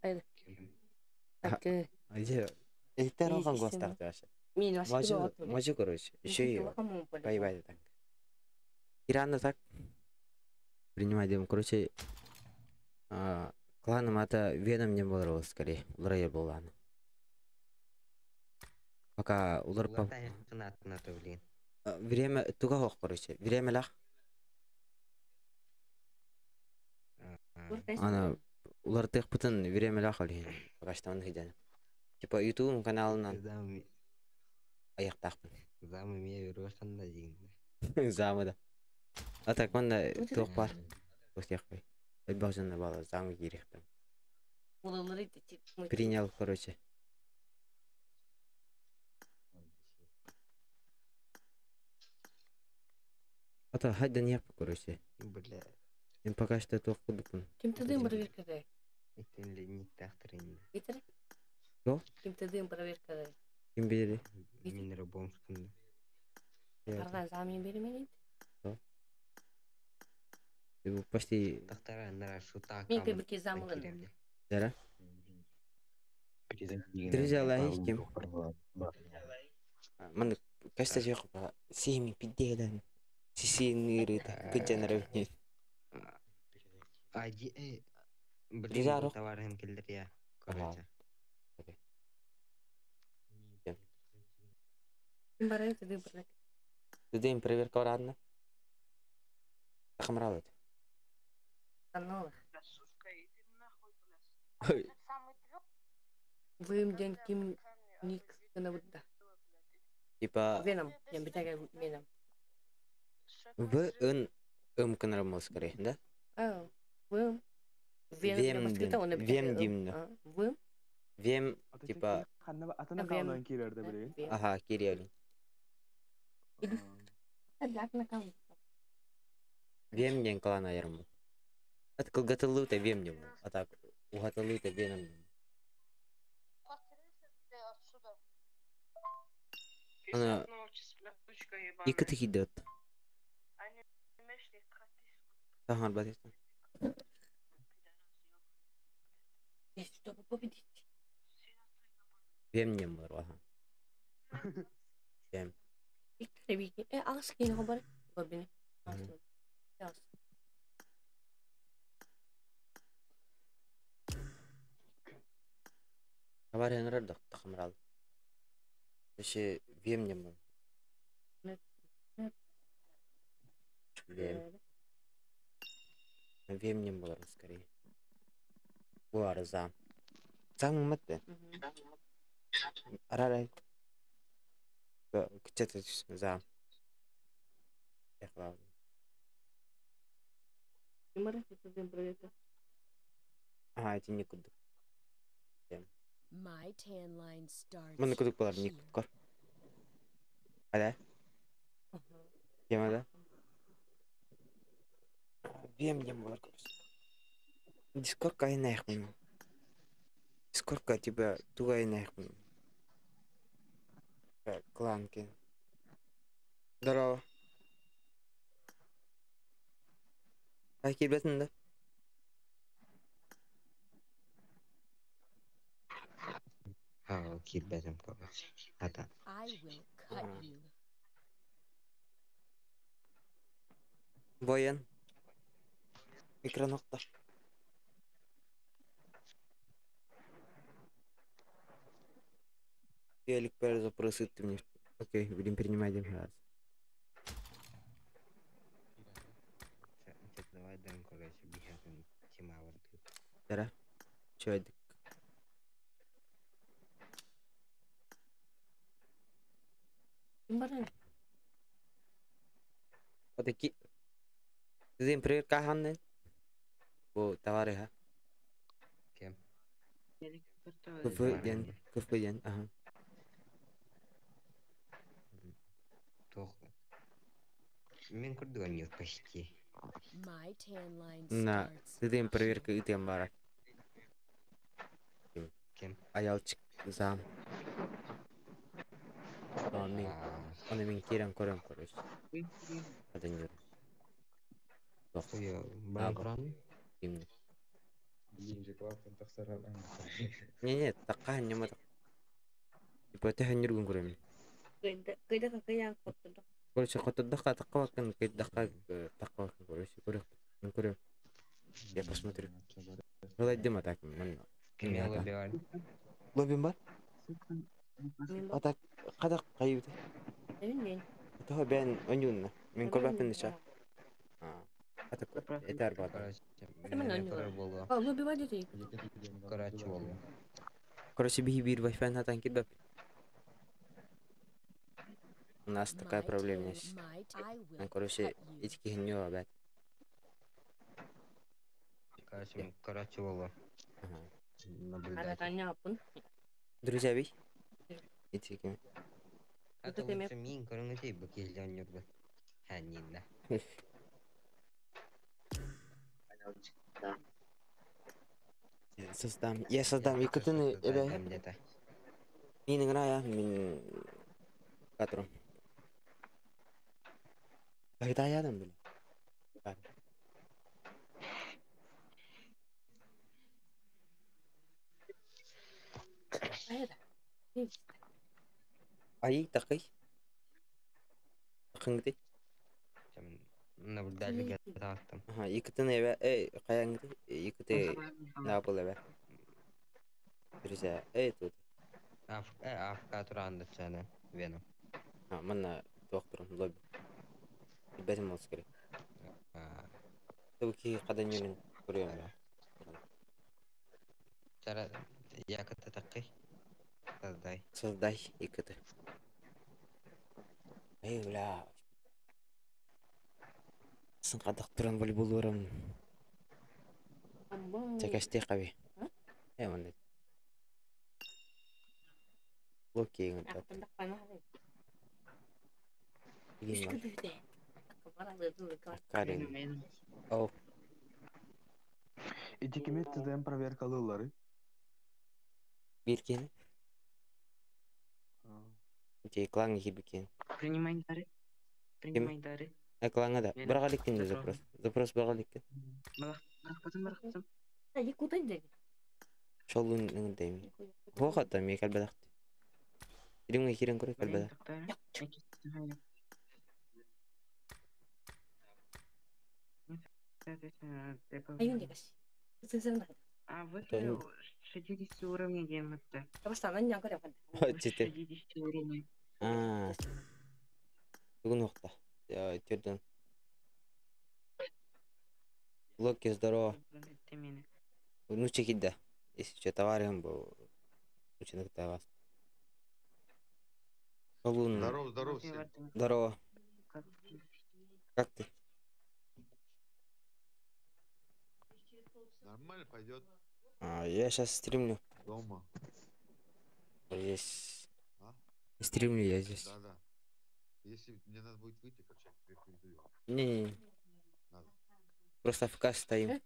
Haydi. Hakkı. Айде. Эттер алган гостар вообще. Мин вообще Мажу, мажу, короче. Еще и бай-бай так. Ирана так. Принимай дем, короче. Кланом ата Веном не было скорее. Улар болан. Пока улар по время туга хох, короче. Время лах. Ана улар тех путын время лах алин. Пока что он хиден. Типа YouTube каналынан аяктакпын. Замы ме веруаханда дегенде. Замы да. А так мында туох бар. Осяқпай. Элбах бала замы керектім. Принял, короче. Ата хайдан яп короче. Бля. Мен пока что туох курдукпун. Ким тыдым проверкада? Итин ледниктаахтар инде. Итер? Кто? Ким тыдым проверкада? Ким билери? Мин рабомскунда. Ардан замин берменит. Бу почти Тахтара нара шута Мен кебirке замылын. Дара. Друзья, лайк ким. Маны кашта жок ба. Сими пиделен. Сисинирыта. Кыджанара. Ади э Друзья, блин, рух. товарым келдер я. Короче. Ким барай тыдым проверка. Дедем проверка орадна. Тахамралыт. Каналах. Ой. Вым ден ким ник гына будда. Типа Веном. Я битага веном. В н м кынрамыл скорее, да? А, вым. Вем ден. Вем димна. Вым. Вем типа Атана Вем. каунан кирерде билеген. Ага, кириалин. Вем ден клан айырмыл. Ат кылгатылы та вем дем. А так ухатылы та веном дем. Ана икы тихидет. Тахар батистан. Чтобы победить. Вем дем бар, ага. Вем. Виктор Вики. Э, ас кин хабар. Бабини. Ас. Хабар хенрер тахамрал. Вообще вем дем бар. Вем. Вем дем бар скорее. Буар за. Зам матте. Арарай. Где-то за. Эхла. Ким барай тыдым проверка. Ага, эти никуда. My tan line starts. Маны кудук болар ник кор. Ада? Кем ада? Вем дем болар короче. Дискорд кайнайхмын. Дискордка типа тугайнайхмын. Клан кен. Здорово. Ай кирбетин да? А, кирбетим, короче. Ата. I will cut you. Боян. Экран окта. Велик пер запрос ты мне. Окей, будем принимать один раз. Давай дам, короче, бихатын тима вартып. Дара. Чё это? Ким барай? Отаки. Тызым проверка ханны. Бу товары ха. Кем? Куфы ден, куфы ден, ага. Тох. Мен курдуан yok почти. My tan line На, starts. тызым проверка итем бара. Кем? Аялчык зам. Оны мен, оны мен керем көрем, короче. Адан юр. Ой, бар Құран? Именно. Бийинчи класстан тахсаран. Не, не, такка нема так. Типа тэхэн юргүн көрөм. Кыйда кыйда кыйда котту. Короче, котоддака такка бакын, кыйддака такка бакын, короче, көрөк. Мен көрөм. Я посмотрю. Былай дема так, мен. Кем лобби бар? Лоббим бар? Атак кадак кайыбы. Мен. Того бен онюнна. Мен көрбәппин деча. Атак этер бар. Короче, Мен мен болду. А, лобби бар дети. Короче, болду. Короче, бихи бир вайфай натан кирбәп. У нас такая My проблема tan есть. my I will Короче, cut you. эти хиньо бәт. Короче, короче, болду. Ара таня апын. Друзья би? Эти ким? Это лучше мин көрүңү бу келден юрбу. Ханина. Создам. Я создам икотыны эбэ. Где-то. Мин играю, мин катру. Когда я там были? Ай, такой. Кыңды. Наблюдали там. Ага, икотыны эбэ, эй, каяңды, икоты на пол эбэ. Друзья, эй, тут. АФК туранда цена Вена. А, манна доктор лобби. Бетим болсу керек. Тобу ки кадан юрин көрөм. Чара якоты такой. Создай. Создай икоты. Эй, бля. Сын кадак туран волейбол барам. Чакашты каби. Э, мындай. Локи Карин. Оу. Ити кимет тыдайм проверкалылары? Биркен. Те клан хибикен. Принимай дары. Принимай дары. Э, кланга да. Бирага элеккен запрос. Запрос бирага элеккен. Барахтым, барахтым. Шолун ыңдайм. Хохата ми калбадакты. Иримге кирен көрө калбада. А вы 60 уровней геймата. Чете. 60 уровней. А. Бүгүн укта. Түрдөн. Локи, здорово. Ну, чекида. Если что, товарищ был. Очень вас. Шолун. Здорово, здорово всем. Здорово. Как ты? Нормально пойдет. А, я сейчас стримлю. Дома. Здесь. А? Стримлю я здесь. Да, да. Если мне надо будет выйти, короче, я к тебе приду. Не-не-не. Надо. Просто в кассе стоим.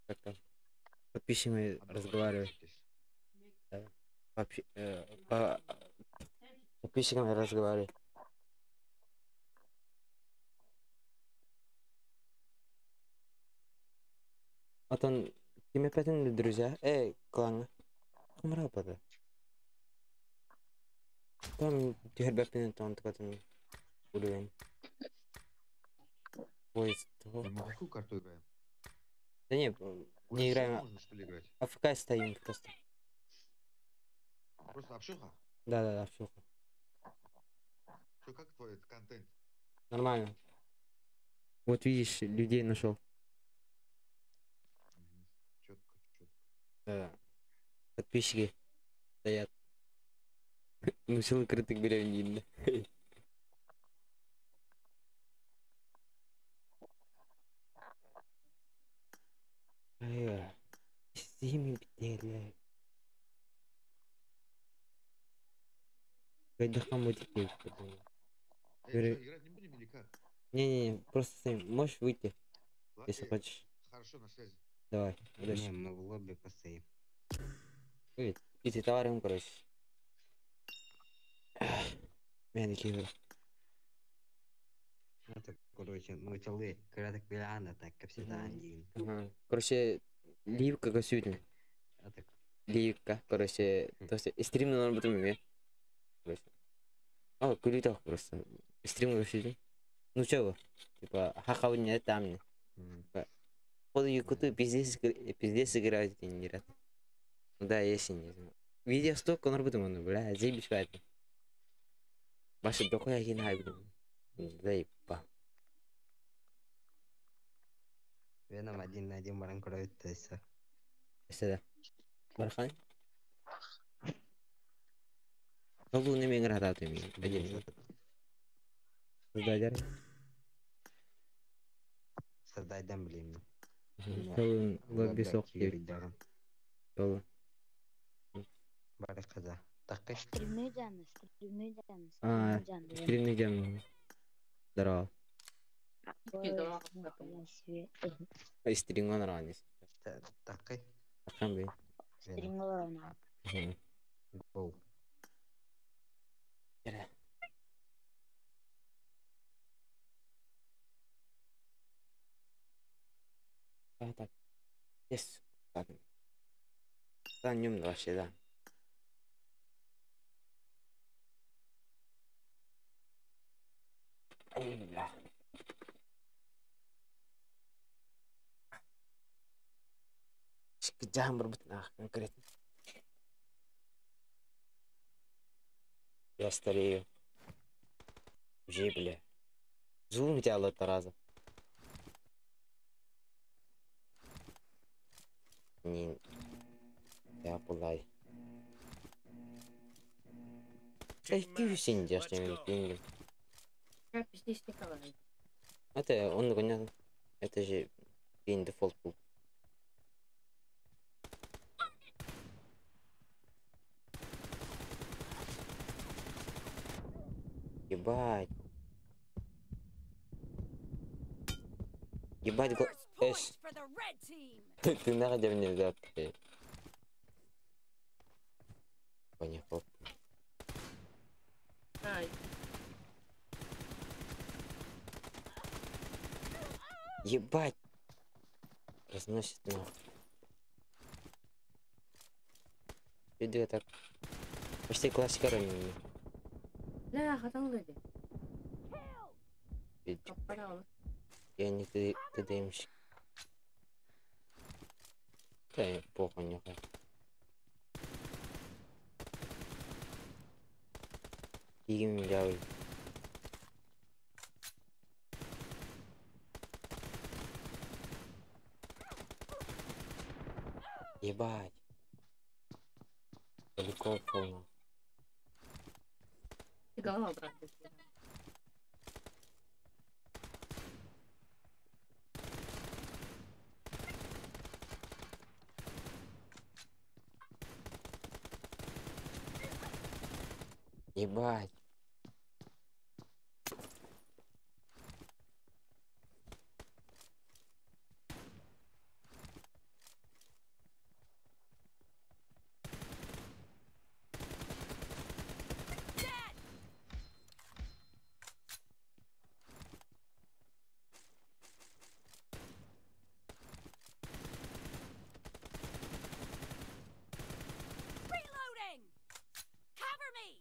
Как там? Подписчиками разговариваю. Да. По подписчиками разговариваю. А там кем опять друзья? Эй, клан. Кумра пада. Там түһәрбәппин там там уровень. Ой, того. Мы какую карту играем? Да не, не играем. Можно, что ли, играть? АФК стоим просто. Просто общуха? Да-да-да, общуха. Что, как твой контент? Нормально. Вот видишь, людей нашел. Четко, четко. Да. Подписчики стоят. Ну, силы крытых берем не Сими бителе. Играть не будем или как? Не-не-не, просто стоим. Можешь выйти, если хочешь. Хорошо, на связи. Давай, удачи. Не, мы в лобби постоим. Привет. Иди товаром, короче. Мен кибер. Это, короче, ну челы, краток билана, так, как всегда, один. Короче, ливка косюдин. Ливка, короче, то есть стрим на потом мне. Короче. А, кулитах просто. Стрим косюдин. Ну чего? Типа, ха-ха, не там не. Походу, якуту пиздец, пиздец играют и не рад. Ну да, если не знаю. Видео столько, он работает, он, бля, заебись поэтому. Ваша дохуя хина, заеба. Веном один на один баран кроет, то есть. Да. Бархан? Ол неме ыңыратат эми. Один. Создать. Создать дам, блин. Сол лобби соқ деп. Сол. Барыказа. Такай. Стримный Диана, стримный Диана, А, стримный Диана. стримный Диана. Здорово. Ой, нихуя себе. Ой, стримга нравится. Такай. Такан бей. Стримга ровно. Гоу. А, так. Yes. Ладно. Да, нем вообще, да. Эй, бля. Жаһан барбыт нах конкретно. Я старею. Уже, бля. Зум тебя раза. Не. Я пулай. Эй, ты все не делаешь, Я пиздец Николай. Это он понятно. Это же день дефолт был. Ебать. Ебать, го... Эш. Ты нахуй мне взял, ты. Понятно. Ай. Ебать. Разносит нахуй. Иду так. Почти классика ранее. Бля, хотел люди. Я не ты, ты даемщик. Да, я похуй нихуя. Игим лявый. Ебать. Далеко полно. Ты голова, брат. Ебать. Reloading! Cover me!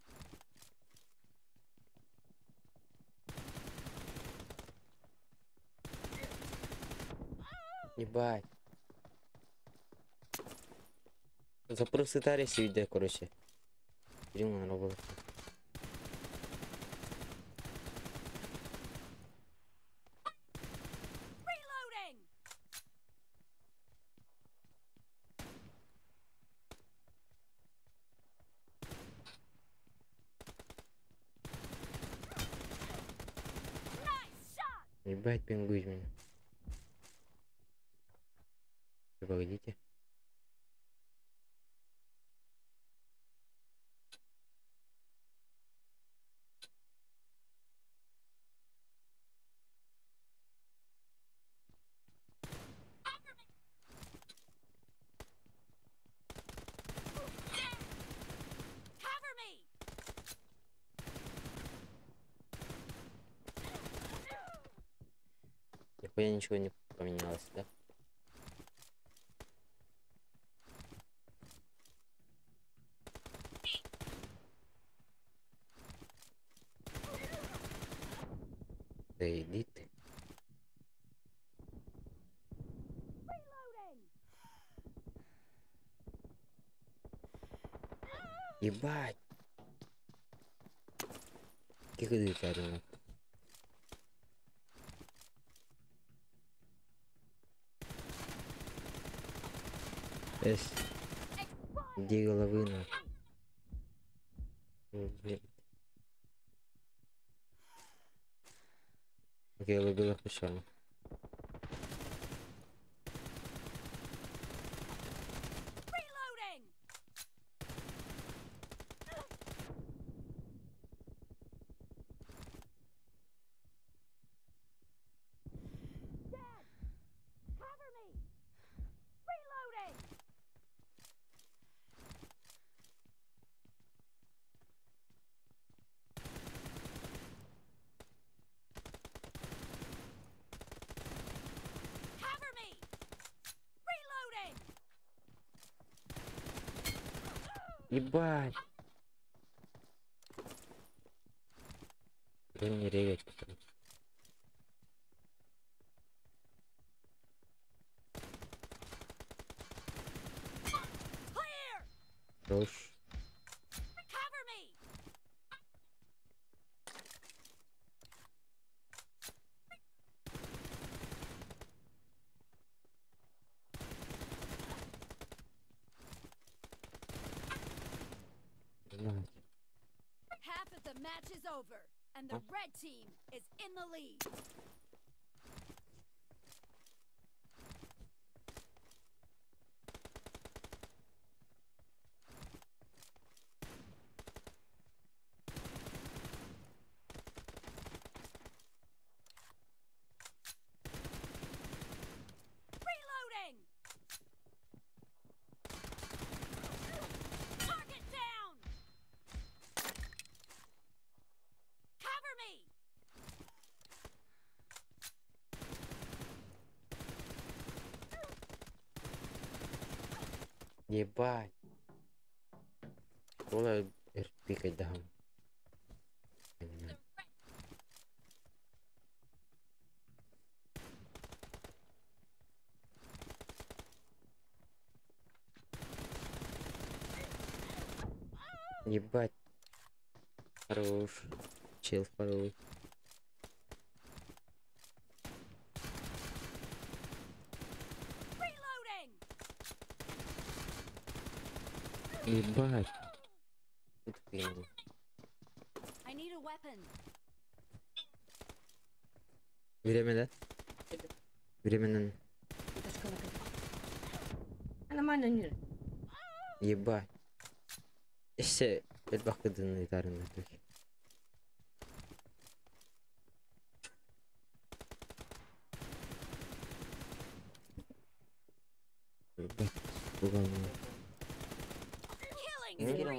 Ебать. Запрос Италии видео, короче. Стрим на работу. Reloading! Nice shot! Ебать, пингует меня. Погодите. Cover me! Нихуя ничего не поменялось, да? Да иди ты. Reloading! Ебать! Как это это? Эс. Где головы на? Ой, блядь. Окей, лобила печально. Reloading! Ебать. Да не регать. Хорош. Half of the match is over, and the red team is in the lead. Reloading! Target down! Cover me! Ебать. Ола РП дам. Ебать. Хорош. Чел второй. Ебать. Тут пинг. Время, да? Временно. Нормально, не. Ебать. Еще элбакыдын итарын өтөк. Ебать, буган. Кира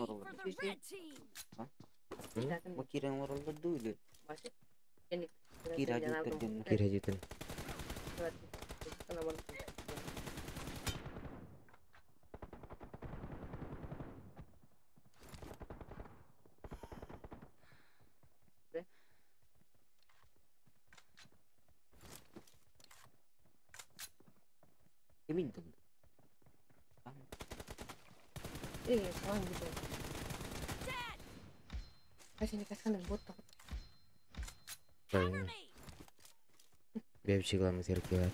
Бэбчик зеркало.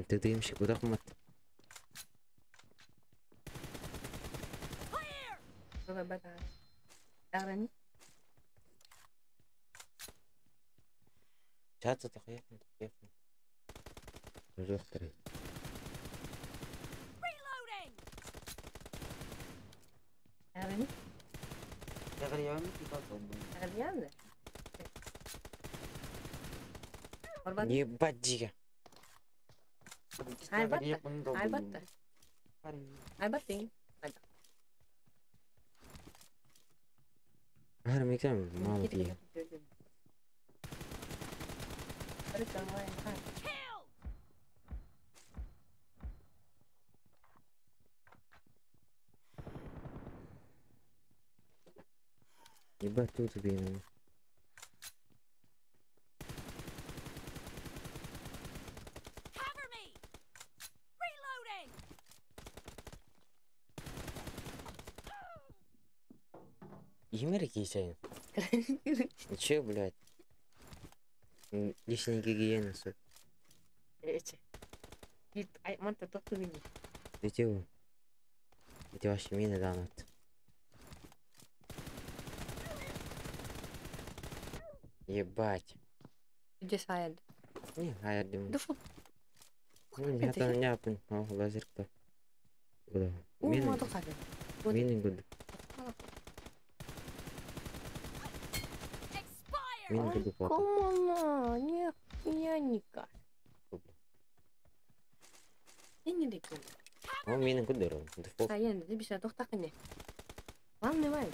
Ты дымщик, куда хмат? Ебать, дига. Мало дига. Ебать, тут убили. Кисяин. Че, блядь? Личная гигиена, сука. Эти ваши мины данут. Ебать. Где сайд? Не, хайд. Да фу. Ну, я там не лазер кто. Куда? Мины. Мины гуд. Мины гуд. Комана, не, я никак. О, мины гуд дорог. Саян, ты bisa тохтакне. Вам не вай.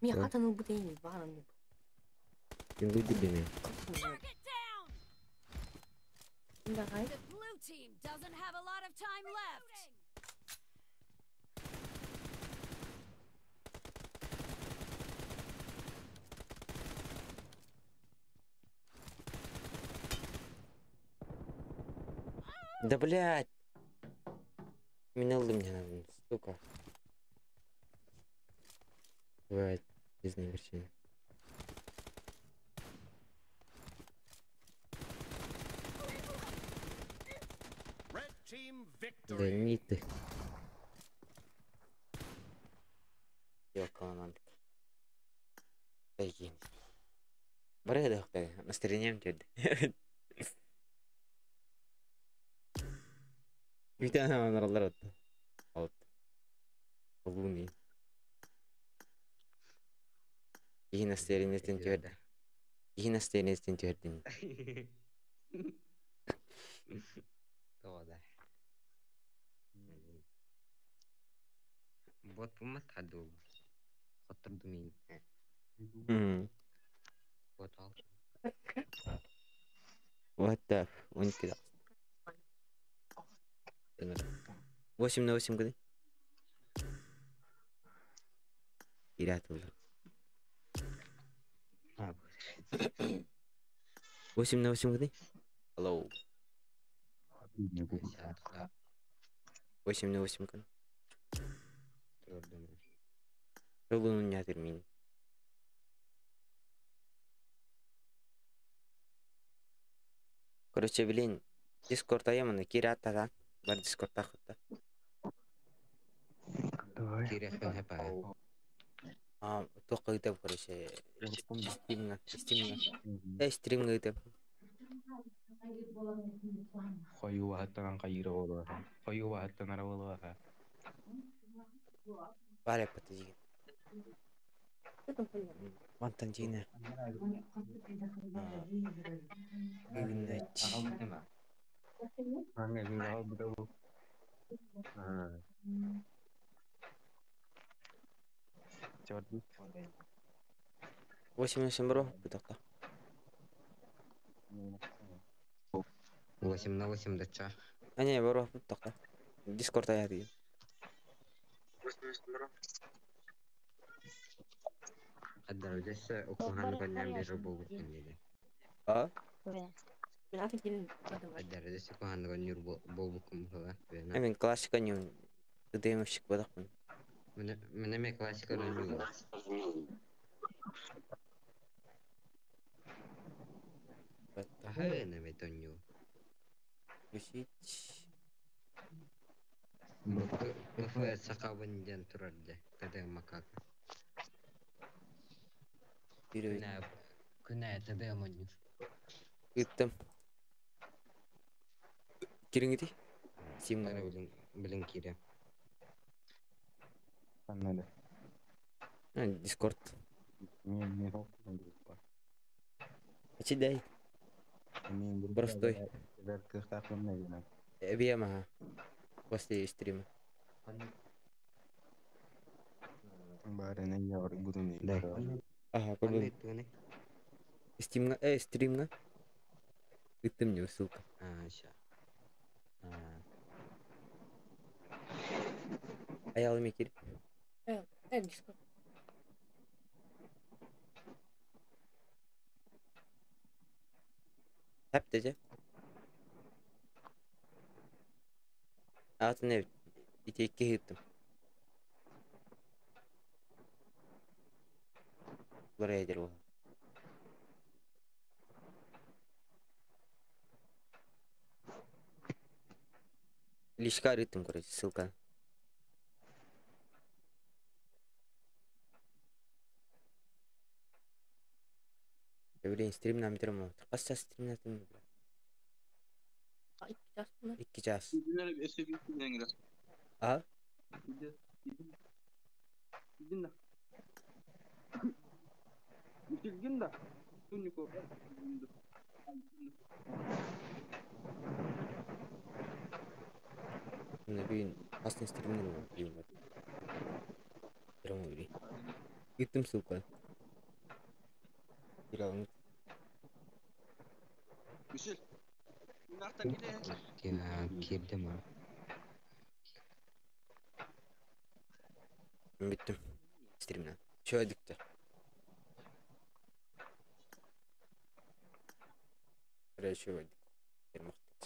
Ми хатаны бутейни, бараны. Ким гуд дебеме. Давай. The blue team doesn't have a lot of time left. Да блядь! Менял мне надо, сука. Бывает, не знаю причины. Red team Да victory. не ты. Ёкаланан. Тайгин. Бары да настроением теді. Bir tane anarlar attı. Alt. Olun iyi. İyi настроениесин түһэрдэ. Иһин настроениесин түһэрдин. Тоҕо да. Бот буммат хаду. Хотторду мин. Бот ал. What the f... 12 8 на 8 гыны. Ират olur. А, 8 на 8 гыны. Hello. 8 на 8 гын. Турдум. Жолун нятыр мин. Короче, блин, Дискорд аяманы кират тада. Бар Дискорд ахытта. Давай. Кириэхпин хэпэ. А, тоққа ыйтап, короче, стримга, стримга. Стримга ыйтап. Хойуааттан кайыра болуха. Хойуааттан ара болуха. Бар яппата деген. Мантан дигине. Игнать. Аңа мин ал бу. Чорду. 8 на 8 бро, бутақта. 8 на 8 дача. А не, бро, бутақта. Дискорд ая деген. Қаддар өдесі оқуған гоннан бері болбуккун диде. А? Мен аты келин давай. Қаддар өдесі оқуған гоннюр болбуккун була. А мен классика не ДМщик бодақпын. Мене ме классика гоннюр. Аха, неме тонню. Включить. ПФ сақабын ден турар де. ТД макака. Вперед. Күнә ТД моннюр. Ыттым. Кириңити? Симга. Бары билин билин кире. Надо. Дискорд. Мен не группа. Ачи дай. Мен группа. Простой. Кыхтакым. Объем, После стрима. Барына я буду не. Да. Ага, көрдүм. Стримга, стримга. Ыттым не ссылка. А, ща. А, Аял мекир. Дискорд. Тап деже. Атын эбит. Ити икки ыттым. Булар эдер ол. Лишка ыттым, короче, ссылка. Блин, стрим нам термо. Кас час стрим на бля. 2 час mı? 2 час. А? Мына бүгүн астын стримнер блин вот. Термо блин. Ыттым ссылка. Кире алыңыз. Киирдим аа. Бүттүм. Стримнен. Чөйдүктэ.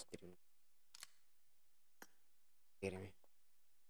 Стрим. Стрим.